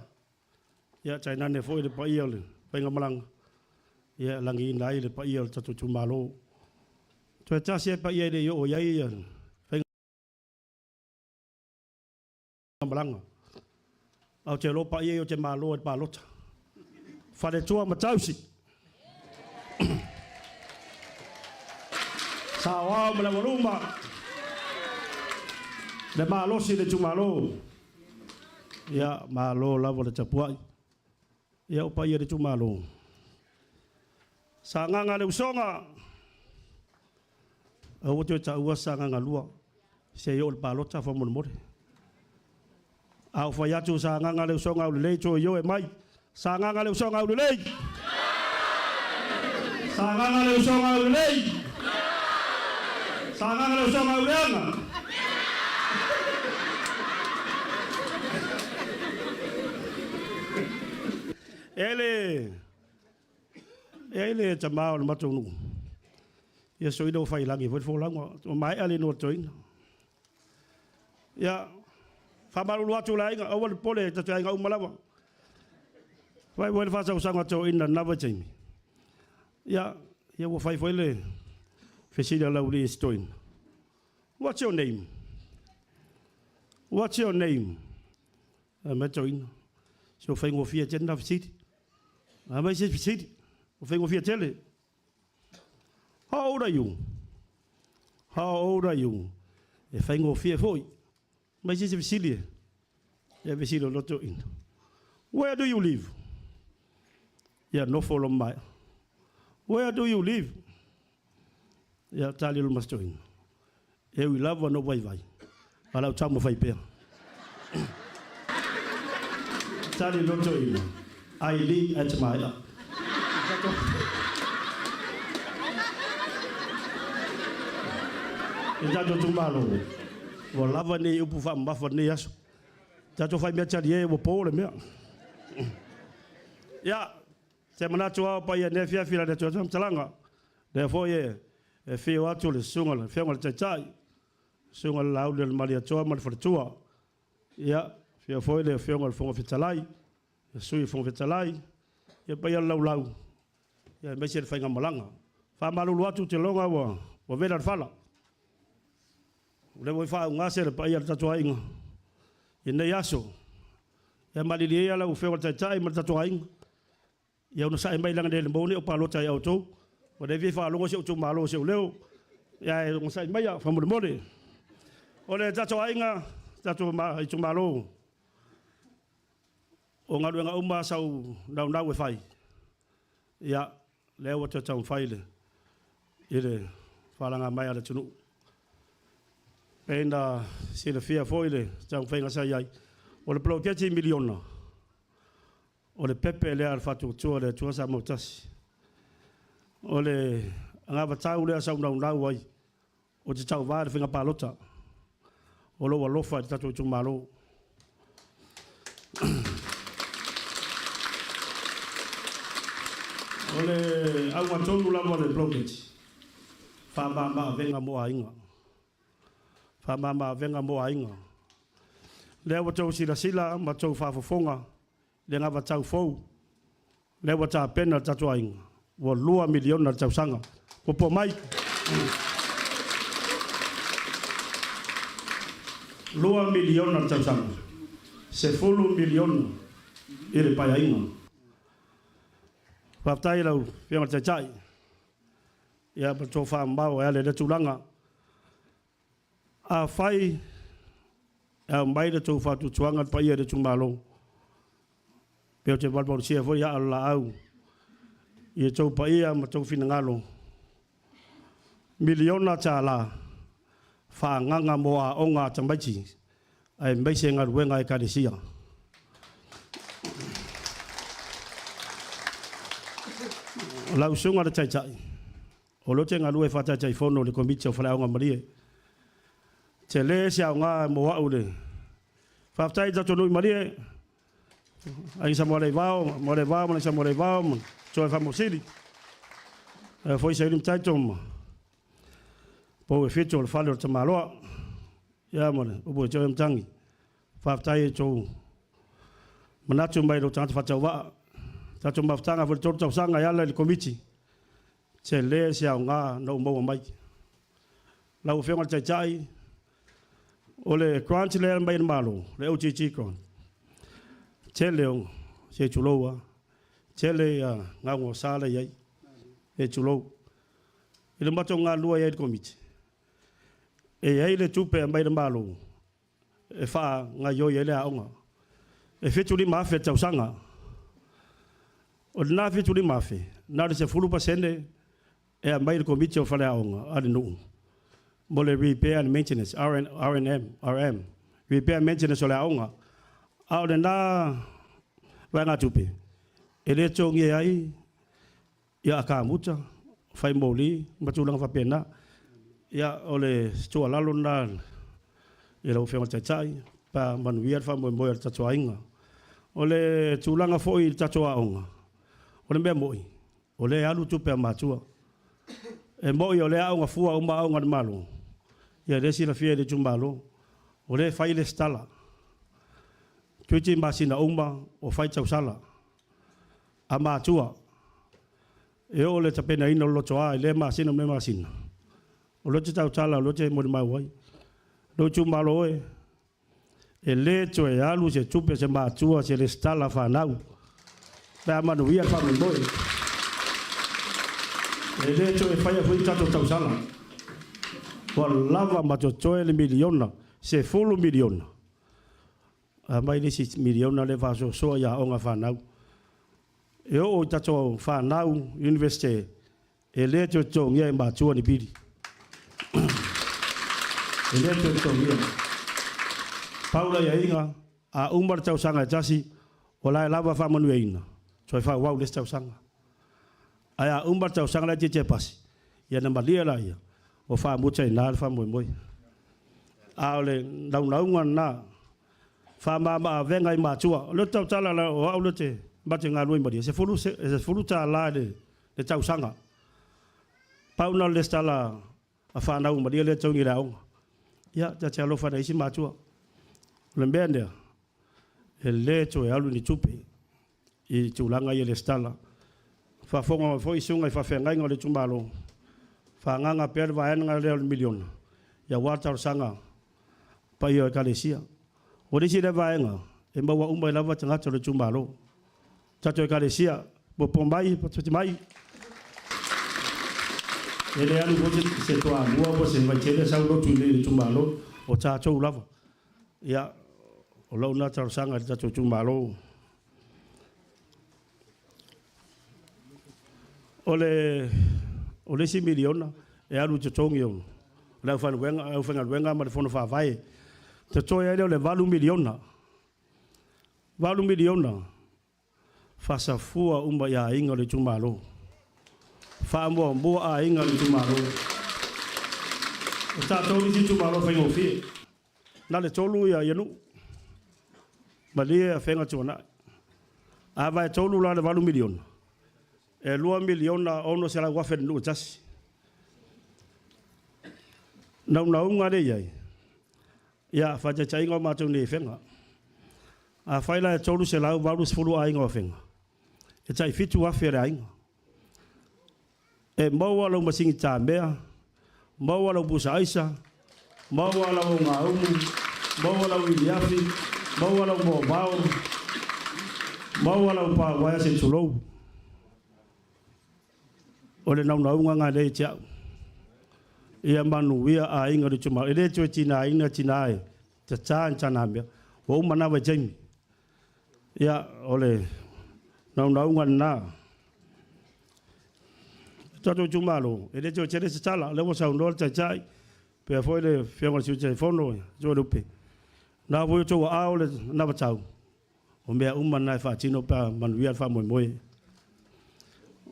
ia tainane foi le paia o le faigamalaga, ia e lagiina ai le paia o le tatou itumalo. Toe tasi lava paia e le i oo i ai le faigamalaga. Ae ou te iloa o paia ia ou te malo ai i le palota. Faletua ma Tausi. Saoao ma le aualuma, le malosi i le itumalo. Ia, malo lava le tapuai. Ia, o paia o le itumalo. Sagaga le Usoga, aua toe taua Sagaga 2, se i oo i le palota faamolemole. A ou fai atu Sagaga le Usoga aulelei, toe ioe mai, Sagaga le Usoga aulelei! Sagaga le Usoga aulelei! Sagaga le Usoga auleaga! E le E ai le tama o le matou nuu, ia soina ua faiilagi foi le folauga, ua maea le igoa toeaina. Ia, faamalulu atu le aiga, aua le popole, ta te aiga uma lava. Fai foi le faasausaga a toeaina i lena vaitaimi. Ia, ia ua fai foi le fesili a Laulii i si toeaina. What's your name? What's your name? Fai mai le toeaina, se ua faigofie tele na fesili. Aumai se fesili, ua faigofie tele. How old are you? How old are you? E faigofie foi. Aumai se fesili e. E fesili o le toeaina. Where do you live? Ia nofo lo mai. Where do you live? Ia tali lo mas toeaina. E ui lava na ou vaivai, a o le a ou taumafai pea. Tali loa toeaina, I live at Maea. I tatou itumalo, ua lava nei upu faamamafa i lenei aso. Tatou fai mea talie ua po le mea. Ia, se manatu lava o paia i lenei afiafi i la le faamatalaga, lea foi e afio atu le susuga le Afioga i le Taitai, susuga i le Laauli o le Malietoa ma le Faletua. Ia, afio foi le Afioga i le Fofoga Fetalai, le Sui Fofoga Fetalai, ia paia le laulau, ia aemaise le faigamalaga. Faamalulu atu ou te loga ua vela le fala. O lea foi faaugase le paia o le tatou aiga i lenei aso. Ia malilie ia lau Afioga i le Taitai ma le tatou aiga, Ia onosai mai leaga ne i maua ni au palota ia outou. Ua leva ona faalogo si ou itumalo i si ou leo. Ia ae onosai maia faamolemole. O le tatou aiga, tatou itumalo, o galuega uma sa ou naunau e fai, ia, lea ua toe taumafai i le falaga mai a le atunuu. Pei ona silafia foi le taumafaiga sa i ai, o le poloketi miliona, O le pepe lea a le Faatuatua i le Atua Samoa Tasi. O le anavatau lea sa ou naunau ai ou te tauva i le faiga palota. O lou alofa i le tatou itumalo. O le auga tonu lava o le poloketi, faamama-avega mo aiga. Faamama-avega mo aiga. Lea ua outou silasila ma outou faafofoga le gavatau fou lea ua tapena le tatou aiga, ua $2 miliona le tausaga. Puapua mai! $2 miliona le tausaga, $10 miliona i le Paeaiga. Faafetai i lau Afioga i le Taitai, ia ma le tofamamao e ala i lea tulaga. Afai e aumai le tou faatuatuaga le paia i le itumalo, pe ou te valuvalusia foi aa o le laau i outou paia ma outou finagalo, miliona tala faaagaga mo aoga a tamaiti aemaise galuega a Ekalesia. O lau susuga i le Taitai, O lea ou te galue faa-Taitaifono i le Komiti o Faleaoga Malie. Tele se aoga mo au le faafetai i le tatou nuu i Malie, Aiga Samoaleivao, Moaleivao ma le Samoaleivao ma Toe Faamausili. Ae foi Saili Mataito ma Pou e fitu o le fale o le Tamaloa. Ia ma le upu e Toe Matangi. Faafetai i tou manatu mai lou tagata faatauvaa. Tatou mafutaga foi i le 3 tausaga e ala i le Komiti. Tele se aoga na ou maua mai. Lau Afioga i le Taitai, o le grant lea mai le Malo, le OGG grant, tele o, se i tulou lava, tele ia gaogaosa la e i ai, se i tulou. I le matou galulue ai i le Komiti, e i ai le tupe e aumai le Malo e faagaioi ai le aoga. E 75 afe i le tausaga. O lena 75 afe, Na o le 10% e aumai i le Komiti o Faleaoga a le nuu mo le repair and maintenance, RN, RNM, RM, repair and maintenance o le aoga. A o lena vaegatupe, e le totogia ai ia akamuta, fai moli ma tulaga faapena. Ia, o le tuualalo lena i lau Afioga i le Taitai, pe a manuia le faamoemoe o le tatou aiga. O le tulaga foi i le tatou aoga, o le mea moni, o lea e alu tupe a matua. E moni o lea e aoga fua uma aoga a le Malo, ia lea e silafia e le itumalo, o lea e fai lesitala. Toeitiiti masina uma o fai tausala a matua. E oo i le tapenaina o le lotoa i lea masina ma lea masina, o lea ou te tautala, o lea ou te molimau ai. Lou itumalo e, e le toe alu se tupe a se matua se lesitala fanau pe a manuia le faamoemoe. E le toe faia foi ni tatou tausala. Ua lava ma totoe le miliona, $10 miliona. Aumai le isi miliona lea e faasoasoa i aoga a fanau. E oo i tatou fanau Iunivesite, e le toe totogia e matua ni pili. E le toe totogia. Pau le aiaiga, a uma le tausaga e tasi, o la e lava faamanuiaina, toe faaauau le isi tausaga. Ae a uma le tausaga la e tietie pasi, ia ona malie laia, ua faamuta i ina le faamoemoe. A o le naunauga lena, faamama-avega i matua. O lea ou te tautala, o au lea te ma te galulue i Malie, e $10 i le tausaga. Pau lena o le lesitala a fanau Malie lea e togi i le aoga. Ia, ta te alofa i nai isi matua. O le mea lea, e le toe alu ni tupe i tulaga ia lesitala. Faafofoga mai foi susuga i faafeagaiga o le itumalo, faaagaaga pea le vaega lea o le miliona, aua le talosaga paia o Ekalesia. O le isi lea vaega e maua uma ai lava tagata o le itumalo. Tatou Ekalesia, popo mai, patupatu mai. E le alu foi se Toamua po o se Vaitele sau lotu i le itumalo, o tatou lava. Ia, o lau lena talosaga i le tatou itumalo. O le, o le isi miliona e alu i totogi o le aufaigaluega ma le fono faavae. Totoe ai lea o le $8 miliona. $8 miliona faasafua uma i aiga o le itumalo. Faamuamua aiga o le itumalo. O tatou le isi itumalo faigofie. Na o le 3 ia nuu. Malie, Afega, Tuanai. A vae 3 la le $8 miliona, e $2,600,000 le nuu e tasi. Naunauga lea e i ai, ia, faataitaiga o matou nei i Afega. Afai la e 380 aiga o Afega, e tai 7,000 a le aiga. E maua lau masini tamea, maua lau pusa aisa, maua lau ogaumu, maua lau iliafi, maua lau moavao, maua lau pauaea se i tulou. O le naunauga lena lea ia te au. Ia manuia aiga o le itumalo. E le toe tigaina tina e tata ni tanamea. Ua uma na vaitaimi. Ia, o le naunauga lena. Le tatou itumalo, e le toe tele se tala. O lea ua saunoa le Taitai, pea foi le Afioga i le Sui Taitaifono, Toelupe. Na foi outou aao le anavatau, o mea uma na e faatino pe a manuia le faamoemoe.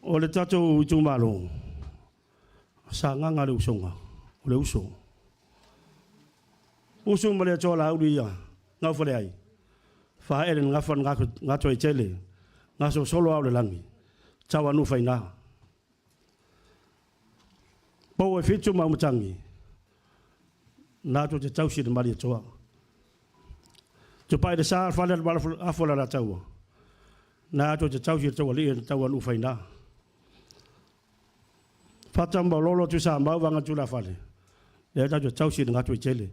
O le tatou itumalo, Sagaga le usoga, o le uso. Usu ma le atoa Laauli ia Gaufaleai, faaele na gafa na Gatoaitele, gasolosolo ao le lagi, tauanuu faina. Pou e fitu ma Aumatagi, na tou te tausi i le Malietoa. Tupai le sa le fale afu o le Alataua, na tou te tausi i le Taualii na tauanuu faina. Fata ma Lolo Tuisamau Vaga Tulafale, lea tatou te tausi i le Gatoaitele.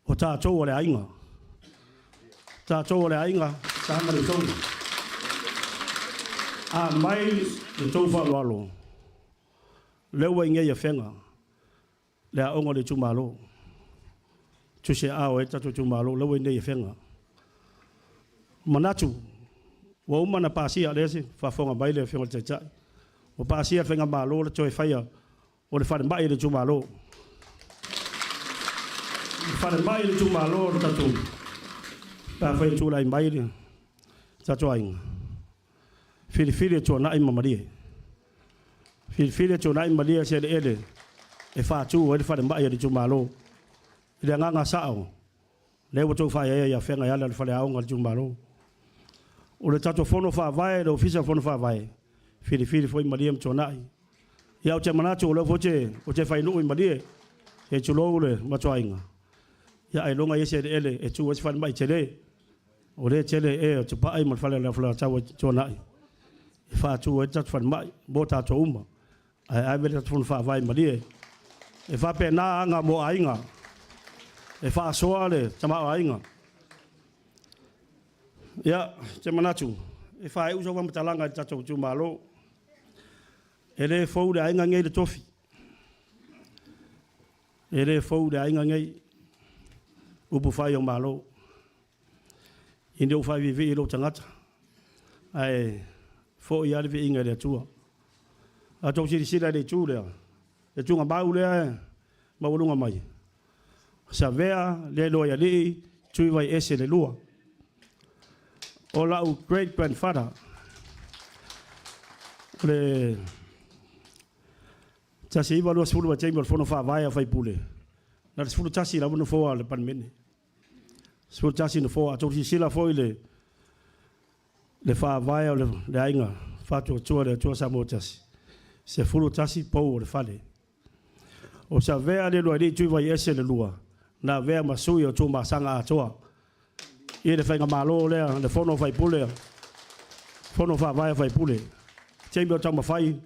O tatou o le aiga. Tatou o le aiga, sa ma le tou. A mai le tou faaaloalo, lea ua i nei Afega, le aoga o le itumalo. Tusiaao ai le tatou itumalo, lea ua i nei Afega. Manatu, ua uma ona pasia, lea e faafofoga mai le Afioga i le Taitai. Ua pasia e le Faigamalo le toe faia o le falemai i le itumalo. Le falemai i le itumalo o le tatou, pe afai e tulai mai le tatou aiga, filifili e tuanai ma malie. Filifili e tuanai ma malie se eleele e faatu ai le falemai a le itumalo. I le agaga sao, lea ua outou faaeaea i Afega e ala i le faleaoga a le itumalo. O le tatou Fono Faavae, le Ofisa o le Fono Faavae, filifili foi Malie ma Tuanai. Ia ou te manatu o lea foi ou te fai nuu i Malie, se i tulou le matuaiga, ia ailoga e i ai se eleele e tu ai se falemai tele. O lea e tele ea o Tupai ma le fale o le Alataua i Tuanai e faatu ai le tatou falemai mo tatou uma. Ae ave le tatou Fono Faavae i Malie. E faapena aga mo aiga, e faasoa le tamaoaiga. Ia, ou te manatu, e faaiu sau faamatalaga i le tatou itumalo. E le fou le aiga nei i le tofi. E le fou le aiga nei, upu fai o Malo. Ina ua faaviivii i lou tagata, ae foi lava le viiga i le Atua. A outou silasila i le itu lea, le tuugamau lea e maualuga mai, Savea le Loialii Tuivaiese le lua. O lau great grandfather, o le 1920 vaitaimi o le Fono Faavae a Faipule, na o le 11 lava nofoa o le Palemene. 11 nofoa. A outou silasila foi i le le faavae o le aiga Faatuatua i le Atua Samoa Tasi, 11 pou o le fale. O Savea le Lualii Tuivaiese le lua, na avea ma sui o Tuamasaga atoa i le faigamalo lea, le fono a faipule, fono faavae a faipule. Taimi o taumafai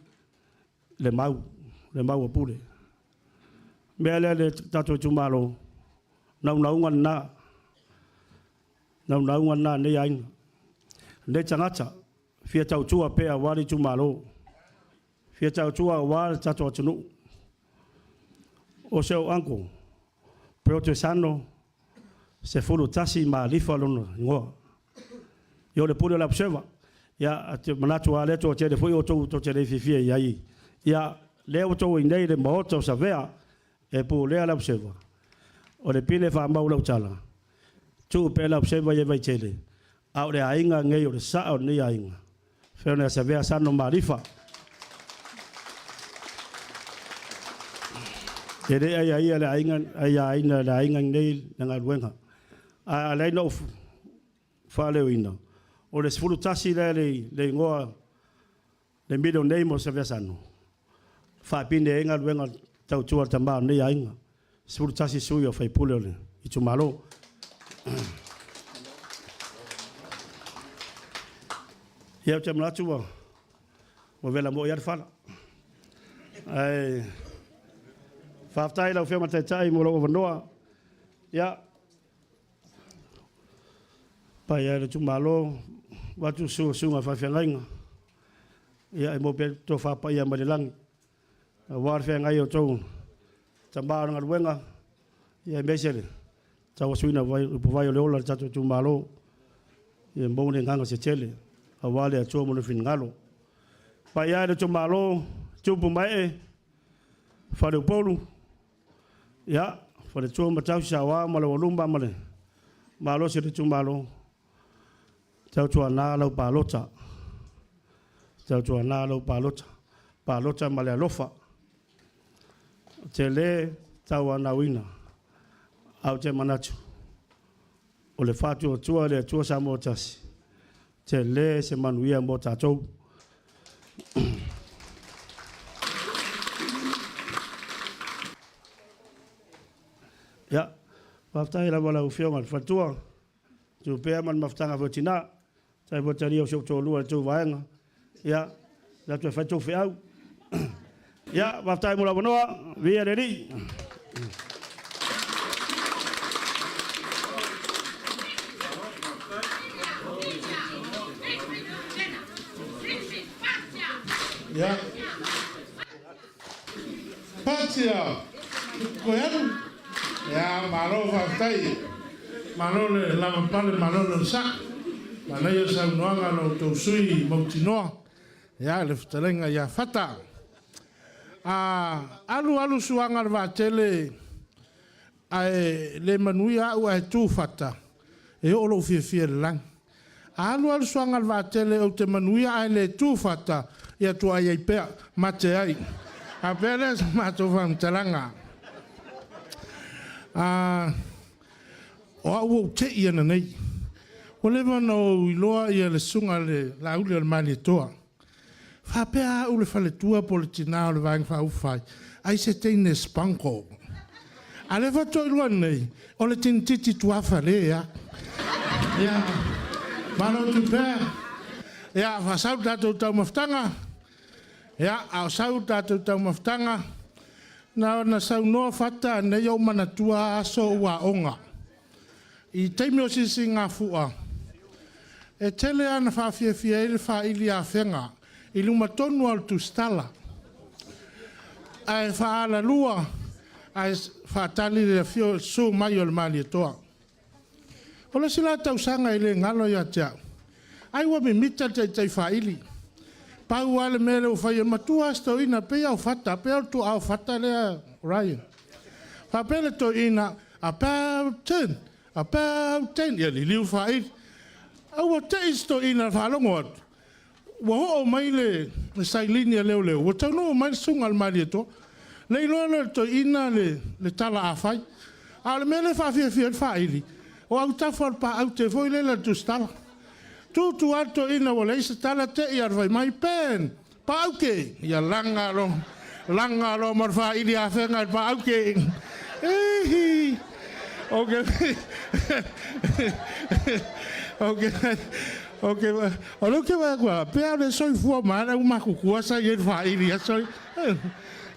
le mau, le mau a Pule. Mea lea le tatou itumalo, naunauga lena, naunauga lena a lenei aiga. Lenei tagata, fia tautua pea aua le itumalo, fia tautua aua le tatou atunuu. O si ou uncle, Peotesano 11 Malifa lona igoa. Ia o le pule o le Observer. Ia, ou te manatu lava o lea e toatele foi outou tou te le fiafia i ai. Ia, lea ua outou i inei i le Maota o Savea e pulea le Observer. O le pine faamau i lau tala, tuu pea le Observer ia i Vaitele, a o le aiga lenei o le sao o lenei aiga, Feona ia Savea Sano Malifa. E le aiaia le aiga, aiaina e le aiga lenei le galuega. Ae ala ai ona ou faaleoina, o le 11 lea le igoa, le middle name o Savea Sano, faapine ai galuega tautua a le tama o lenei aiga. 11 sui o faipule o le itumalo. Ia ou te manatu ua vela moi lava le fala. Ae faafetai i lau Afioga i le Taitai mo lou avanoa. Ia, paia e le itumalo, vaeatu le susu o susuga i faafeagaiga. Ia e maua pea le tofa paia mai le lagi. Aua le feagai o outou tama o le galuega, ia aemaise le tauasuina o ipuvai o le ola i le tatou itumalo. Ia maua le agaga se tele aua le Atua ma lona finagalo. Paia e le itumalo, tupu ma ee, faleupolu, ia, faletua ma tausi saoa ma le aualuma ma le malosi o le itumalo. Tautuana lau palota. Tautuana lau palota. Palota ma le alofa. Ou te le tauanauina, ae ou te manatu, o le faatuatua i le Atua Samoa Tasi, tele se manuia mo tatou. Ia, faafetai lava lau Afioga i le Faletua. Tu pea ma le mafutaga foi o tina. Tai foi talia o si ou toalua i le tou vaega. Ia, le atu e fai tou feau. Ia, faafetai mo le avanoa. Viia le Alii. Ia. Patia! Koe alu? Ia, malo faafetai. Malo le lavapale, malo le onosai. Manaia saunoaga a lo outou sui mautinoa. Ia, le fetalaiga ia Fata. A alu alu suaga o le vaatele ae le manuia au ae tu Fata, e oo lou fiafia i le lagi. A alu alu suaga o le vaatele ou te manuia ae le tu Fata, ia tuuai ai pea, mate ai. Faapea lea sa matou faamatalaga. A, o au ua ou tei ananei. Ua leva ona ou iloa ia le susuga i le Laauli o le Malietoa. Faapea au le faletua po o le tina o le Vaega Faaupufai, ai se teine spanko. A lea faatoa iloa nei, o le tinititi tuafale a. Ia, malo atu pea. Ia, faasau le tatou taumafataga. Ia, a o sau le tatou taumafataga, na ona saunoa Fata nei ou manatua aso o ou aoga. I taimi o sisigafua, e tele lava ina faafiafia ai le faili afega i luma tonu lava o le tusitala. Ae faaalalua ae faatali le afio le susu mai o le Malietoa. O le isi la tausaga e le galo ia te au, ai ua mimita le taitai faili. Pau lava le mea lea ua fai, e matua lava si toeaina, pei lava o Fata, pei lava o le tuaa o Fata lea Ryan. Faapea le toeaina, about turn, about turn, ia liliu le faili. Ae ua tei si toeaina i le faalogo atu, ua oo mai le sailini a leoleo, ua taunuu mai le susuga i le Malietoa. Le iloa lea e le toeaina le tala a fai. A o le mea lea e faafiafia ai le faili, o autafa o le paaute foi lele a le tusitala. Tu tu lava le toeaina ua leai se tala, te i lava ina fai mai, Ben! Paaute! Ia laga loa, laga loa ma le faili afega i le paaute. Ihi! Ok, ok, ok, o lea ou te vaai atu lava, pei lava o le soifua mai lava le aumatutua sa i ai i le faili i aso ia.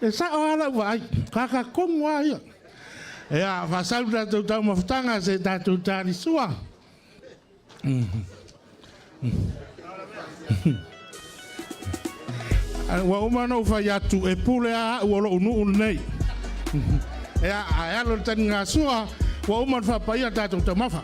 E sao lava lau vaai, tagata tonu lava ia. Ia, faasau le tatou taumafataga se i tatou talisua. Ua uma ona ou fai atu, e pule lava au o lou nuu lenei. Ia, ae alo i le taligasua, ua uma ona faapaia a tatou taumafa.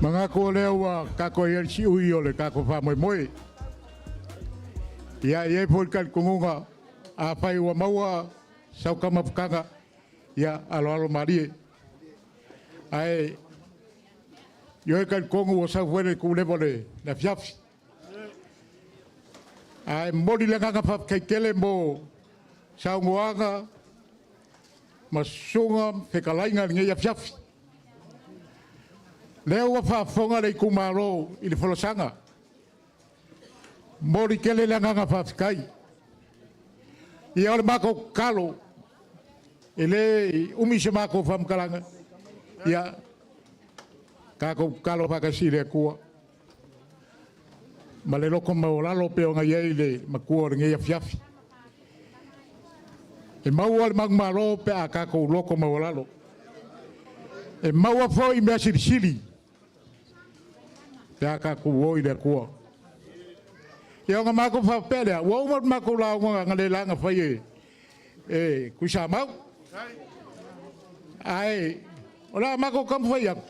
Manatu o lea ua tatou i ai le siui o le tatou faamoemoe. Ia, e i ai foi le talitonuga, afai ua maua sau taumafataga, ia aloalo malie. Ae ioe talitonu ua sau foi le tulefa o le afiafi. Ae momoli le agaga faafetai tele mo saunoaga ma susuga ma fetalaiga i lenei afiafi. Lea ua faafofoga le itumalo i le folasaga. Momoli tele le agaga faafetai. Ia o le makou kalo, e le umi se makou faamatalaga, ia tatou tatalo faatasi i le Atua ma le loto maualalo pei ona i ai le matua o lenei afiafi. E maua le manumalo pe a tatou loto maualalo. E maua foi mea silisili pe a tatou o i le Atua. Ia ona matou faapea lea, ua uma le matou lauga analeila na fai e Tuisamau. Ae o le a matou taumafai atu,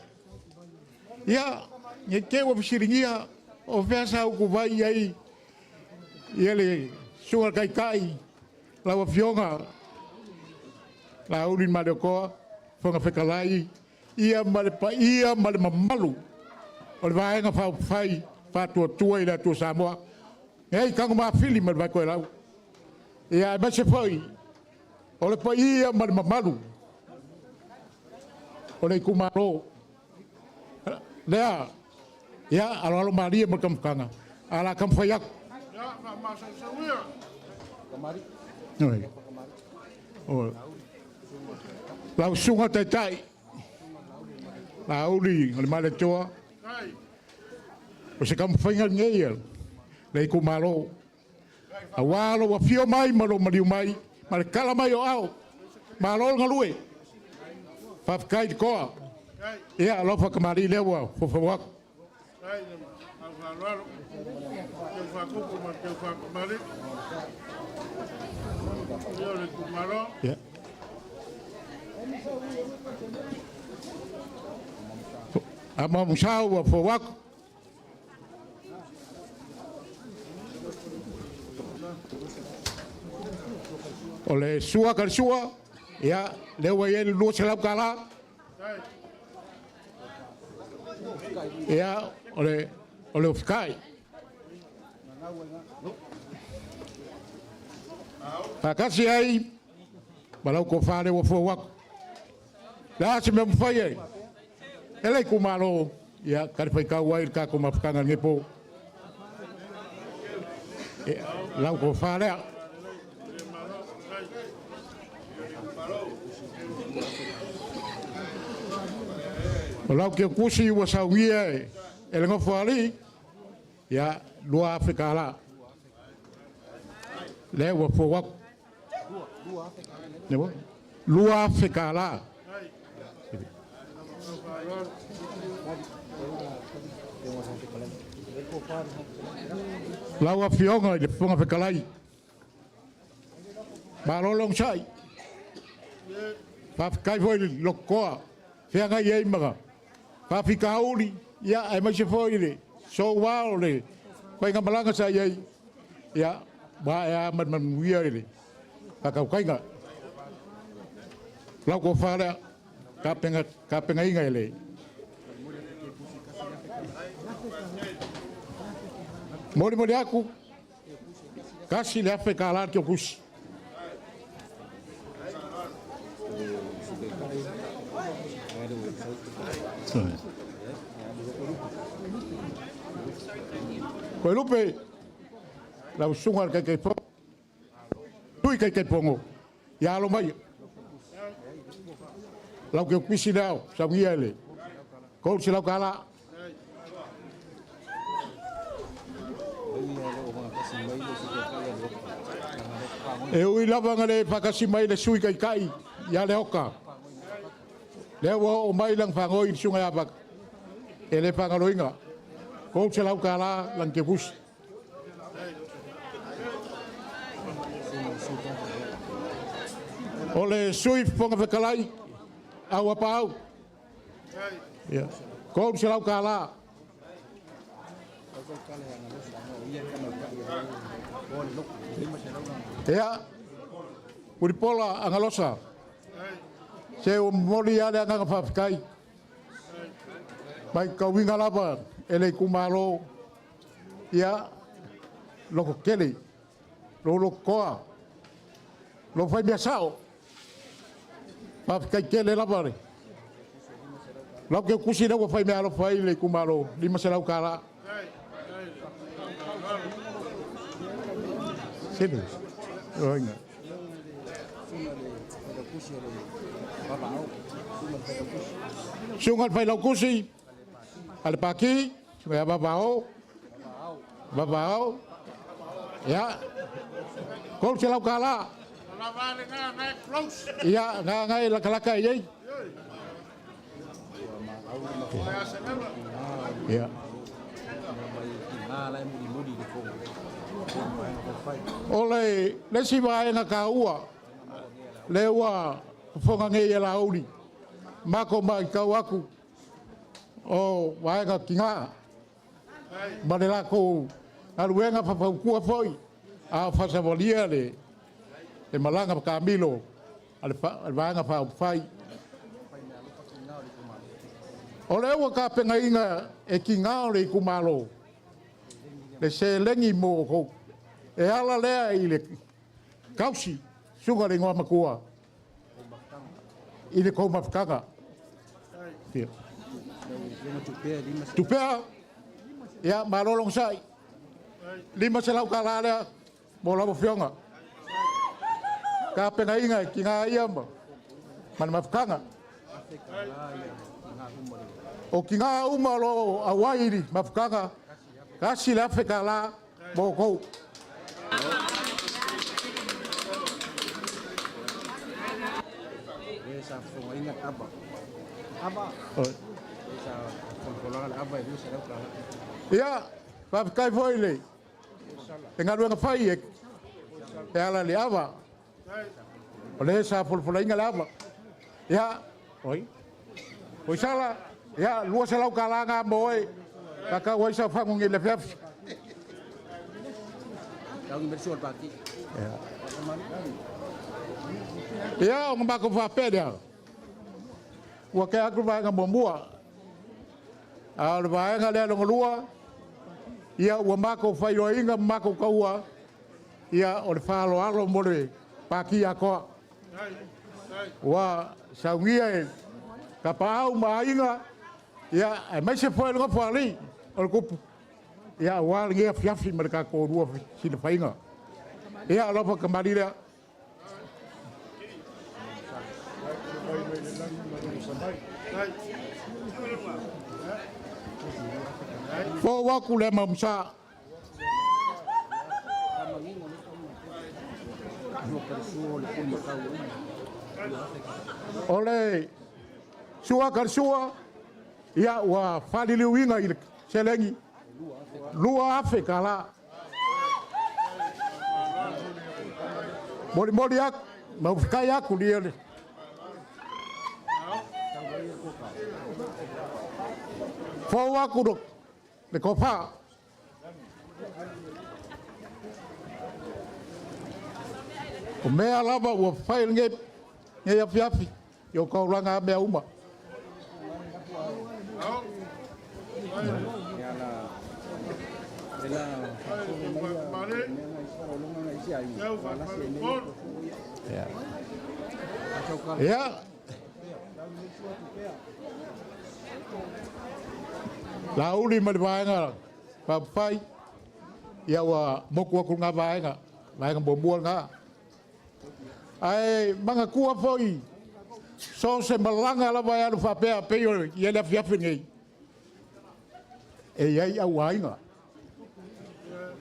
ia, ne i te i ua fesiligia o fea sa utuvai i ai le Susuga i le Taitai, lau Afioga Laauli Malietoa, Fofoga Fetalai, ia ma le paia ma le mamalu o le Vaega Faaupufai Faatuatua i le Atua Samoa, nei Tanumafili ma le Vaitoelau, ia aemaise foi o le paia ma le mamalu o le itumalo lea, ia aloalo malie ma le taumafataga, ae o le a taumafai atu. Lau Susuga i le Taitai, Laauli o le Malietoa, o se taumafaiga lenei a le itumalo, aua lou afio mai ma lou maliu mai ma le tala mai o au, malo le galue, faafetai le toa. Ia alofa tamalii lea ua foufou atu. Ia. Ama Musau ua fou atu. O le sua ka le sua, ia, lea ua i ai le $200. Ia, o le ofikai. Faatasi ai ma lau tofa lea ua fou atu. Le a se mea mafai ai? E le itumalo, ia, talifuaitau ai le tatou mafutaga i lenei po. Ia, lau tofa lea. O lau tiutusi ua saunia e le nofoalii, ia, $2,000. Lea ua fou atu. $2,000. Lau Afioga i le Fofoga Fetalai, malo le onosai. Faafetai foi i le lototoa, feagai ai ma faafitauli, ia aemaise foi le soua o le faigamalaga sa i ai, ia, ua ae lava ma le manuia i le faatautaiga. Lau tofa lea, tapenaina e le molimoli atu, $1,000 le tiotusi. Toelupe, lau susuga i le Taitaifono, Sui Taitaifono, ia alo mai. Lau tiotusi lea, saunia e le $300. E ui lava na le faatasi mai le Sui Taitai ia Leota, lea ua oo mai lana faanoi i le susuga ia Vaka, e le faagaloina, $300 lana tiafusi. O le Sui Fofoga Fetalai, Auapaau, $300. Ia, Mulipola Agalosa, se ua momoli lava le agaga faafetai. Mai tauiga lava e le itumalo, ia, loto tele, lou lototoa, lou fai mea sao. Faafetai tele lava. Lau teutusi lea ua fai mea alofa ai le itumalo, $500. Sele. Oinga. Suga le Failautusi a le Pati, suga ia Vavao, Vavao, ia, $300. Ia, ngā ngai lakalaka i ei. Ia. O le isi vaega taua, lea ua fofoga nei e Laauli, mako matau atu o vaega tina ma le latou galuega faufautua foi a o faasavalia le malaga taamilo a le Vaega Faaupufai. O lea ua tapenaina e tina o le itumalo le seleni mo outou, e ala lea i le tausi susuga i le Igoamatua i le tou mafutaga. Tupea, ia malo le onosai, $500 lea mo lau afioga. Tapenaina e tina ia ma le mafutaga. O tina uma o lo o auai i le mafutaga, $1,000 mo outou. Ia, faafetai foi i le galuega fai e ala i le ava. O le sa folafolaina le ava. Ia, oi. Oi sala, ia, $200 ngā mo oe. Kakau ai sa fangu ngi le fiafi. Ia, o ngā mako whapea lea. Ua ke aku vaega muamua. A o le vaega lea longa lua, ia ua mako whairoinga mako kaua, ia o le whaaloalo mo le pāti atoa. Ua saunia e ka paau ma aiga, ia e maise foe lunga fuali o le kupu. Ia ua le ngea fiafi ma le kākou lua sina whainga. Ia alofa kamari lea. Fo waku le mamsa. O le sua ka sua, ia ua whaliliuinga i le selengi. $2,000. Moli moli aku, maufikai aku lia le. Fo aku le kopa. O mea lava ua whai nge afi afi, i o kaulanga a mea uma. Ia. Lauli ma le vaega papai, ia ua moku aku ngā vaega, vaega muamua ngā. Ae mangatua foi, so se malanga lava e alu faapea pei o i le afiafi nei. E iai au aiga.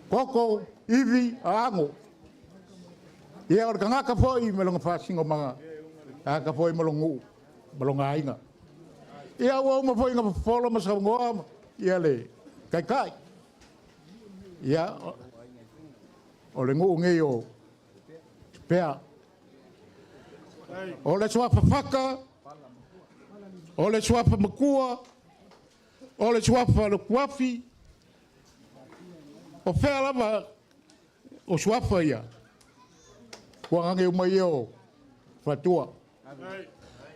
Koko, ivi, aango. Ia o le kangaka foi me longa whasingo manga. Kangaka foi ma longu, ma longa aiga. Ia ua uma foi ngā folo ma saungoa, ia le kaikai. Ia o le nguu ngei o pea. O le suafa whaka, o le suafa makua, o le suafa le kuafi, o whea lava o suafa ia, kua ngange umai o whatua.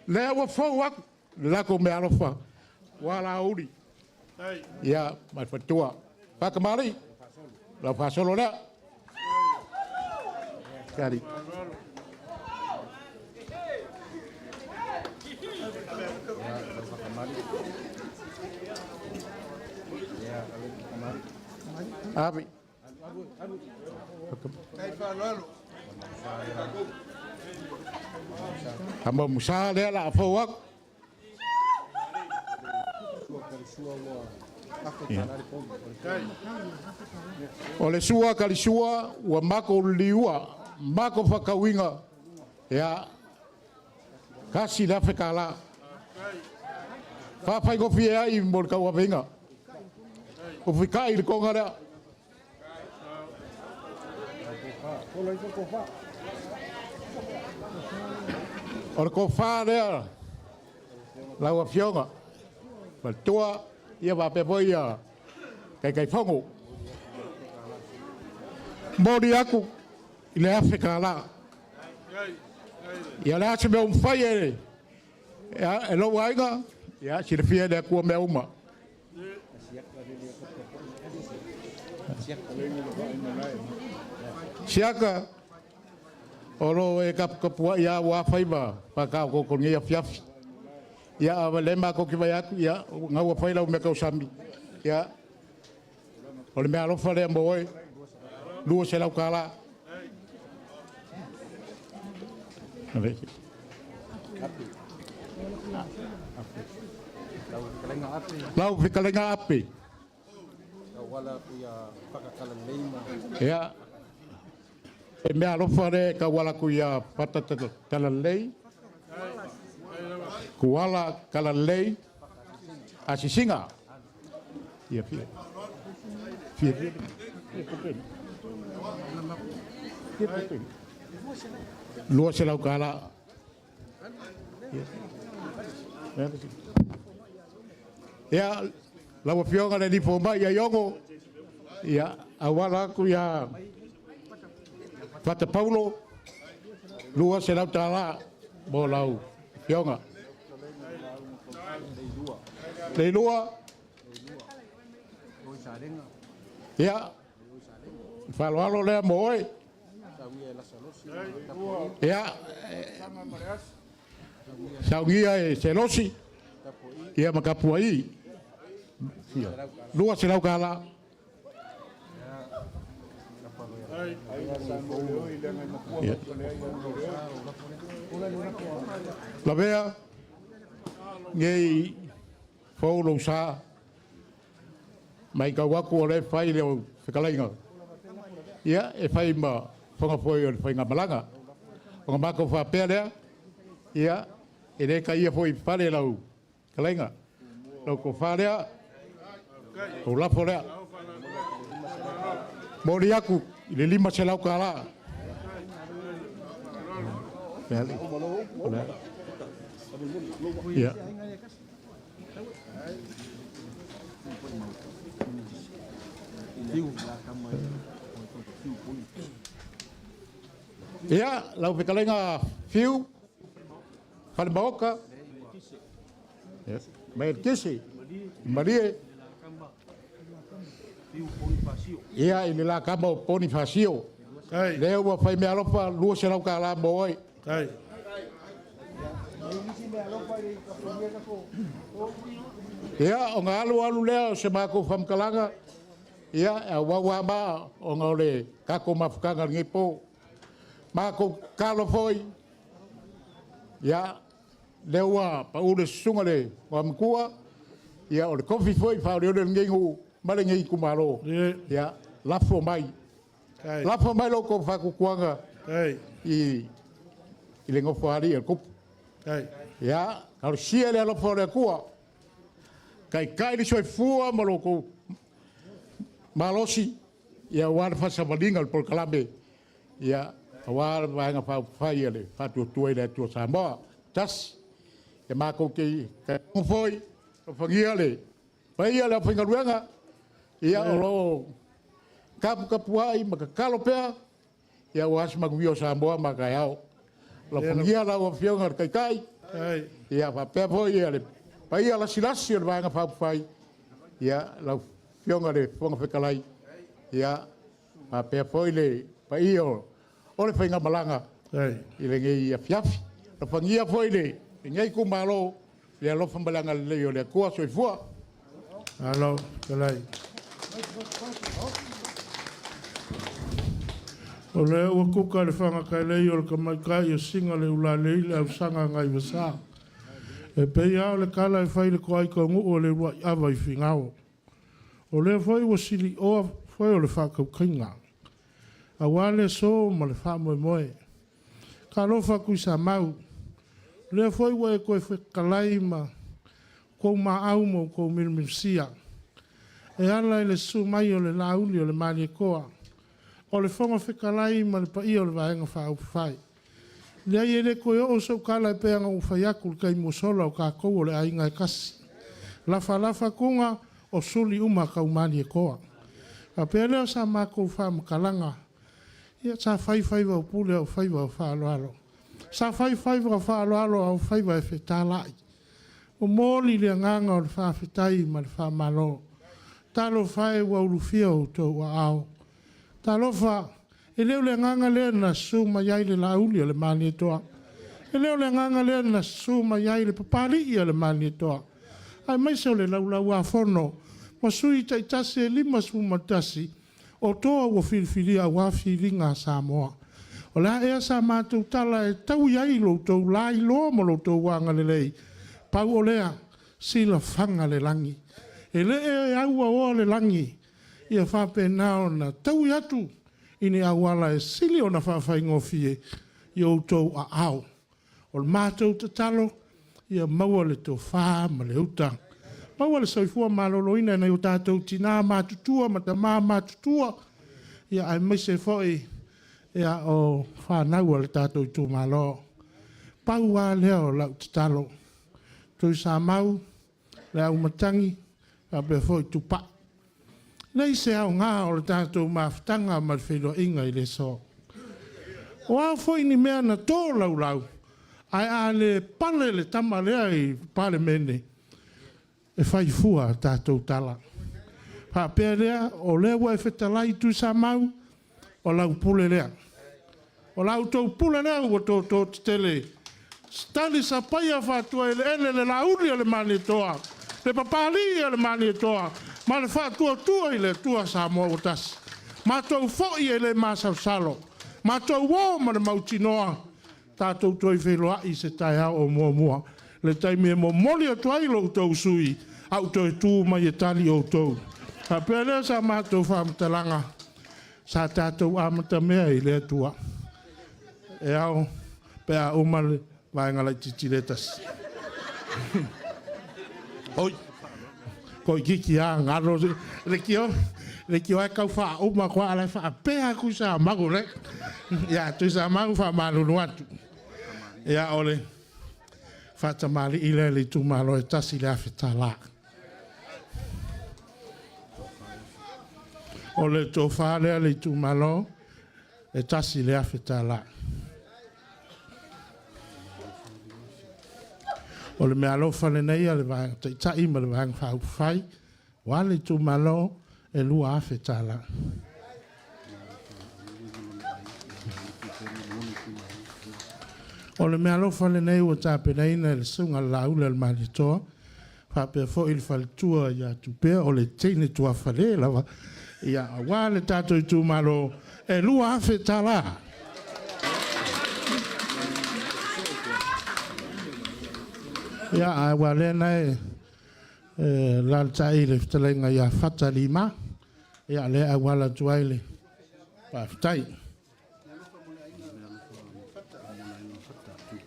Lea ua fau aku, le lako me alofa, wa la uri. Ia, mai whatua. Whakamari, lau whasolo lea. Kari. Avi. Tama Musa lea la afou aku. Ia. O le sua kalisua ua mako liua, mako whakauinga, ia, kasi le afe kālā. Whawhai gofi e ai mo le kauawenga. O whikai le konga lea. O le kofā lea, lau afioga, faletua, ia faapea foi ia Taitaifono. Momoli aku i le $1,000. Ia le a se mea ua mafai e e lou aiga, ia silafia e le Atua mea uma. Siaka, o lo e kapukapua'i lava ua faiva faataotooto i lenei afiafi. Ia, a le matou te vaai atu, ia, na ua fai lau mea tausami. Ia, o le mea alofa lea mo oe, $200. Lau fetalaiga Ape. Ia, e mea alofa lea e tauala atu ia Fata Talalelei, Kuala Talalelei, Asisiga. Ia fia. Fia fia. $200. Ia, lau afioga le alii fomai ia Iogo, ia, auala atu ia Fata Paulo, $200 mo lau afioga. Leilua, ia, faaaloalo lea mo oe. Ia, saugia e Selosi, ia ma Kapuai. $200. Ia. Lavea, nei fou lou sa, mai kau aku o le fai le o fekalaiga. Ia, e fai ma whanga foi o le whainga malanga. O ngā mākou whapea lea, ia, e le ka ia foi fale lau kalaiga. Lau ko whalea, o lafo lea. Moli aku, i le $500. Ia. Ia, lau fetalaiga Fiu, Falemaoka, mai le Kese, Malie, ia i le la kama o Ponifasio. Lea ua fai mea alofa $200 mo oe. Ia, o ngā alu alu lea o se mākou whamkalaga, ia, e au au ma o ngā ole kako mafukanga lenei po. Mākou kalo foi, ia, lea ua paule susuga le matua, ia o le kofi foi whaore lenei ngu ma lenei kumalo. Ia, lafo mai. Lafo mai lo kou whakukuanga i le ngofo ali e kupu. Ia, kalo sia le alofa o le Atua. Kai kai le soifua ma lo kou malosi, ia ua le whasavalinga le polokalame, ia, aua le vaega faaupufai a le faatuatua i le Atua Samoa. Tasi, ia makou te foi, alofagia le paia le aufaigaluega, ia o loo kapukapuai ma tatalo pea, ia ua se manuia o Samoa ma taeao. Alofagia lau afioga le Taitai, ia faapea foi ia le paia lasilasi o le vaega faaupufai, ia lau afioga le Fofoga Fetalai, ia faapea foi le paia o le faigamalaga i lenei afiafi. Alofagia foi lenei itumalo, le alofa ma le agalelei o le Atua. Soifua. Alo, fetalai. O lea ua kuka le fagakailei o le tamaitai o Siga le ulalei le ausaga gaivasa. E pei lava o le tala e fai i le toai taunuu o le uluai ava i Finao. O lea foi ua silioa foe o le faatautaiga, aua le aso ma le faamoemoe. Talofa Tuisamau, o lea foi ua e toe fetalai ma tou maau ma outou milamilisia e ala i le susu mai o le Laauli o le Malietoa, o le Fofoga Fetalai ma le paia o le Vaega Faaupufai. E leai e le toe oo sau tala e pei ona ou fai atu i le taimi ua sola, o tatou o le aiga e tasi. Lafa lafa tuna, o suli uma tau Malietoa. Ona faapea lea o sa matou faamatalaga, ia sa fai faiva o pule a o faiva o faaaloalo. Sa fai faiva o faaaloalo a o faiva e fetalai. Momoli le agaga o le faafetai ma le faamalo. Talofa e ua ulufia outou aao. Talofa, e le o le agaga lea na susu mai ai le Laauli o le Malietoa. E le o le agaga lea na susu mai ai le Papalii o le Malietoa, aemaise o le Laulau-a-Fono ma sui usufono taitasi e 51 o toa ua filifilia aua filiga a Samoa. O le a ea sa matou tala e taui ai lo outou lailoa ma lo outou agalelei? Pau o lea, silafaga le lagi. E le auaoa le lagi, ia faapena ona taui atu i ni auala e sili ona faafaigofie i outou aao. O le matou tatalo, ia maua le tofa ma le uta, maua le soifua maloloina i nai o tatou tina matutua ma tama matutua, aemaise foi o fanau a le tatou itumalo. Pau lava lea o lau tatalo, Tuisamau, le Auimatagi faapea foi Tupai. E leai se aoga o le tatou mafutaga ma le feiloaiga i le aso. O a foi ni mea na tolaulau, ae a le pale le tama lea i Palemene, e fai fua a tatou tala. Faapea lea, o lea ua e fetalai Tuisamau, o lau pule lea. O la outou pule lea ua toto tetele, talisapaia faatuaeleele le Laauli a le Malietoa, le Papalii o le Malietoa, ma le Faatuatua i le Atua Samoa ua tasi. Matou foi e le masalosalo, matou o ma le mautinoa, tatou toe feiloai i se taeao o muamua, le taimi e momoli atu ai lo outou sui usufono, ae ou toe tu mai e tali outou. Faapea lea sa matou faamatalaga, sa tatou amatamea i le Atua. E ao pe a uma le vaega laitiiti lea e tasi. Oi, toeitiiti lava galo, leitioa e tau faauma atu lava, a o la e faapea lava Tuisamau o lea. Ia, Tuisamau, faamalulu atu. Ia, o le faatamalii lea i le itumalo e $1,000. O le tofa lea le itumalo e $1,000. O le meaalofa lenei a le Vaega Taitai ma le Vaega Faaupufai, aua le itumalo e $2,000. O le meaalofa lenei ua tapenaina e le Susuga i le Laauli a le Malietoa, faapea foi le faletua ia Tupea, o le teine tuafale lava, ia, aua le tatou itumalo, e $2,000. Ia, ae ua lea na e alaalatai le fetalaiga ia Fata Lima, ia, lea e auala atu ai le faafetai.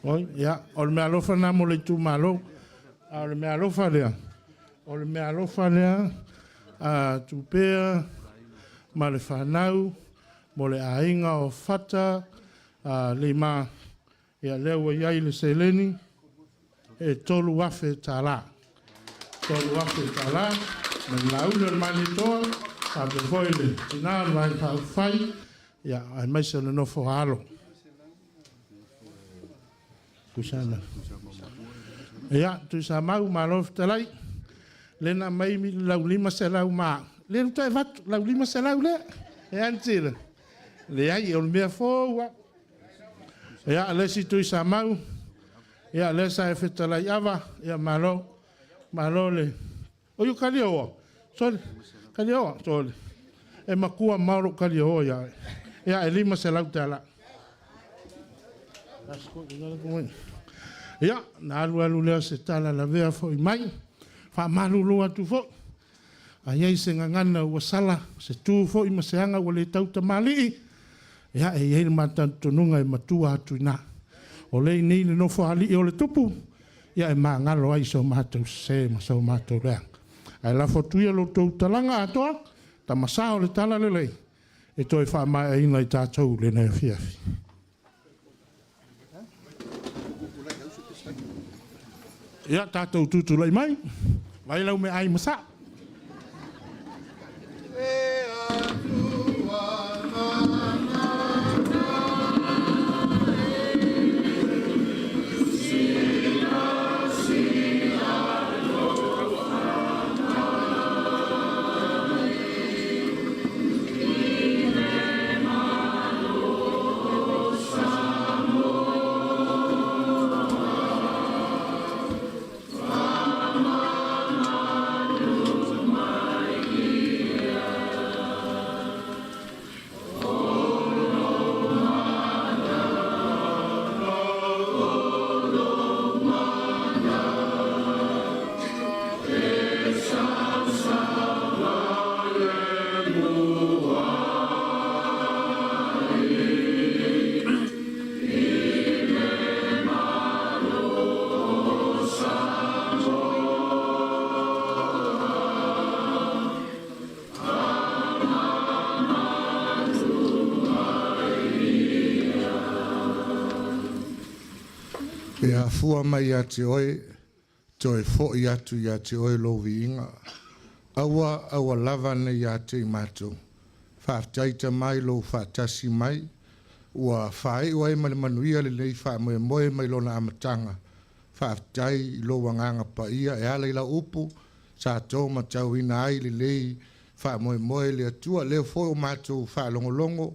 Oi, ia, o le meaalofa lena mo le itumalo. A o le meaalofa lea, o le meaalofa lea a Tupea ma le fanau mo le aiga o Fata Lima, ia lea ua i ai le seleni e $3,000. $3,000 ma le Laauli o le Malietoa, faapea foi le tina o le Vaega Faaupufai, ia, aemaise o le nofo a alo. Ia, Tuisamau, malo fetalai. Lea na aumai lau 500 ma au, lea na toe avatu lau 500 lea. E a le tila? Leai, o le mea fou lava. Ia, le isi Tuisamau, ia, lea sa e fetalai Ava, ia malo, malo le... Oi, o Kaliaoa, sorry, Kaliaoa, sorry. E matua mao lou Kaliaoa ia oe. Ia, e $500. Ia, na alu alu lea o se tala lavea foi mai, faamalulu atu foi. A i ai se gagana ua sala, se tu foi ma se aga ua le tautamalii, ia e i ai le ma talitonuga e matua atu i ina. O lea e i inei le nofoalii o le Tupu, ia e magalo ai so matou sese ma so matou leaga. Ae lafo atu ia lo outou talaga atoa, Tama Sa o le Talalelei, e toe faamaeaina i tatou lenei afiafi. Ia, tatou tutulai mai, vai lau meaai ma sao. E afua mai ia te oe, toe fo'i atu ia te oe lou viiga. Aua, aua lava ne i ia te i matou. Faafetai Tama i lou faatasi mai, ua faai'u ai ma le manuia lenei faamoemoe mai lona amataga. Faafetai i lou Agaga Paia e ala i lau upu sa tou matauina ai lenei faamoemoe le Atua. Lea foi ua matou faalogologo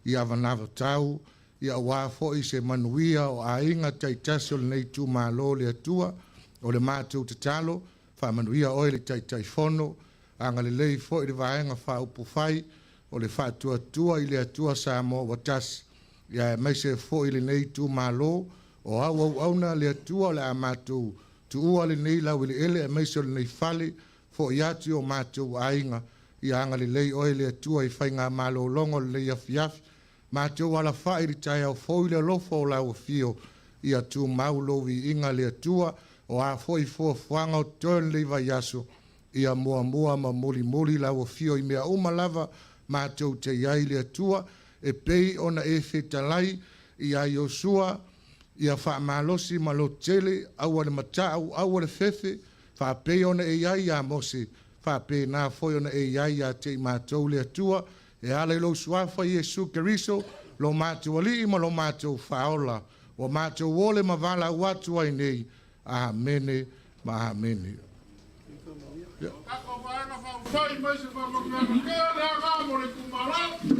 i avanavatau ia aua foi se manuia o aiga taitasi o lenei itumalo le Atua. O le matou tatalo, faamanuia oe le Taitaifono, agalelei foi le Vaega Faaupufai o le Faatuatua i le Atua Samoa ua Tasi, ia aemaise foi lenei itumalo o au auauna le Atua o le a matou tuua lenei laueleele aemaise o lenei fale, fo'i atu i o matou aiga. Ia agalelei oe le Atua i faigamalologa o lenei afiafi, matou alafa'i i le taeao fou i le alofa o lau afio, ia tumau lou viiga le Atua. O a foi fuafuaga o totoe o lenei vaiaso, ia muamua ma mulimuli lau afio i mea uma lava matou te i ai le Atua, e pei ona e fetalai ia Iosua, ia faamalosi ma lototele, aua le mata'u, aua le fefe, faapei ona e i ai ia Mose, faapena foi ona e i ai ia te i matou le Atua, e ala i lou suafa Iesu Keriso, lo matou Alii ma lo matou Faaola, ua matou ole ma valaau atu ai nei. Amene ma amene. Tatou Vaega Faaupufai ma se faamanuiaga tele aga mo le itumalo.